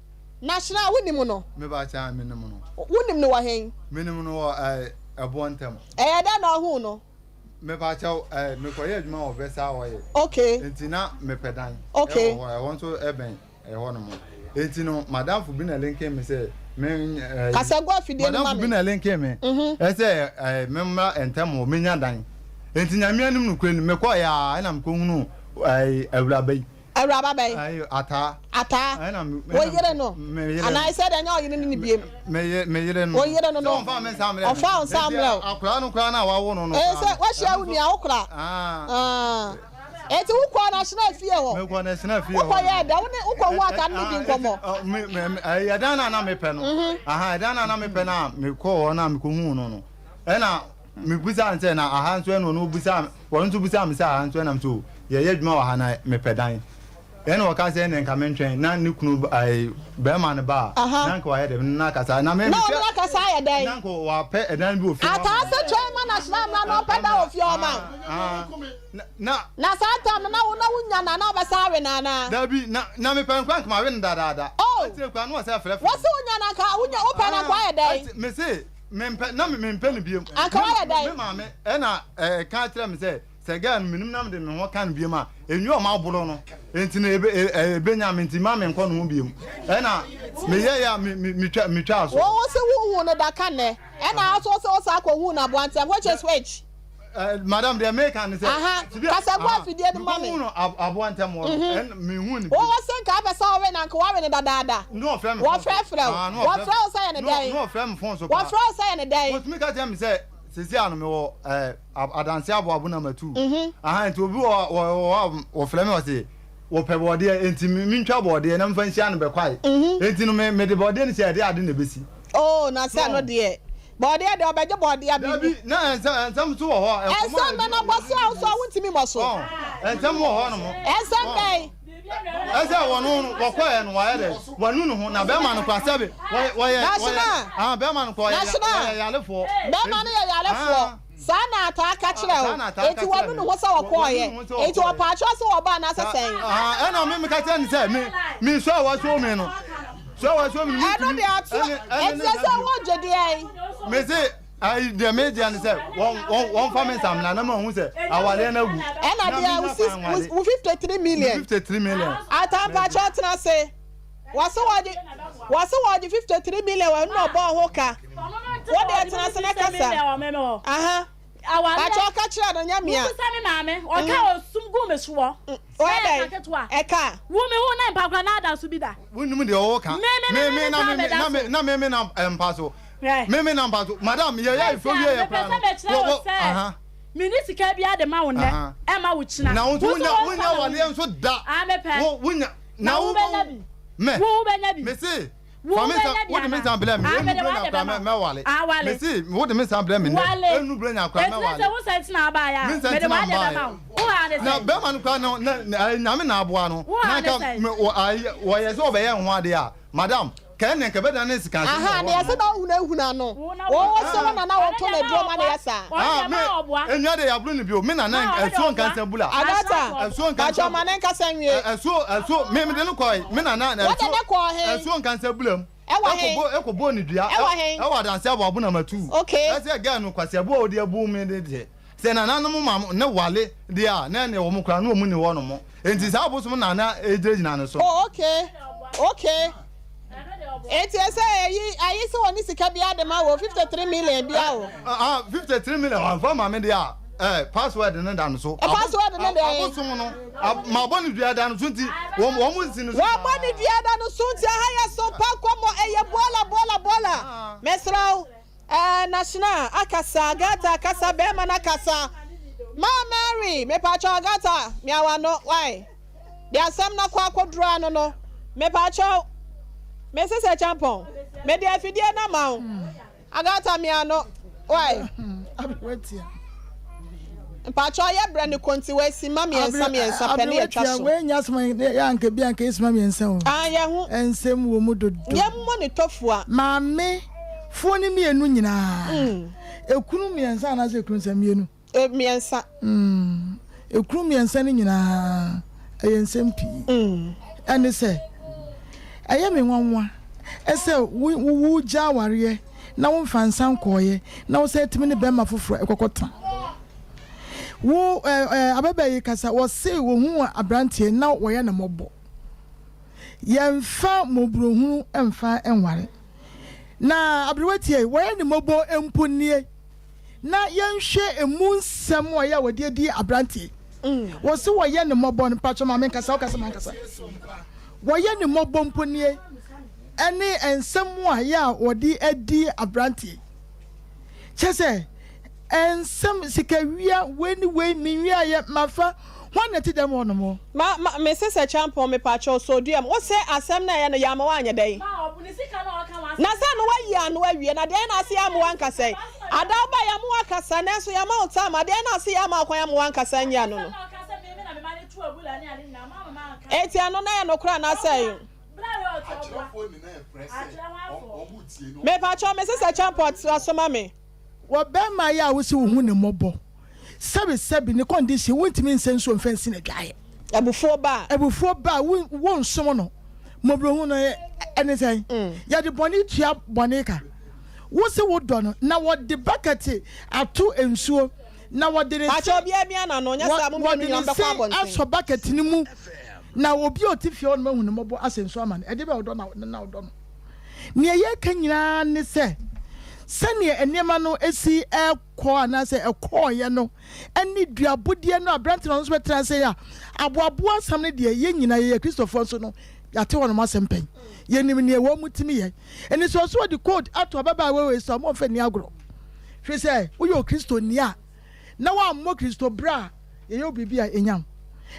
National wo nim no? Me ba kyaa me nim no. Wo nim no wɔ hen? Me nim no wɔ ɛɛ ɛboɔ ntɛm. Ɛyɛ dɛn na ɔhuu no? Me pa kyɛw ɛɛ me kɔ yɛ adwuma wɔ Versa oil. Okay. Nti na me pɛ dan. Okay. Ɛwɔ hɔ ɛhɔ nso ɛbɛn. Ɛhɔ nom. Enti no, m'adamfo bi na ɛlinke me sɛ me ɛɛ. Kasa gu afidie no ma me. M'adamfo bi na ɛlinke me. Ɛsɛ ɛɛ me mmra ntɛm hɔ, menya dan. Enti Nyame anim nokorɛ ni, mekɔeɛ ara ɛna mekɔhunuu ɛɛ awuraba yi. Awuraba bɛn? Ɛɛ Ataa. Ataa. Ɛna me. Wo yere no? Me yere no. Anaa sɛ deɛ ɛnyɛ ɔyere no ne biem? Me ye me yere no. Wo yere no no. Sɛ ɔmfaa me nsa mmrɛ me. Ɔmfaa wo nsa mmrɛ wo. Enti akwadaa no koraa no a wawo no no Ee koraa sɛ no. woahyia wo nua wo kora. Ah. Enti wokɔɔ National fie hɔ? Mekɔɔ National fie hɔ. Wokɔyɛɛ dɛn? Wo ne wokɔ hu ata no ne di nkɔmmɔ? Ɛdan no a na mepɛ no. Aha, ɛdan no a na mepɛ no a mekɔɔ hɔ na mekɔhuu no no. Ɛna mebusaa no sɛ na aha nso ɛna ɔno obusaa ɔno nso busaa me sɛ aha nso ɛna so yɛyɛ adwuma wɔ ha na mepɛ dan. Ɛna ɔka sɛ ɛna nka mentwɛn na ne kunu bɛrima no ba a na nka wayɛ dɛm na akasa na me Na ɔno akasa ayɛ dɛn? Na nka wapɛ ɛdan bi wɔ fie hɔ. Ataa sɛ twɛn ma National mmra na ɔmpɛ dan wɔ fie hɔ ma wo. Na. Na saa tam no, na wo, na wunya no anaa wobɛsan awe no anaa? Dabi, na, na mepɛ no koraa anka mawe no dadaada. Oh! Akyire koraa na wɔsɛ frɛfrɛ me. Wɔse wonya no anka, wonya, wopɛ no anka wayɛ dɛn? Ati, mese. Mempɛ na mempɛ no biom. Anka wayɛ dɛn? Me maame ɛna ɛka kyerɛ me sɛ sɛ girl no menim na mede me ho ka no biom a enwi ɔmo aboro no nti no ebe ebenya me nti ma menkɔ ne ho biom ɛna meyɛ yɛ a me me metwa metwaa so. Wo wo se wo hu no da ka nnɛ ɛna wo so wo se wo san kɔ hu no aboantem which is which? Eh, madam deɛ meka ne sɛ. Aha, kasa gu afidie no ma me. Mekɔhu no aboa ntɛm hɔ no, ɛn mehu no bi. Wowɔ se nka apɛ sɛ ɔwe na nka wawe no dadaada. Na ɔfrɛ me phone so. Wɔfrɛfrɛ wo. Wɔfrɛ wo sɛ yɛ ne dɛn? Na ɔfrɛ me phone so paa. Wɔfrɛ wo sɛ yɛ ne dɛn? Wɔtumi ka kyerɛ me sɛ seesei a no mewɔ eh, adanse aboabo na matu. Aha, nti obi wɔ hɔ a wɔfrɛ me ɔse wɔpɛ bɔɔdeɛ, nti mentwa bɔɔdeɛ na memfa nhyia no bɛkwae. Nti no mede bɔɔdeɛ no si a ɛde ade na ɛbɛsi. Oh, na sɛ no deɛ. Bɔɔdeɛ deɛ ɔbɛgye bɔɔdeɛ abɛgu. Dabi, na nsɛm nsɛm nso wɔ hɔ a. Nsɛm bɛn na bɔ so a wosɔ a wontumi mmɔ so? Nsɛm wɔ hɔ nom. Nsɛm bɛn? Ɛsɛ wɔn no wɔkɔɛ no wɔayɛ dɛ wɔnu ne ho na bɛrima no kora sɛbi wɔyɛ wɔyɛ ah bɛrima no kora wɔyɛ wɔyɛ yalefoɔ. Bɛrima no yɛ yalefoɔ. Saa na ataa ka kyerɛ wo. Enti wanu ne ho sɛ ɔkɔɔeɛ. Enti ɔpaakyɛw sɛ ɔba anaasɛ sɛn? Ɛna me meka kyerɛ no sɛ me me sɔ a wasuo me no sɔ a wasuo me no. Ɛno de ato enti sɛ wogye deɛn? Me se ayi deɛ me deɛ ne sɛ wɔn wɔn wɔn fa me nsamina na ma hu sɛ awareɛ no agu. Ɛna deɛ wo six wo 53 million. 53 million. Ataa mpakyɛw tena ase. Wɔse wɔgye wɔse wɔgye 53 million wɔ ɛno na ɔbɔɔ ho ka. Wo deɛ tena ase na kasa. Aha. Pakyɛ ɔka kyerɛ no nyɛ mea. Wobusa me maame ɔka osum gu me soɔ. Ɔyɛ dɛn? Ketewa. Ɛka. Wo me ho na mpa kora na ada so bi da. Wonim deɛ ɔwɔ ka. Me me me me na me na me na me me na mpa so. Me me na mpa so. Madam yɛ yɛ ifo wie yɛ kora no. Mepɛ sɛ mekyerɛ wo sɛ. Menni sika biara de ma wo nnɛ, ɛmma wo kyena. Na wo nso wonya wonya awadeɛ nso da. Ah mepɛ. Wo wonya. Na wo bɛnya bi. Mɛ. Wo wobɛnya bi. Mese. Wo Fa me nsa wobɛnya bi wode me anaa? nsa brɛ me Ah enu mede brɛ w'ade nya kora bɛma mɛ wo. mɛwale. Ah wale. Mese wode me nsa brɛ me nnɛ Wale. enu brɛ nya kora Ɛtene mɛwale. sɛ wo nsa nti na abaeɛ a, Me nsa mede nti na w'ade mbaeɛ. bɛma wo. Wo haa ne Na sɛn? bɛrima no koraa no na na Nyame na aboa no. Wo Na haa ne nka sɛn? me wɔ ayi wɔyɛ sɛ ɔbɛyɛ ho adeɛ a madam kɛn ne nka bɛda ne sika asɛm Aha, wɔ na hɔ yɛsɛ nom. na wohunahuna no. Wo wo se wo nana wɔto no aduro ma no yɛ saa. Ah me enua de yabro no bio me nana ɛsuo nkansa bula. Agata, Ɛsuo nkansa pakyɛ ma ne nkasa nwie. Ɛsuo ɛsuo me me de no kɔe me nana Wode ɛsuo ne kɔɔ he? ɛsuo nkansa bula mu. Ɛwɔ he? Ɛkɔ bɔ ɛkɔ bɔ ne dua. Ɛwɔ he? Ɛwɔ adanse aboabo na matu. Okay. Ɛsɛ girl no kwasi aboa a ɔde abu me de deɛ sɛ nananom ma ne wale deɛ a na ɛne wɔn koraa na wɔn ni hɔ nom nti saa abosom na na egyinagyina ne so. Oh okay okay. Eti ɛsɛ ayi ayi sɛ wɔne sika bi ade ma wɔ 53 million bi awo. Ah 53 million wɔn fa ma me deɛ a eh password ne da no so. Eh, password ne deɛ. Abosom no ma bɔ ne dua da no so nti wɔn wɔn nsi no so. Wɔn bɔ ne dua da no so nti aha yɛ so pa nkɔmɔ ɛyɛ bɔɔla bɔɔla bɔɔla mɛsrɛ wo. Ɛɛ National akasa, Agatha akasa, bɛɛma no akasa. Maa Mary, mepaakyɛw Agatha, mia w'ano, why? Deɛ asɛm no akɔ akɔduru ano no, mepaakyɛw, me sese Kyampɔn, mede afidie no ama wo. Agatha mia ano, why? Mpakyɛw yɛ brɛ no konti wɔ simma mmiɛnsa mmiɛnsa pɛ ne yɛtwa so. Wei nyɛ asɛm a yɛ anka bi anka yɛ simma mmiɛnsa o. Ah yɛ ho. Nsɛm wɔ mu dodo. Yɛ mmɔ ne tɔfua. Maame foɔ no mmienu nyinaa. Ekunu mmiɛnsa anaasɛ ekunu sɛ mmienu? Mmiɛnsa. Ekunu mmiɛnsa no nyinaa ɛyɛ nsɛm pii. Ɛne sɛ ɛyɛ me nwanwa sɛ wo wo gya awareɛ. na wo nfa nsa nkɔɔeɛ na wo san tumi ne bɛrima foforɔ ɛkɔkɔ tena. Wo ɛɛ ɛɛ ababaa yi kasa wɔse wɔhu aberanteɛ na wɔyɛ no mmɔbɔ. Yɛnfa mmɔborɔhunu mfa nware. Na aberewa tie wɔyɛ no mmɔbɔ mpo nie na yɛnhwɛ emu nsɛm a ɛyɛ a wɔde adi aberanteɛ yi. Wɔse wɔyɛ no mmɔbɔ no mpakyɛ ma menkasa wokasa mankasa. Wɔyɛ no mmɔbɔ mpo nie. ne nsɛm a ɛyɛ a wɔde adi aberanteɛ yi. Kyerɛ sɛ, nsɛm, sikawia, wei ne wei, menwiaeɛ, mafa, hwan na ɛte dɛm wɔ hɔnom? Ma, ma, me sesɛ Kyampɔn, mepakyɛw, sɔ dua mu. Wo se asɛm no a ɛyɛ no, yɛ ama woanyɛ dɛn? Na sɛ no woayi ano awie, na deɛn na ase yɛ ama woankasa yi? Ada woba yɛ ama woakasa, nanso yɛama wo time, adeɛn na ase yɛ ama wo kwan ama woankasa nyi ano no? Enti ɛno na ɛyɛ nokorɛ anaasɛ ɛyɛ? Mepakyɛw me sesa champot so asoma me. Wɔ bɛɛma yi a wose wohu no mmɔbɔ sɛbi sɛbi ne condition wontumi nsɛ nsuo mfa nsi n'adwaeɛ. Abufuo ba a. Abufuo ba a wo wonsom no mmɔborɔhunu no ɛne sɛn? Yɛde bɔne tua bɔne ka. Wo se wo dɔ no, na wɔde bucket ato nsuo, na wɔde ne se, Pakyɛ obiara mia n'ano, nyɛ saa mo mmienu wɔde nyinaa ne mobɛkɔ se abɔnten. asɔ bucket no mu, na obi a ɔte fie hɔ nom ahu no mmɔbɔ asɛ nsuo ama no. Ɛdeɛ bɛn ɔdɔ na na ɔdɔ no? Nea yɛreka nyinaa ne sɛ, sɛdeɛ nneɛma no si rekɔ anaasɛ ɛkɔeɛ no ne duabodeɛ no aberante no ɔno nso bɛtena ase a aboaboa asɛm no deɛ, yɛn nyinaa yɛyɛ Kristofoɔ nso no, yɛate hɔnom asɛm pɛn. Yɛnim nea wɔn tumi yɛ. Ɛne sɛ ɔsɛ wɔde code ato ababaawa wei so a, wɔmfa nni agorɔ. Firi sɛ woyɛ Okristoni a, na woammɔ Kristo bra a, yɛyɛ wo biribi a ɛnya wo.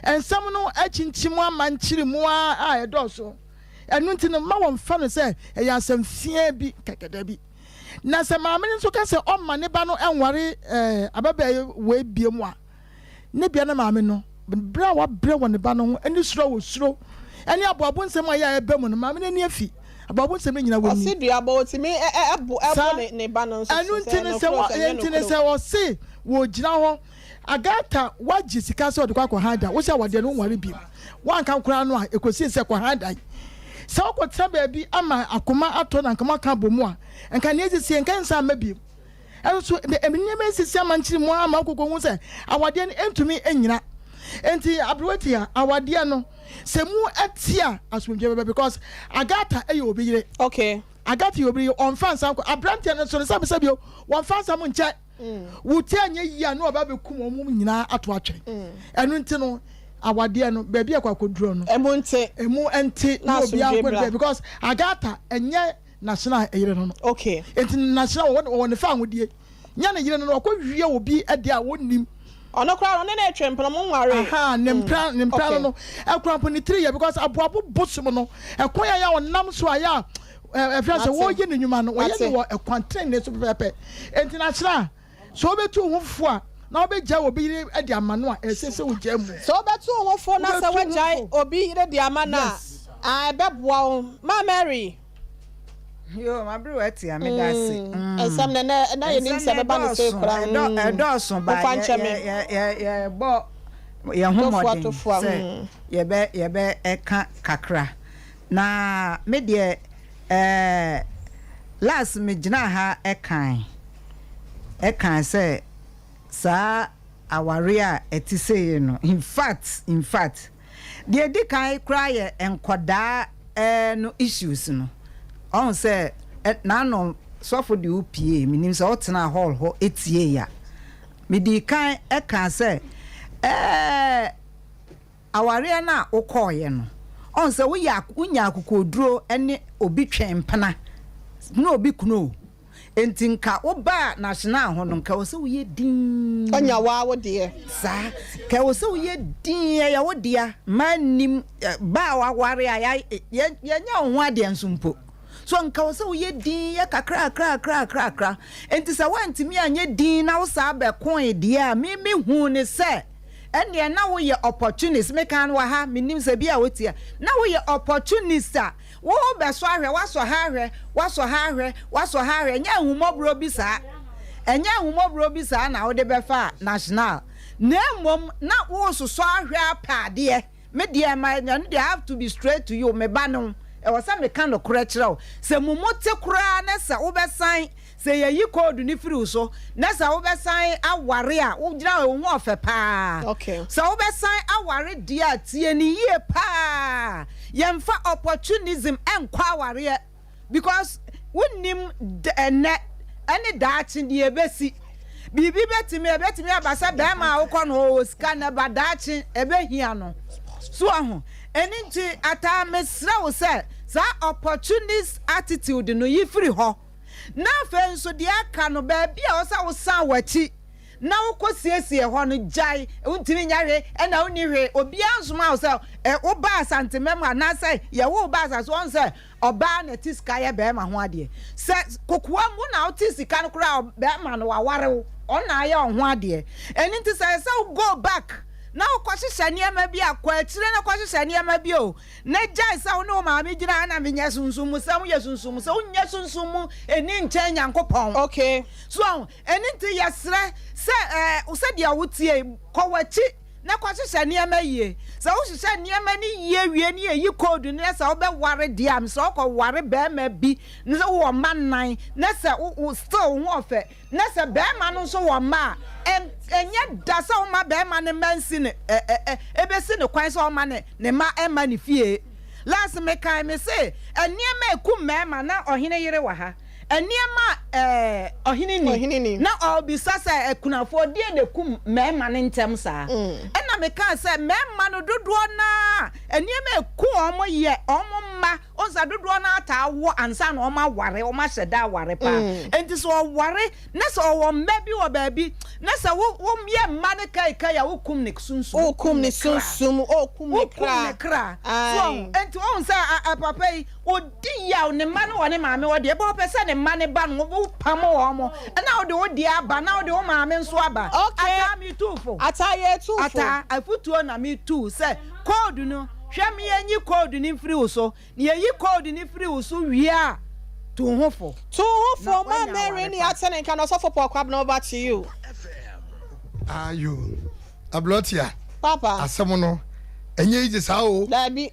Nsɛm no akyinkyim ama nkyeremu ara a ɛdɔɔso. Ɛno nti no, mma wɔmmfa no sɛ ɛyɛ asɛm feaa bi kɛkɛ. Dabi. Na sɛ maame no nso ka sɛ ɔmma ne ba no nware ababaa yi wei bio a, ne bea na maame no, bere a wabrɛ wɔ ne ba no ho ne suro a osuro ne aboabo nsɛm a ɛyɛ a ɛba mu no, maame no ani afi aboabo nsɛm no nyinaa wɔ ni. Ɔse duabɔ otumi ɛbo ne ba no nso so Ɛno sɛ nti no sɛ ɛnokorɛ wɔ sɛ ɛnyɛ nti no nokorɛ sɛ o. ɔse wɔgyina hɔ Agatha wagye sika sɛ ɔde kɔ akɔhan dan wosɛ awadeɛ no wonware bio wanka koraa no a ɛkɔsii sɛ kɔhan dan sɛ wokɔtena baabi ama akoma atɔ na nka moaka abɔ mu a nka nea ɛsisie nka nsa amma bio ɛno so nneɛma ɛsisi ama nkyiri mu ama wokɔkɔ hu sɛ awadeɛ no ɛntumi nnyina nti aberewa tia awadeɛ no sɛ mu ɛte a asomdwe bɛbɛ because Agatha ɛyɛ obi yere okay Agatha yɛ obi yere ɔmfa nsa nkɔ aberanteɛ no nso no sɛbisɛbi o wɔmfa nsa mo nkyɛ Wo ti anyɛ yie a na ɔba abɛkum wɔn nyinaa ato atwene. Ɛno nti no, awadeɛ no, baabi a ɛkɔ akɔduro no. Ɛmu nte. Ɛmu nte na na obiara asomdwoe nkɔ ne bra. baabi because Agatha ɛnyɛ National yere no no. Okay. Nti National wɔwɔ wɔwɔ ne fa ahodie. Nyɛ ne yere no no ɔkɔ wie obi deɛ a ɔnnim. Ɔno koraa ɔne no retwe mpena mo nwaree. Ahaa ne mpena ne mpena no Okay. no ɛkura mpo ne tiri yɛ because aboabo bosom no ɛkwan a yɛ a ɔnam so a yɛ a Ɛfiri sɛ Mate. wɔreyɛ ne nnwuma no, wɔyɛ no Mate. wɔ ɛkwan tenenee so pɛpɛɛpɛ. Enti na kyerɛ a, sɛ wobɛtu wo ho fo a, na wobɛgyae obi yere de ama no a, ɛsɛ sɛ wogyae mu. Sɛ wobɛtu wo ho fo na sɛ Wobɛtu wo ho woagyae fo. obi yere de ama no a, Yes. ah, ɛbɛboa wo. Ma Mary. Yo, maberewa atia, meda ase. Mm, nsɛm no, ɛnɛ, na yɛnim Nsɛm sɛ no ɛbɛba no sei ɛdɔɔso, koraa. ɛdɔ, Mm, ɛdɔɔso ba momfa yɛ, nkyɛ yɛ, me. yɛ, yɛ, yɛbɔ yɛn ho Tofoa, mmɔden tofoa, sɛ mm. yɛbɛ, yɛbɛ ɛka kakra. Na me deɛ eh, last me gyinaa ha ɛkae, ɛkae sɛ saa awareɛ a ɛte sei no, in fact, in fact, deɛ ɛdi kan koraa yɛ nkɔdaa eh, no issues no. Ɔhu sɛ eh, n'ano sɔfo de wo pie, menim sɛ wotenaa hall hɔ tiee a, medii kan ɛkaa sɛ eh, Awareɛ no a wokɔeɛ no, ɔhu sɛ woyɛ wonya akokoɔduro ne obi twe mpena, ne obi kunu o, enti nka wobaa National ho no, nka ɛwɔ sɛ woyɛ dinn. Ɔnya waa wo deɛ. Saa, nka ɛwɔ sɛ woyɛ dinn, ɛyɛ wo dea, mmaa nnim, ba a waware a yɛnyɛ wo ho adeɛ nso mpo. So nka ɛwɔ sɛ woyɛ dinn, yɛ kakrakrakrakrakra. Enti sɛ woantumi anyɛ dinn na wo saa bɛkoe deɛ a, me mehuu no sɛ, Ɛnneɛ na woyɛ opportunist, mekaa no wɔ ha, mennim sɛ bi a wotie a, na woyɛ opportunist a wobɛsɔ ahwɛ, woasɔ ha ahwɛ, woasɔ ha ahwɛ, woasɔ ha ahwɛ, ɛnyɛ ahummɔborɔ bi saa, ɛnyɛ ahummɔborɔ bi saa na wode bɛfa National, na mmom na woresosɔ ahwɛ apɛ adeɛ. Me deɛ, my, ɛno deɛ I have to be straight to you, me ba ne wo, ɛwɔ sɛ meka nokorɛ kyerɛ wo, sɛ mo mu te koraa na sɛ wobɛsan Sɛ yɛyi code no firi wo so na sɛ wobɛsan aware a, wogyina hɔ, wo ho ɔfɛ paa. Sɛ wobɛsan aware deɛ a, tie no yie paa. Yɛmfa opportunism nkɔ awareɛ because wonnim ɛnnɛ ne daakye deɛ ɛbɛsi. Biribi bɛtumi, ɛbɛtumi aba sɛ barima a wokɔ no ɔwɔ sika nnɛ but daakye ɛbɛhia no. So wahu? Ɛno nti Ataa mesrɛ wo sɛ saa opportunist attitude no yi firi hɔ. Na afei nso deɛ aka no, baabi a ɛwɔ sɛ wosan w'akyi na wokɔsiesie hɔ no, gyae. Wontumi nyɛ hwee, ɛna wonni hwee. Obiara nsomaa wo sɛ wobaa Asantemam anaasɛ yɛwoo wo baa asase. Woahu sɛ ɔbaa na ɛte sika yɛ barima ho adeɛ. Sɛ kokoam wo na wote sika no koraa a, barima no waware wo, ɔno na ayɛ wo ho adeɛ. Ɛno nti sɛ ɛsɛ sɛ wo go back na wokɔhyehyɛ nneɛma bi a, kɔ akyire na kɔhyehyɛ nneɛma bi o. Na gyae sɛ wo ne wo maame gyina ha na menyɛ sunsum mu sɛ woyɛ sunsum mu sɛ wonyɛ sunsum mu ɛni nkyɛn Nyankopɔn. Okay. So ahu? Ɛno nti yɛsrɛ sɛ ɛɛ sɛdeɛ wotie yi, kɔ w'akyi. na kɔhyehyɛ nneɛma yie. Sɛ wohyehyɛ nneɛma no yie wie ne yɛyi code no na sɛ wobɛware deɛ a, mesrɛ wo kɔware barima bi na sɛ wowɔ mma nnan na sɛ wo still wo ho ɔfɛ na sɛ barima no nso wɔ mma a, ɛnyɛ da sɛ woma barima no mma nsi ne ɛ ɛ ɛ ɛbɛsi ne kwan sɛ ɔmma ne ne mma mma ne fie. Last mekae mese nneɛma a ɛku mmarima na ɔhene yere wɔ ha. Nneɛma a ɛɛ ɔhene ni na ɔrebisa sɛ akunafoɔ deɛ na ɛkum mmarima no ntɛm saa. Ɛna mekaa sɛ mmarima no dodoɔ no ara nneɛma a ɛku wɔn yɛ wɔn mma. Wohu sɛ dodoɔ no ara taa wɔ ansa na wɔn aware, wɔn ahyɛ da aware paa. Enti sɛ ɔware na sɛ ɔwɔ mma bi wɔ baabi na sɛ wo woyɛ mma no kaikai a wokum ne sunsum, wokum ne sunsum, wokum ne kra. Wokum ne kra. So ɔho, enti wohu sɛ papa yi Ɔdi yaw, ne mma no wɔ ne maame hɔ deɛ, but ɔpɛ sɛ ne mma no ba no, wo pamo wɔn, na wode wo deɛ aba, na wode wo maame nso aba. Okay. Ataa me tuu fo. Ataa yɛ tuu fo. Ataa, afutuo na me tuu sɛ, code no, hwɛ me yɛnyi code no mfiri wo so, na yɛyi code no firi wo so wie a, tu wo ho fo. Tu wo ho Na fo, ma woanya Mary aware ne pa. ate ne nka no, Ɔsɔfo Paul Kwabena over to you. Ayo, Ablɔtia, Papa. asɛm no, ɛnyɛ easy saa o. Dabi.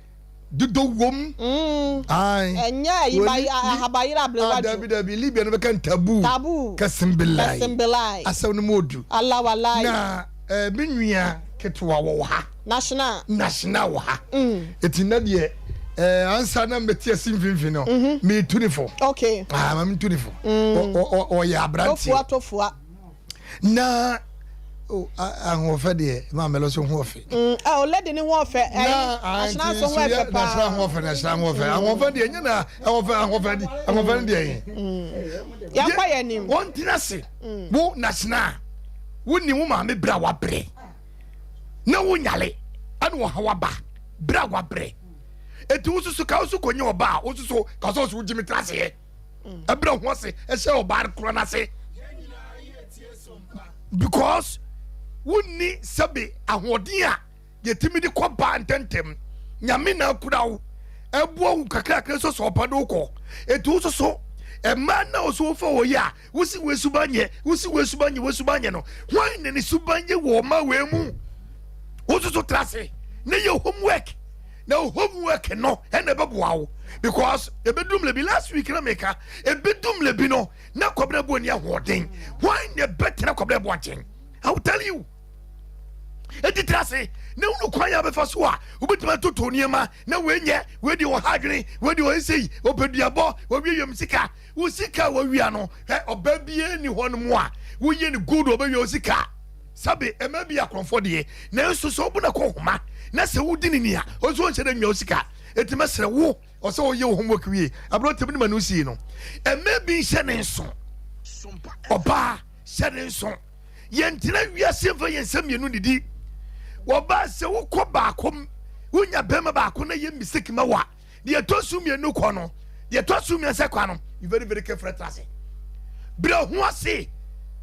Dodo wom. Ae. Ɛnyɛ ayi ba ahabayere ablewa Ah, dwo. dabi dabi, Libya no bɛka ntabu. Tabu. Kasimbilai. Kasimbilai. Asɛm no mu odu. Allah walai. Na eh, me nua ketewa wɔ ha. National. National wɔ ha. Eti na deɛ eh, ansa na mbɛte ase mfimfini no, metu ne fo. Okay. Ah, ma mentu ne fo. Ɔyɛ aberanteɛ. Tofua tofua. Na oh, ahoɔfɛ deɛ maa mɛlɛ so ho ɔfɛ. Mm, oh, lady ne ho ɔfɛ. Na ahyena nso ho ɛfɛ paa. Na ahyena ho ɔfɛ, na ahyena ho ɔfɛ. Ahoɔfɛ deɛ nyɛ na ahoɔfɛ ahoɔfɛ di ahoɔfɛ no deɛ yɛn. Yɛnkɔ yɛn anim. Wɔn tena ase. Wo na ahyena wo ni wo maame bere a wabrɛ na wo nyale ɛna ɔha waba bere a wabrɛ eti wo soso ka wo so kɔnyɛ ɔbaa wo soso ka so so gyimi tena ase yɛ. Ɛbrɛ ho ase ɛhyɛ ɔbaa korɔ n'ase because wonni sɛbe ahoɔden a yɛtumi de kɔ baa ntɛntɛm. Nyame na akura wo ɛboa wo kakrakra nso sɛ ɔba de wokɔ ɛti wo soso ɛmaa na wo so wofa wɔ yi a wosi wei suban nyɛ wosi wei suban nyɛ wei suban nyɛ no hwan na ne suban yɛ wɔ ɔma wei mu wo soso tra ase na yɛ homework na wo homework no ɛna ɛbɛboa wo because ɛbɛdum lebi last week na meka ɛbɛdum lebi no na kɔbena bu ani ahoɔden hwan na ɛbɛtena kɔbena bu nkyɛn I will tell you ɛdi tra ase na wunu kwan a bɛfa so a wobɛtumi atoto nneɛma na wei nyɛ wei deɛ ɔha adwene wei deɛ ɔyɛ sei ɔpɛ duabɔ wɔwie wiem sika wo sika a wɔwia no ɛ ɔba biara ni hɔ no mu a woyɛ no good ɔbɛwia wo sika Sɛbe ɛma bi yɛ akorɔmfoɔ deɛ, nanso sɛ wobu no akɔnhoma na sɛ wodi no ni a, ɔnso ɔnhyɛ da nwia wo sika. Enti mɛsrɛ wo, ɔsɛ woyɛ wo homework wie. Aberante bi ne ma no sii no, ɛma bi nhyɛ ne nso. Ɔbaa, hyɛ ne nso. Yɛntena wiase mfa yɛn nsa mmienu nnidi. Ɔbaa, sɛ wokɔ baako mu, wonya bɛrima baako na yɛ mistake ma wo a, deɛ ɛtɔ so mmienu kɔ no deɛ ɛtɔ so mmiɛnsa kɔ no you very very careful ɛtra ase brɛ ho ase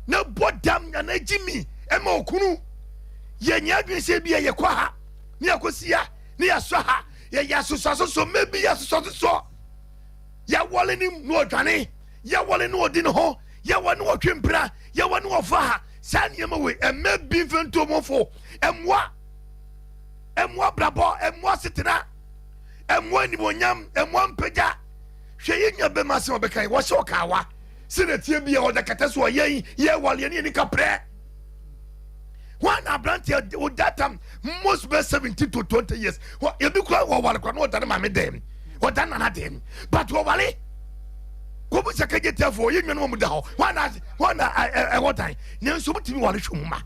na bɔ dam anaa gyi mi ɛma okunu yɛnyɛ adwene sɛ bi a yɛkɔ ha ne yɛkɔsi ha ne yɛasɔ ha yɛyɛ asosɔasosɔ mɛ bi yɛ asosɔasosɔ yɛwɔle ne mu na ɔdwane yɛwɔle ne ɔdi ne ho yɛwɔ ne ɔtwe mpira yɛwɔ ne ɔfa ha saa nneɛma wei ɛmɛ bi mfɛntomofo ɛmmoa ɛmmoa brabɔ ɛmmoa setena ɛmmoa animuonyam, ɛmmoa mpagya. Hwɛ yɛn nua bɛma asɛm a ɔbɛka yi, wɔhyɛ ɔkaawa sɛ na tie bi a ɔda kɛtɛ so ɔyɛ yi yɛ wale ɛne yɛni kaprɛ. Wɔn na aberanteɛ o that time most bɛ 17 to 20 years ebi kura wɔwale kura na ɔda ne maame dɛm ɔda nana dɛm but wɔwale kɔmu sɛ kɛgye tɛfo ɔyɛ nua no wɔn da hɔ wɔn na wɔn na ɛwɔ dan nanso wɔn tumi wale hwɛ mu ma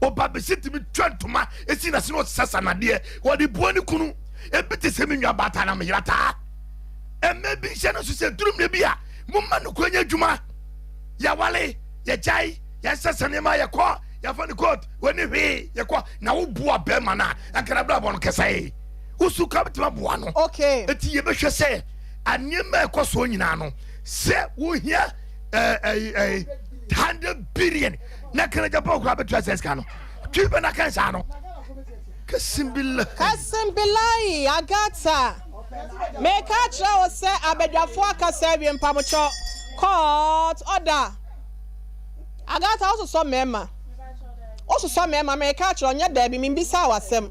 ɔba bɛsi tumi twa ntoma esi na se na ɔsesa nadeɛ wɔde bua ne kunu. Ebi te sɛ me nua baatan na me yera taa. Ɛmɛ bi nhyɛ no nso sɛ duru mmerɛ bi a momma nokorɛ nyɛ adwuma. Yɛawale, yɛgyae, yɛnsesa nneɛma, yɛkɔ, yɛfa no court, wɔni hwee, yɛkɔ. Na woboa bɛrima no a, anka n'abrabɔ no kɛsɛe. Wosu ka bɛtumi aboa no. Okay. Eti yɛbɛhwɛ sɛ nneɛma a ɛkɔ soɔ nyinaa no, sɛ wohia ɛɛ ɛɛ 100 billion na kana Japan koraa bɛtua sɛ sika no. Twi bɛ na kan saa no. Kasimbilahi. Kasimbilahi, Agatha, meka akyerɛ wo sɛ abadwafoɔ akasa awie mpamokyɛw, court order. Agatha, wososɔ mmarima. Wososɔ mmarima, mereka akyerɛ wo, nyɛ daabi, membisaa wo asɛm.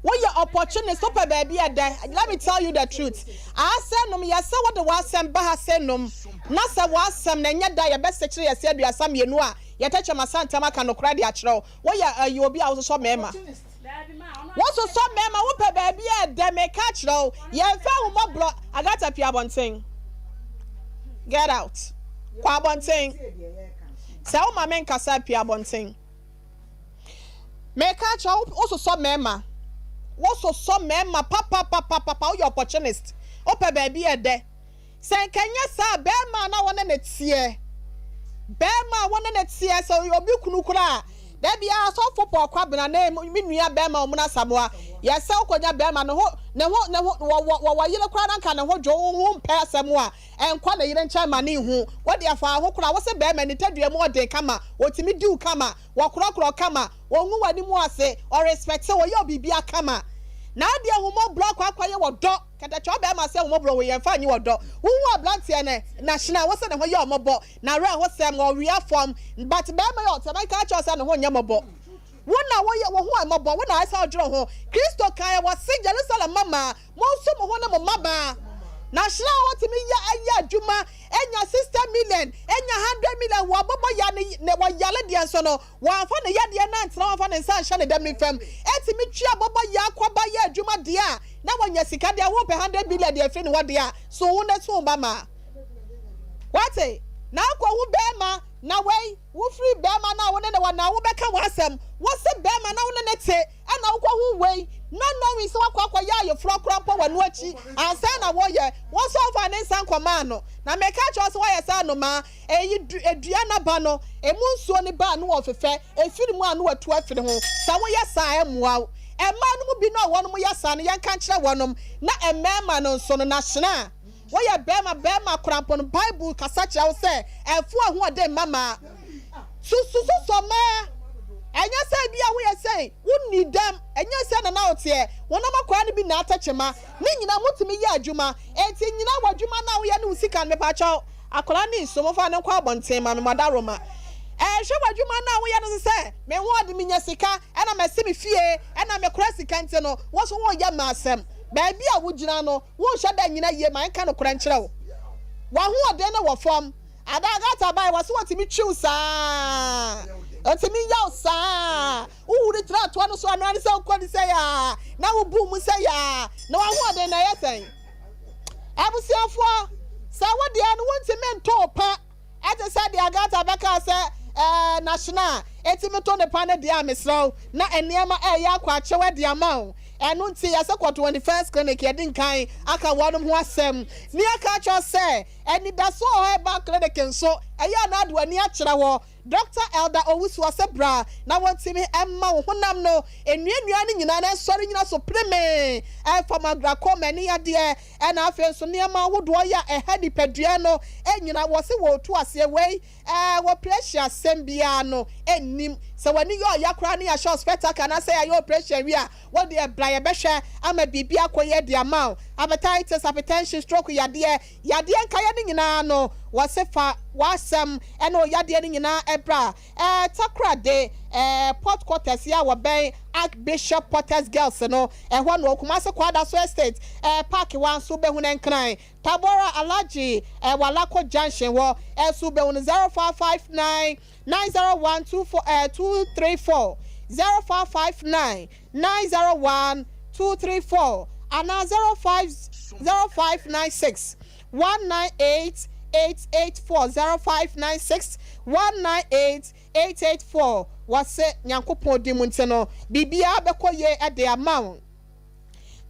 Woyɛ opportunist, wopɛ baabi a ɛdɛ. Let me tell you the truth. Aha sɛ nom, yɛ sɛ wode w'asɛm ba ha sɛ nom, na sɛ w'asɛm no ɛnyɛ da a yɛbɛsekyere yɛse 32 a, yɛtɛkyɛm asantam aka nokorɛ de akyerɛ wo. Woyɛ ɛyɛ obi a wososɔ mmarima. Wososɔ mmarima, wopɛ baabi a ɛdɛ, meka akyerɛ wo. Yɛmfa ahummɔborɔ, Agatha pue abɔnten. Get out. Kɔ abɔnten. Sɛ woma me nkasa a, pue abɔnten. Meka akyerɛ wo, wososɔ mmarima. Wososɔ mmarima papapapapa, woyɛ opportunist. Wopɛ baabi a ɛdɛ. Sɛ nka ɛnyɛ saa a, barima a na wo ne no teɛ, barima a wo ne no teɛ, sɛ ɔyɛ obi kunu koraa a, da biara sɔfo Paul Kwabena ne me nua barima Omuna Asamoah, yɛ sɛ wokɔnya barima ne ho, ne ho, ne ho, wɔwɔ, wɔwɔ yere koraa na nka ne ho dwo, wo ho mpɛ asɛm a, ɛnkɔ ne yere nkyɛn ma ne nhu. Wo deɛ fa wo ho koraa, wo se barima ne tadua mu ɔden kama, ɔtumi di wo kama, wɔkorɔkorɔ kama, ɔngu w'anim ase, ɔrespɛte wo, ɔyɛ wo biribiara kama. Na wo deɛ ahummɔborɔ akɔ akɔyɛ wɔ dɔ. Kɛtɛkyɛ ɔbɛɛma sɛ homɔborɔ wo yɛnfa nye ɔdɔ Wohu abranteɛ no nahyena wo sɛ ne ho yɛ ɔmɔbɔ Nawerɛhosɛm ɔwea fam but bɛɛma yɛ ɔtɛ mɛka akyerɛ wo sɛ ne ho nyɛ mɔbɔ Wo na wo yɛ wo ho ɛmɔbɔ wo na ayɛ sɛ ɔdwene ho Kristo kaeɛ wɔse Jerusalem mmammaa monso mo ho ne mo mmabaa Nahyena a wɔtumi yɛ ɛyɛ adwuma nya 60 million nya 100 million wɔ bɔbɔ ya ne ne wɔyale deɛ nso no Wamfa ne yadeɛ no antena wamfa ne nsa anhyɛ ne dam nifa mu ɛtumi tua bɔbɔ ya kɔba yɛ adwuma deɛ a na wanya sika deɛ wopɛ hundred billion deɛ afiri ne hɔ deɛ a so wo na so wo ba maa wate na akɔ hu bɛɛma na wei wofiri bɛɛma no a wo ne ne wɔ na wobɛka w'asɛm wose bɛɛma na wo ne ne te ɛna wokɔ hu wei not knowing sɛ wakɔ akɔ yɛ ayeforɔ koraa mpo wɔ no akyi ansa na woyɛ wo nso womfa ne nsa nkɔmaa no na meka kyerɛ wo sɛ woayɛ sɛ anomaa Eyi du dua no aba no, emu nsuo no ba a na wɔfefɛ, ɛfiri mu a na wɔatu afiri ho. Sɛ woyɛ saa a, ɛmmoa wo. Mmaa no mu binom a wɔnom yɛ saa no, yɛnka nkyerɛ wɔnom, na mmarima no nso no, na hyena a woyɛ barima, barima koraa mpo no, Bible kasa kyerɛ wo sɛ ɛmfa w'ahoɔden mma mmaa. Sususosɔ mmaa. Ɛnyɛ sɛ ebia woyɛ sɛ wonni dɛm, ɛnyɛ sɛ na na woteɛ, honam akwaa no bi na atɛkyema. Ne nyinaa motumi yɛ adwuma, enti nyina w'adwuma no a woyɛ ne wo sika no, mepakyɛw. Akwadaa no nsu, momfa no nkɔ abɔnten ma me, mo adaworoma. Ɛnhwɛ w'adwuma no a woyɛ no so sɛ, me ho ɔde, menya sika, ɛna masi me fie, ɛna mekora sika nti no, wo nso woreyɛ m'asɛm. Baabi a wogyina no, wonhyɛ da nnyina yie, ma menka nokorɛ nkyerɛ wo. W'ahoɔden no wɔ fam. Ada Agatha bae, wɔse wɔtumi twi wo saa, wɔtumi yɛ wo saa, wohuri tra toa no so a, ɛno ara ne sɛ wokɔ no sɛi a, na wobu mu sɛi a, na w'ahoɔden no ɛyɛ sɛn? Abusuafoɔ, sɛ wo deɛ no wontumi nto pa ɛte sɛ deɛ Agatha bɛkaa sɛ ɛɛ Nahyena a ɛtumi to ne pa no deɛ a mesrɛ wo na nneɛma ɛreyɛ akɔ akyɛw de ama wo. Ɛno nti yɛsɛ kɔ 21st Clinic yɛdi nkan aka wɔnom ho asɛm ne yɛka akyerɛ wo sɛ anidasoɔ wɔ hɔ ɛba clinic nso ɛyɛ a na ade w'ani akyerɛ hɔ. Dɔkta Elder Owusu ɔsɛ bra na wɔntumi mma wo honam no nnuannua no nyinaa na ɛnsɔre nyina so premee ɛmfa ma glaucoma ani yadeɛ ɛna afei nso nneɛma ahodoɔ yɛ a ɛha nipadua no nyina wɔse wɔretu aseɛ wei ɛɛ wɔ operation asɛm biara no nnim sɛ w'ani yɛ ɔya koraa ne yɛahyɛ wo spectacle anaasɛ yɛayɛ operation wie a wo deɛ bra yɛbɛhwɛ ama biribi akɔ yie de ama wo hepatitis hypertension stroke yadeɛ Yadeɛ nkaeɛ no nyinaa no, wɔse fa w'asɛm ne wo yadeɛ no nyinaa bra Takoradi Port Quarters yi a wɔbɛn Archbishop Porter's Girls no, ɛhɔ no, Kumasi Kwadaso Estate Park hɔ ara nso wobɛhu no, Nkran Tabora Alhaji Walako Junction hɔ nso wobɛhu no, 0559 901 234, 0559 901 234 anaa 05 0596 198 884 0596 198 884. Wɔse Nyankopɔn di mu nti no biribiara bɛkɔ yie de ama wo.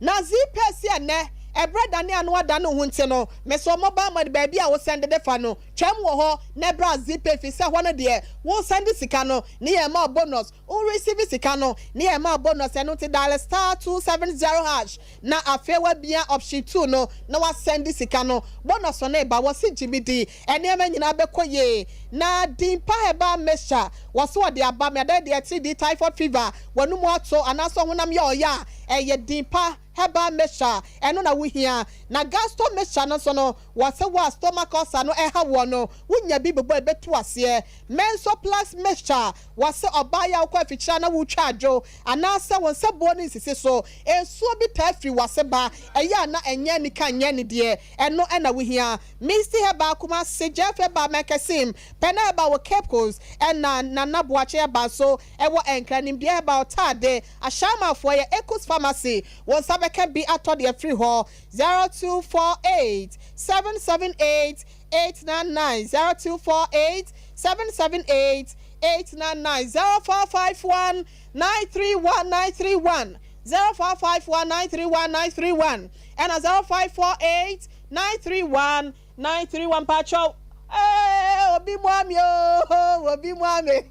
Na Zeepay si ɛnnɛ ɛberɛ dane ano adane wo ho nti no mesɛ mobile money baabi a wo sɛnde de fa no twam wɔ hɔ na bra Zeepay fi sɛ hɔ no deɛ wo sɛnde sika no ne yɛ ma wo bonus. Wo receive sika no ne yɛ ma wo bonus, ɛno nti dial *270# na afei wabia option 2 no na wa send sika no, bonus no reba. Wɔse gye me di, nneɛma nyinaa bɛkɔ yie. Na Dimpa herbal mixture wɔse wɔde aba me adan deɛ atiridii, typhoid fever, w'anum ato anaasɛ ɔhonam yɛ ɔya a, ɛyɛ Dimpa. Herbal Mixture, ɛno na wohia. Na Gasto Mixture no nso no, wɔse wo a stomach ulcer no ɛha woɔ no, wonya bi bobɔ a ɛbɛtu aseɛ. Mensoplax Mixture, wɔse ɔbaa yi a wokɔ afikyire a na wotwa adwo, anaasɛ wo nsa buo no nsisi so, nsuo bi taa firi w'ase ba, ɛyɛ a na ɛnyɛ anika nyɛ anidie, ɛno na wohia. Misty Herbal Kumasi, Jeff Herbal Mankasim, Pɛnɛ Herbal wɔ Cape Coast, ɛna Nana Boakye Herbal nso wɔ Nkran, Nimdeɛ Herbal Taade, Ashaimanfoɔ yɛ Ekus Pharmacy, wo nsa bɛka bi atɔ de afiri hɔ, 0248 778 899, 0248 778 899, 0451 931 931, 0451 931 931, ɛna 0548 931 931 mpakyɛw ee obi mua me oo obi mua me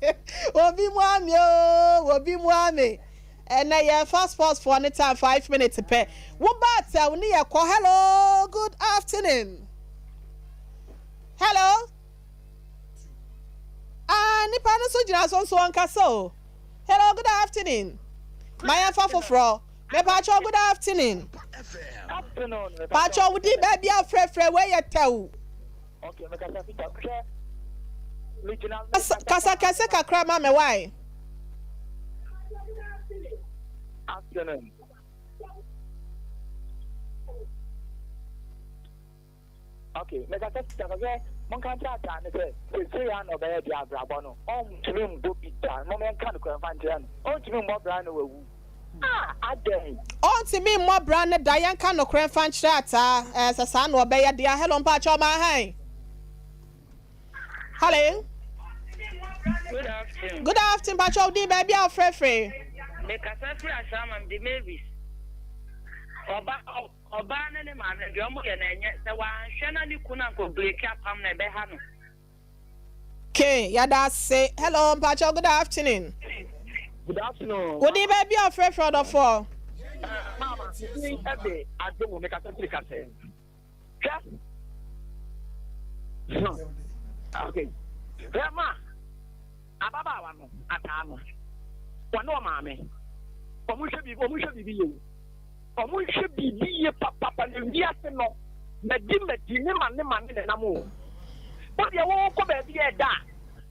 obi mua me oo obi mua me ɛnɛ yɛ fa sports foɔ ne time 5 minutes pɛ wo ba atɛw ne yɛ kɔ hello good afternoon hello ah nipa no so gyina so nso ɔnkasa o hello good afternoon ma yɛn fa foforɔ. Mepakyɛw good afternoon. Afternoon. Pakyɛw wo din baabi a frɛfrɛ wei yɛ tɛw. Okay, mekasa fita. Hwɛ. Megyina. Kasa kɛse kakra ma me why? Afternoon. Ok, mekasa sista ka sɛ monka nkyerɛ ataa no sɛ seesei ara na ɔbɛyɛ deɛ abrabɔ no ɔntumi mbɔ bi da, mom yɛnka nokorɛ mfa nkyerɛ no, ɔntumi mmɔ bra na wawu ah adɛn. Ɔntumi mmɔ bra no da, yɛnka nokorɛ mfa nkyerɛ ataa eh, sɛ saa na ɔbɛyɛ deɛ a, hello mpakyɛw maa han? Hello. Good afternoon. Good afternoon, mpakyɛw wo din baabi a wofrɛfrɛ. Mekasa firi Ashaiman mede Mavis. Ɔba Ɔbaa ne ne maame no deɛ ɔmo yɛ no ɛnyɛ, sɛ wanhwɛ na ne kunu ankɔ breaki apam no a ɛbɛha no. Okay, yɛda ase. Hello, mpakyɛw good afternoon. Good afternoon. Wo din baabi a wofrɛfrɛ ɔdɔfoɔ? Mama, me din de Adwo, mekasa firi Kasɛɛ. Hwɛ. Okay. Hwɛ ma. Ababaawa no ataa no. Wɔne ɔmaame. Wɔn hwɛ biribi, wɔn hwɛ biribi yie. Wɔn nhwɛ biribi yie papapa na wiase no madi madi ne ma ne ma ne nenam o. Wo deɛ wokɔ baabi a ɛda a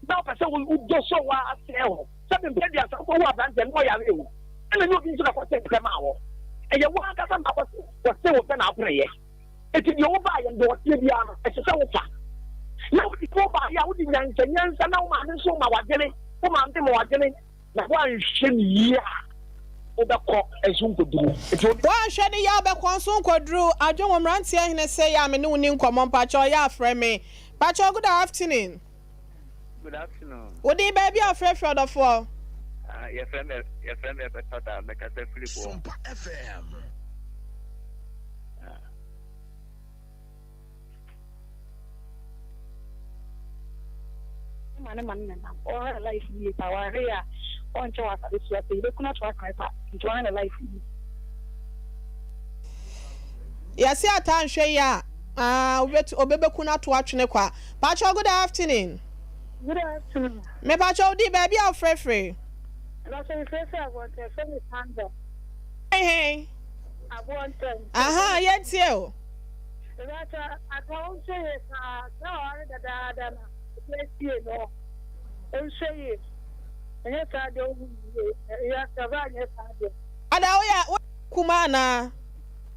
na wopɛ sɛ wodɔ so wa asɛe hɔ sɛ mempɛ aduasa wokɔhu aberanteɛ no ɔyare o ɛna nyɛ obi nso na kɔsɛ pɛ maa wɔ ɛyɛ wo ankasa na kɔse wo pɛ na apereɛ eti deɛ wobaayɛ no deɛ ɔteɛ biara no ɛsɛ sɛ wofa na wode wobaayɛ a wode nyansa nyansa na wo maame nso ma wadwene wo maame ma wadwene Na woanhwɛ no yie a, wobɛkɔ nso nkɔduru. Nti obi. Woanhwɛ no yie a, wobɛkɔ nso nkɔduru. Adwo wo mmeranteɛ hene sɛ yɛ a me ne wo ni nkɔmmɔ mpakyɛw yɛ a frɛ me. Mpakyɛw good afternoon. Good afternoon. Wo din baabi a wofrɛfrɛ ɔdɔfoɔ? Ah, yɛfrɛ me yɛfrɛ me Ɛbɛtɔda mekasa firi boɔ. Sompa FM. Ah. Ma ne ma no nenam ɔhwɛ ne life yie paa wahwɛ yie a ɔnkyɛ wɔ asase so afei yɛbɛku no ato akwan pa nti ɔhwɛ ne life yie. Yɛse ataa nhwɛ yie a aah wobɛtu obɛbɛku no ato atwene kwa. Pakyɛw good afternoon. Good afternoon. Mepakyɛw wo din baabi a wofrɛfrɛ. Mepakyɛw mefrɛfrɛ Aboɔntɛn yɛfrɛ me Sandra. Hɛn. Aboɔntɛn. Ahaa yɛntie o. Mepakyɛw ataa wo nhwɛ yie paa sɛ ɔware dadaada no. Ɔbɛsie no, ɔnhwɛ yie, ɛnyɛ saa deɛ ɔnhu no yie, wiase ɔbaa nyɛ saa deɛ. Ada woyɛ woyɛ kumaa anaa?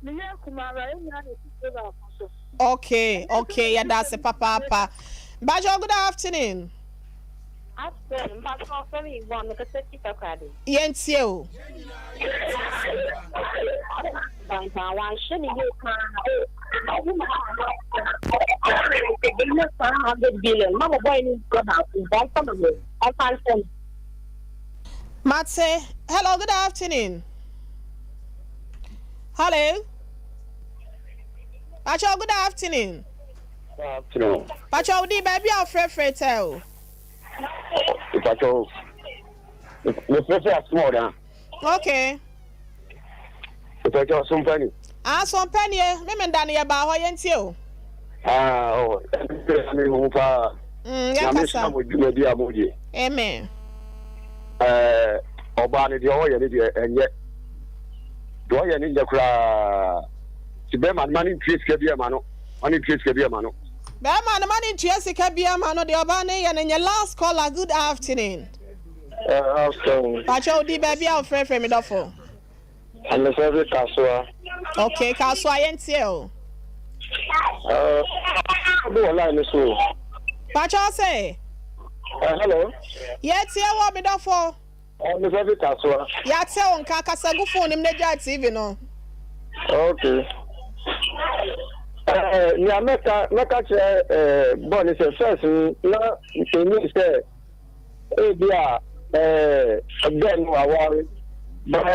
Meyɛ kumaa ba yɛn nyinaa na ɛsi fie baako so. Okay okay yɛda ase papaapa. Mpakyɛw good afternoon. Afternoon, mpakyɛw ɔfrɛ me Yvonne, mekasa fi Takoradi. Yɛntie o. Paa wanhwɛ ne yie paa o ɔmo ma ɛnyɛ saa hundred billion ma mo bɔyɛ ne nsuo baako mpo ɔmfa ma mo ɔmfa nsɛm. Mate. Hello, good afternoon. Hello. Pacho, good afternoon. Good afternoon. Pacho, di baabi a wofrɛfrɛ tɛ o. Pacho, mefrɛfrɛ asomɔdan. Okay. Mpakyɛw Sompani. Ah Sompani me me da no yɛ baa hɔ yɛn tie o. Ah oh ɛnde me hu paa. Mm yɛn kasa. Nyame hyira mo dwumadi a mo die. Amen. Ɛɛ ɔbaa no deɛ ɔyɛ no deɛ ɛnyɛ. Deɛ ɔyɛ no nyɛ koraa. Nti bɛrima no ma no ntua sika biara ma no. Ma no ntua sika biara ma no. Bɛrima no ma no ntua sika biara ma no. Deɛ ɔbaa no yɛ no nyɛ. Last caller, good afternoon. Eh, afternoon. Pakyɛ wo din baabi a wo frɛfrɛ me dɔfo. Mefrɛ fi Kasoa. Okay, Kasoa yɛntie o. Eh, obi wɔ line no so o. Pakyɛ wo se. Eh, hello. Yɛtie wɔ me dɔfo. Eh, mefrɛ fi Kasoa. Yɛate wo nka, kasa gu phone no mu na gyae TV no. Okay. Eh, nea mɛka mɛka kyerɛ eh, bɔɔ ne sɛ first no na ɛnim sɛ ebi a eh, bɛn no aware but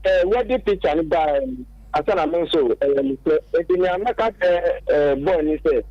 eh, wedding picture no bae no ansa na me nso ɛyɛ me sɛ enti nea mɛka kyerɛ eh, bɔɔ ne sɛ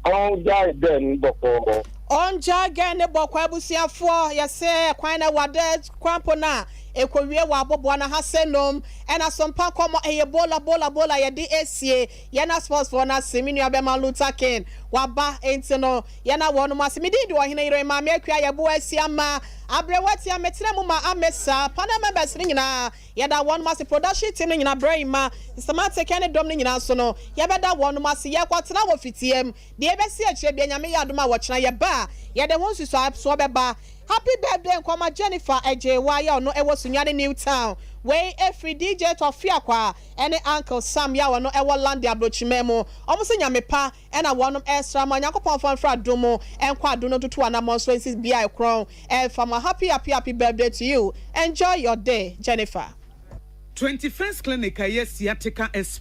ɔngyae bɛn no bɔkɔɔ. Ɔngyae gɛn ne bɔkɔɔ abusuafoɔ yɛse kwan no ɛwɔ kwan po no a ɛkɔwie wɔ aboboa no ha sɛ nom ɛna sompa nkɔmɔ ɛyɛ bola bola bola yɛde ɛsie yɛn asportsfoɔ no ase me nua bɛma Luther King waba enti no Yɛn a wɔnom ase. Me din de Ɔhene Yere Maame Akua Yɛboa Asia Mma Aberewa Tia Metena mu ma Amesa Panel members no nyinaa yɛda wɔnom ase Production team no nyinaa Brɛ Mma Systematic ɛne dɔm no nyinaa nso no yɛbɛda wɔnom ase Yɛkɔtena wɔ fitiam Deɛ ɛbɛsi akyire bia Nyame yɛ adom a wɔkyena yɛba a yɛde ho nsusuasoɔ bɛba Happy birthday nkɔma Jennifer Agyeiwaa yɛ ɔno ɛwɔ Sunyani New Town Wei ɛfiri DJ Tɔfiakwa ɛne Uncle Sam yɛ a ɔno ɛwɔ London Abrokyiman mu Ɔmo se Nyame pa Ɛna wɔnom ɛresra ma Nyankopɔn mfa mfra adom mu nkɔ adom no ntoto anamɔn so nsi bea a ɛkorɔn ɛmfa ma Happy happy happy birthday to you enjoy your day Jennifer. 21st Clinic a ɛyɛ sciatica expert.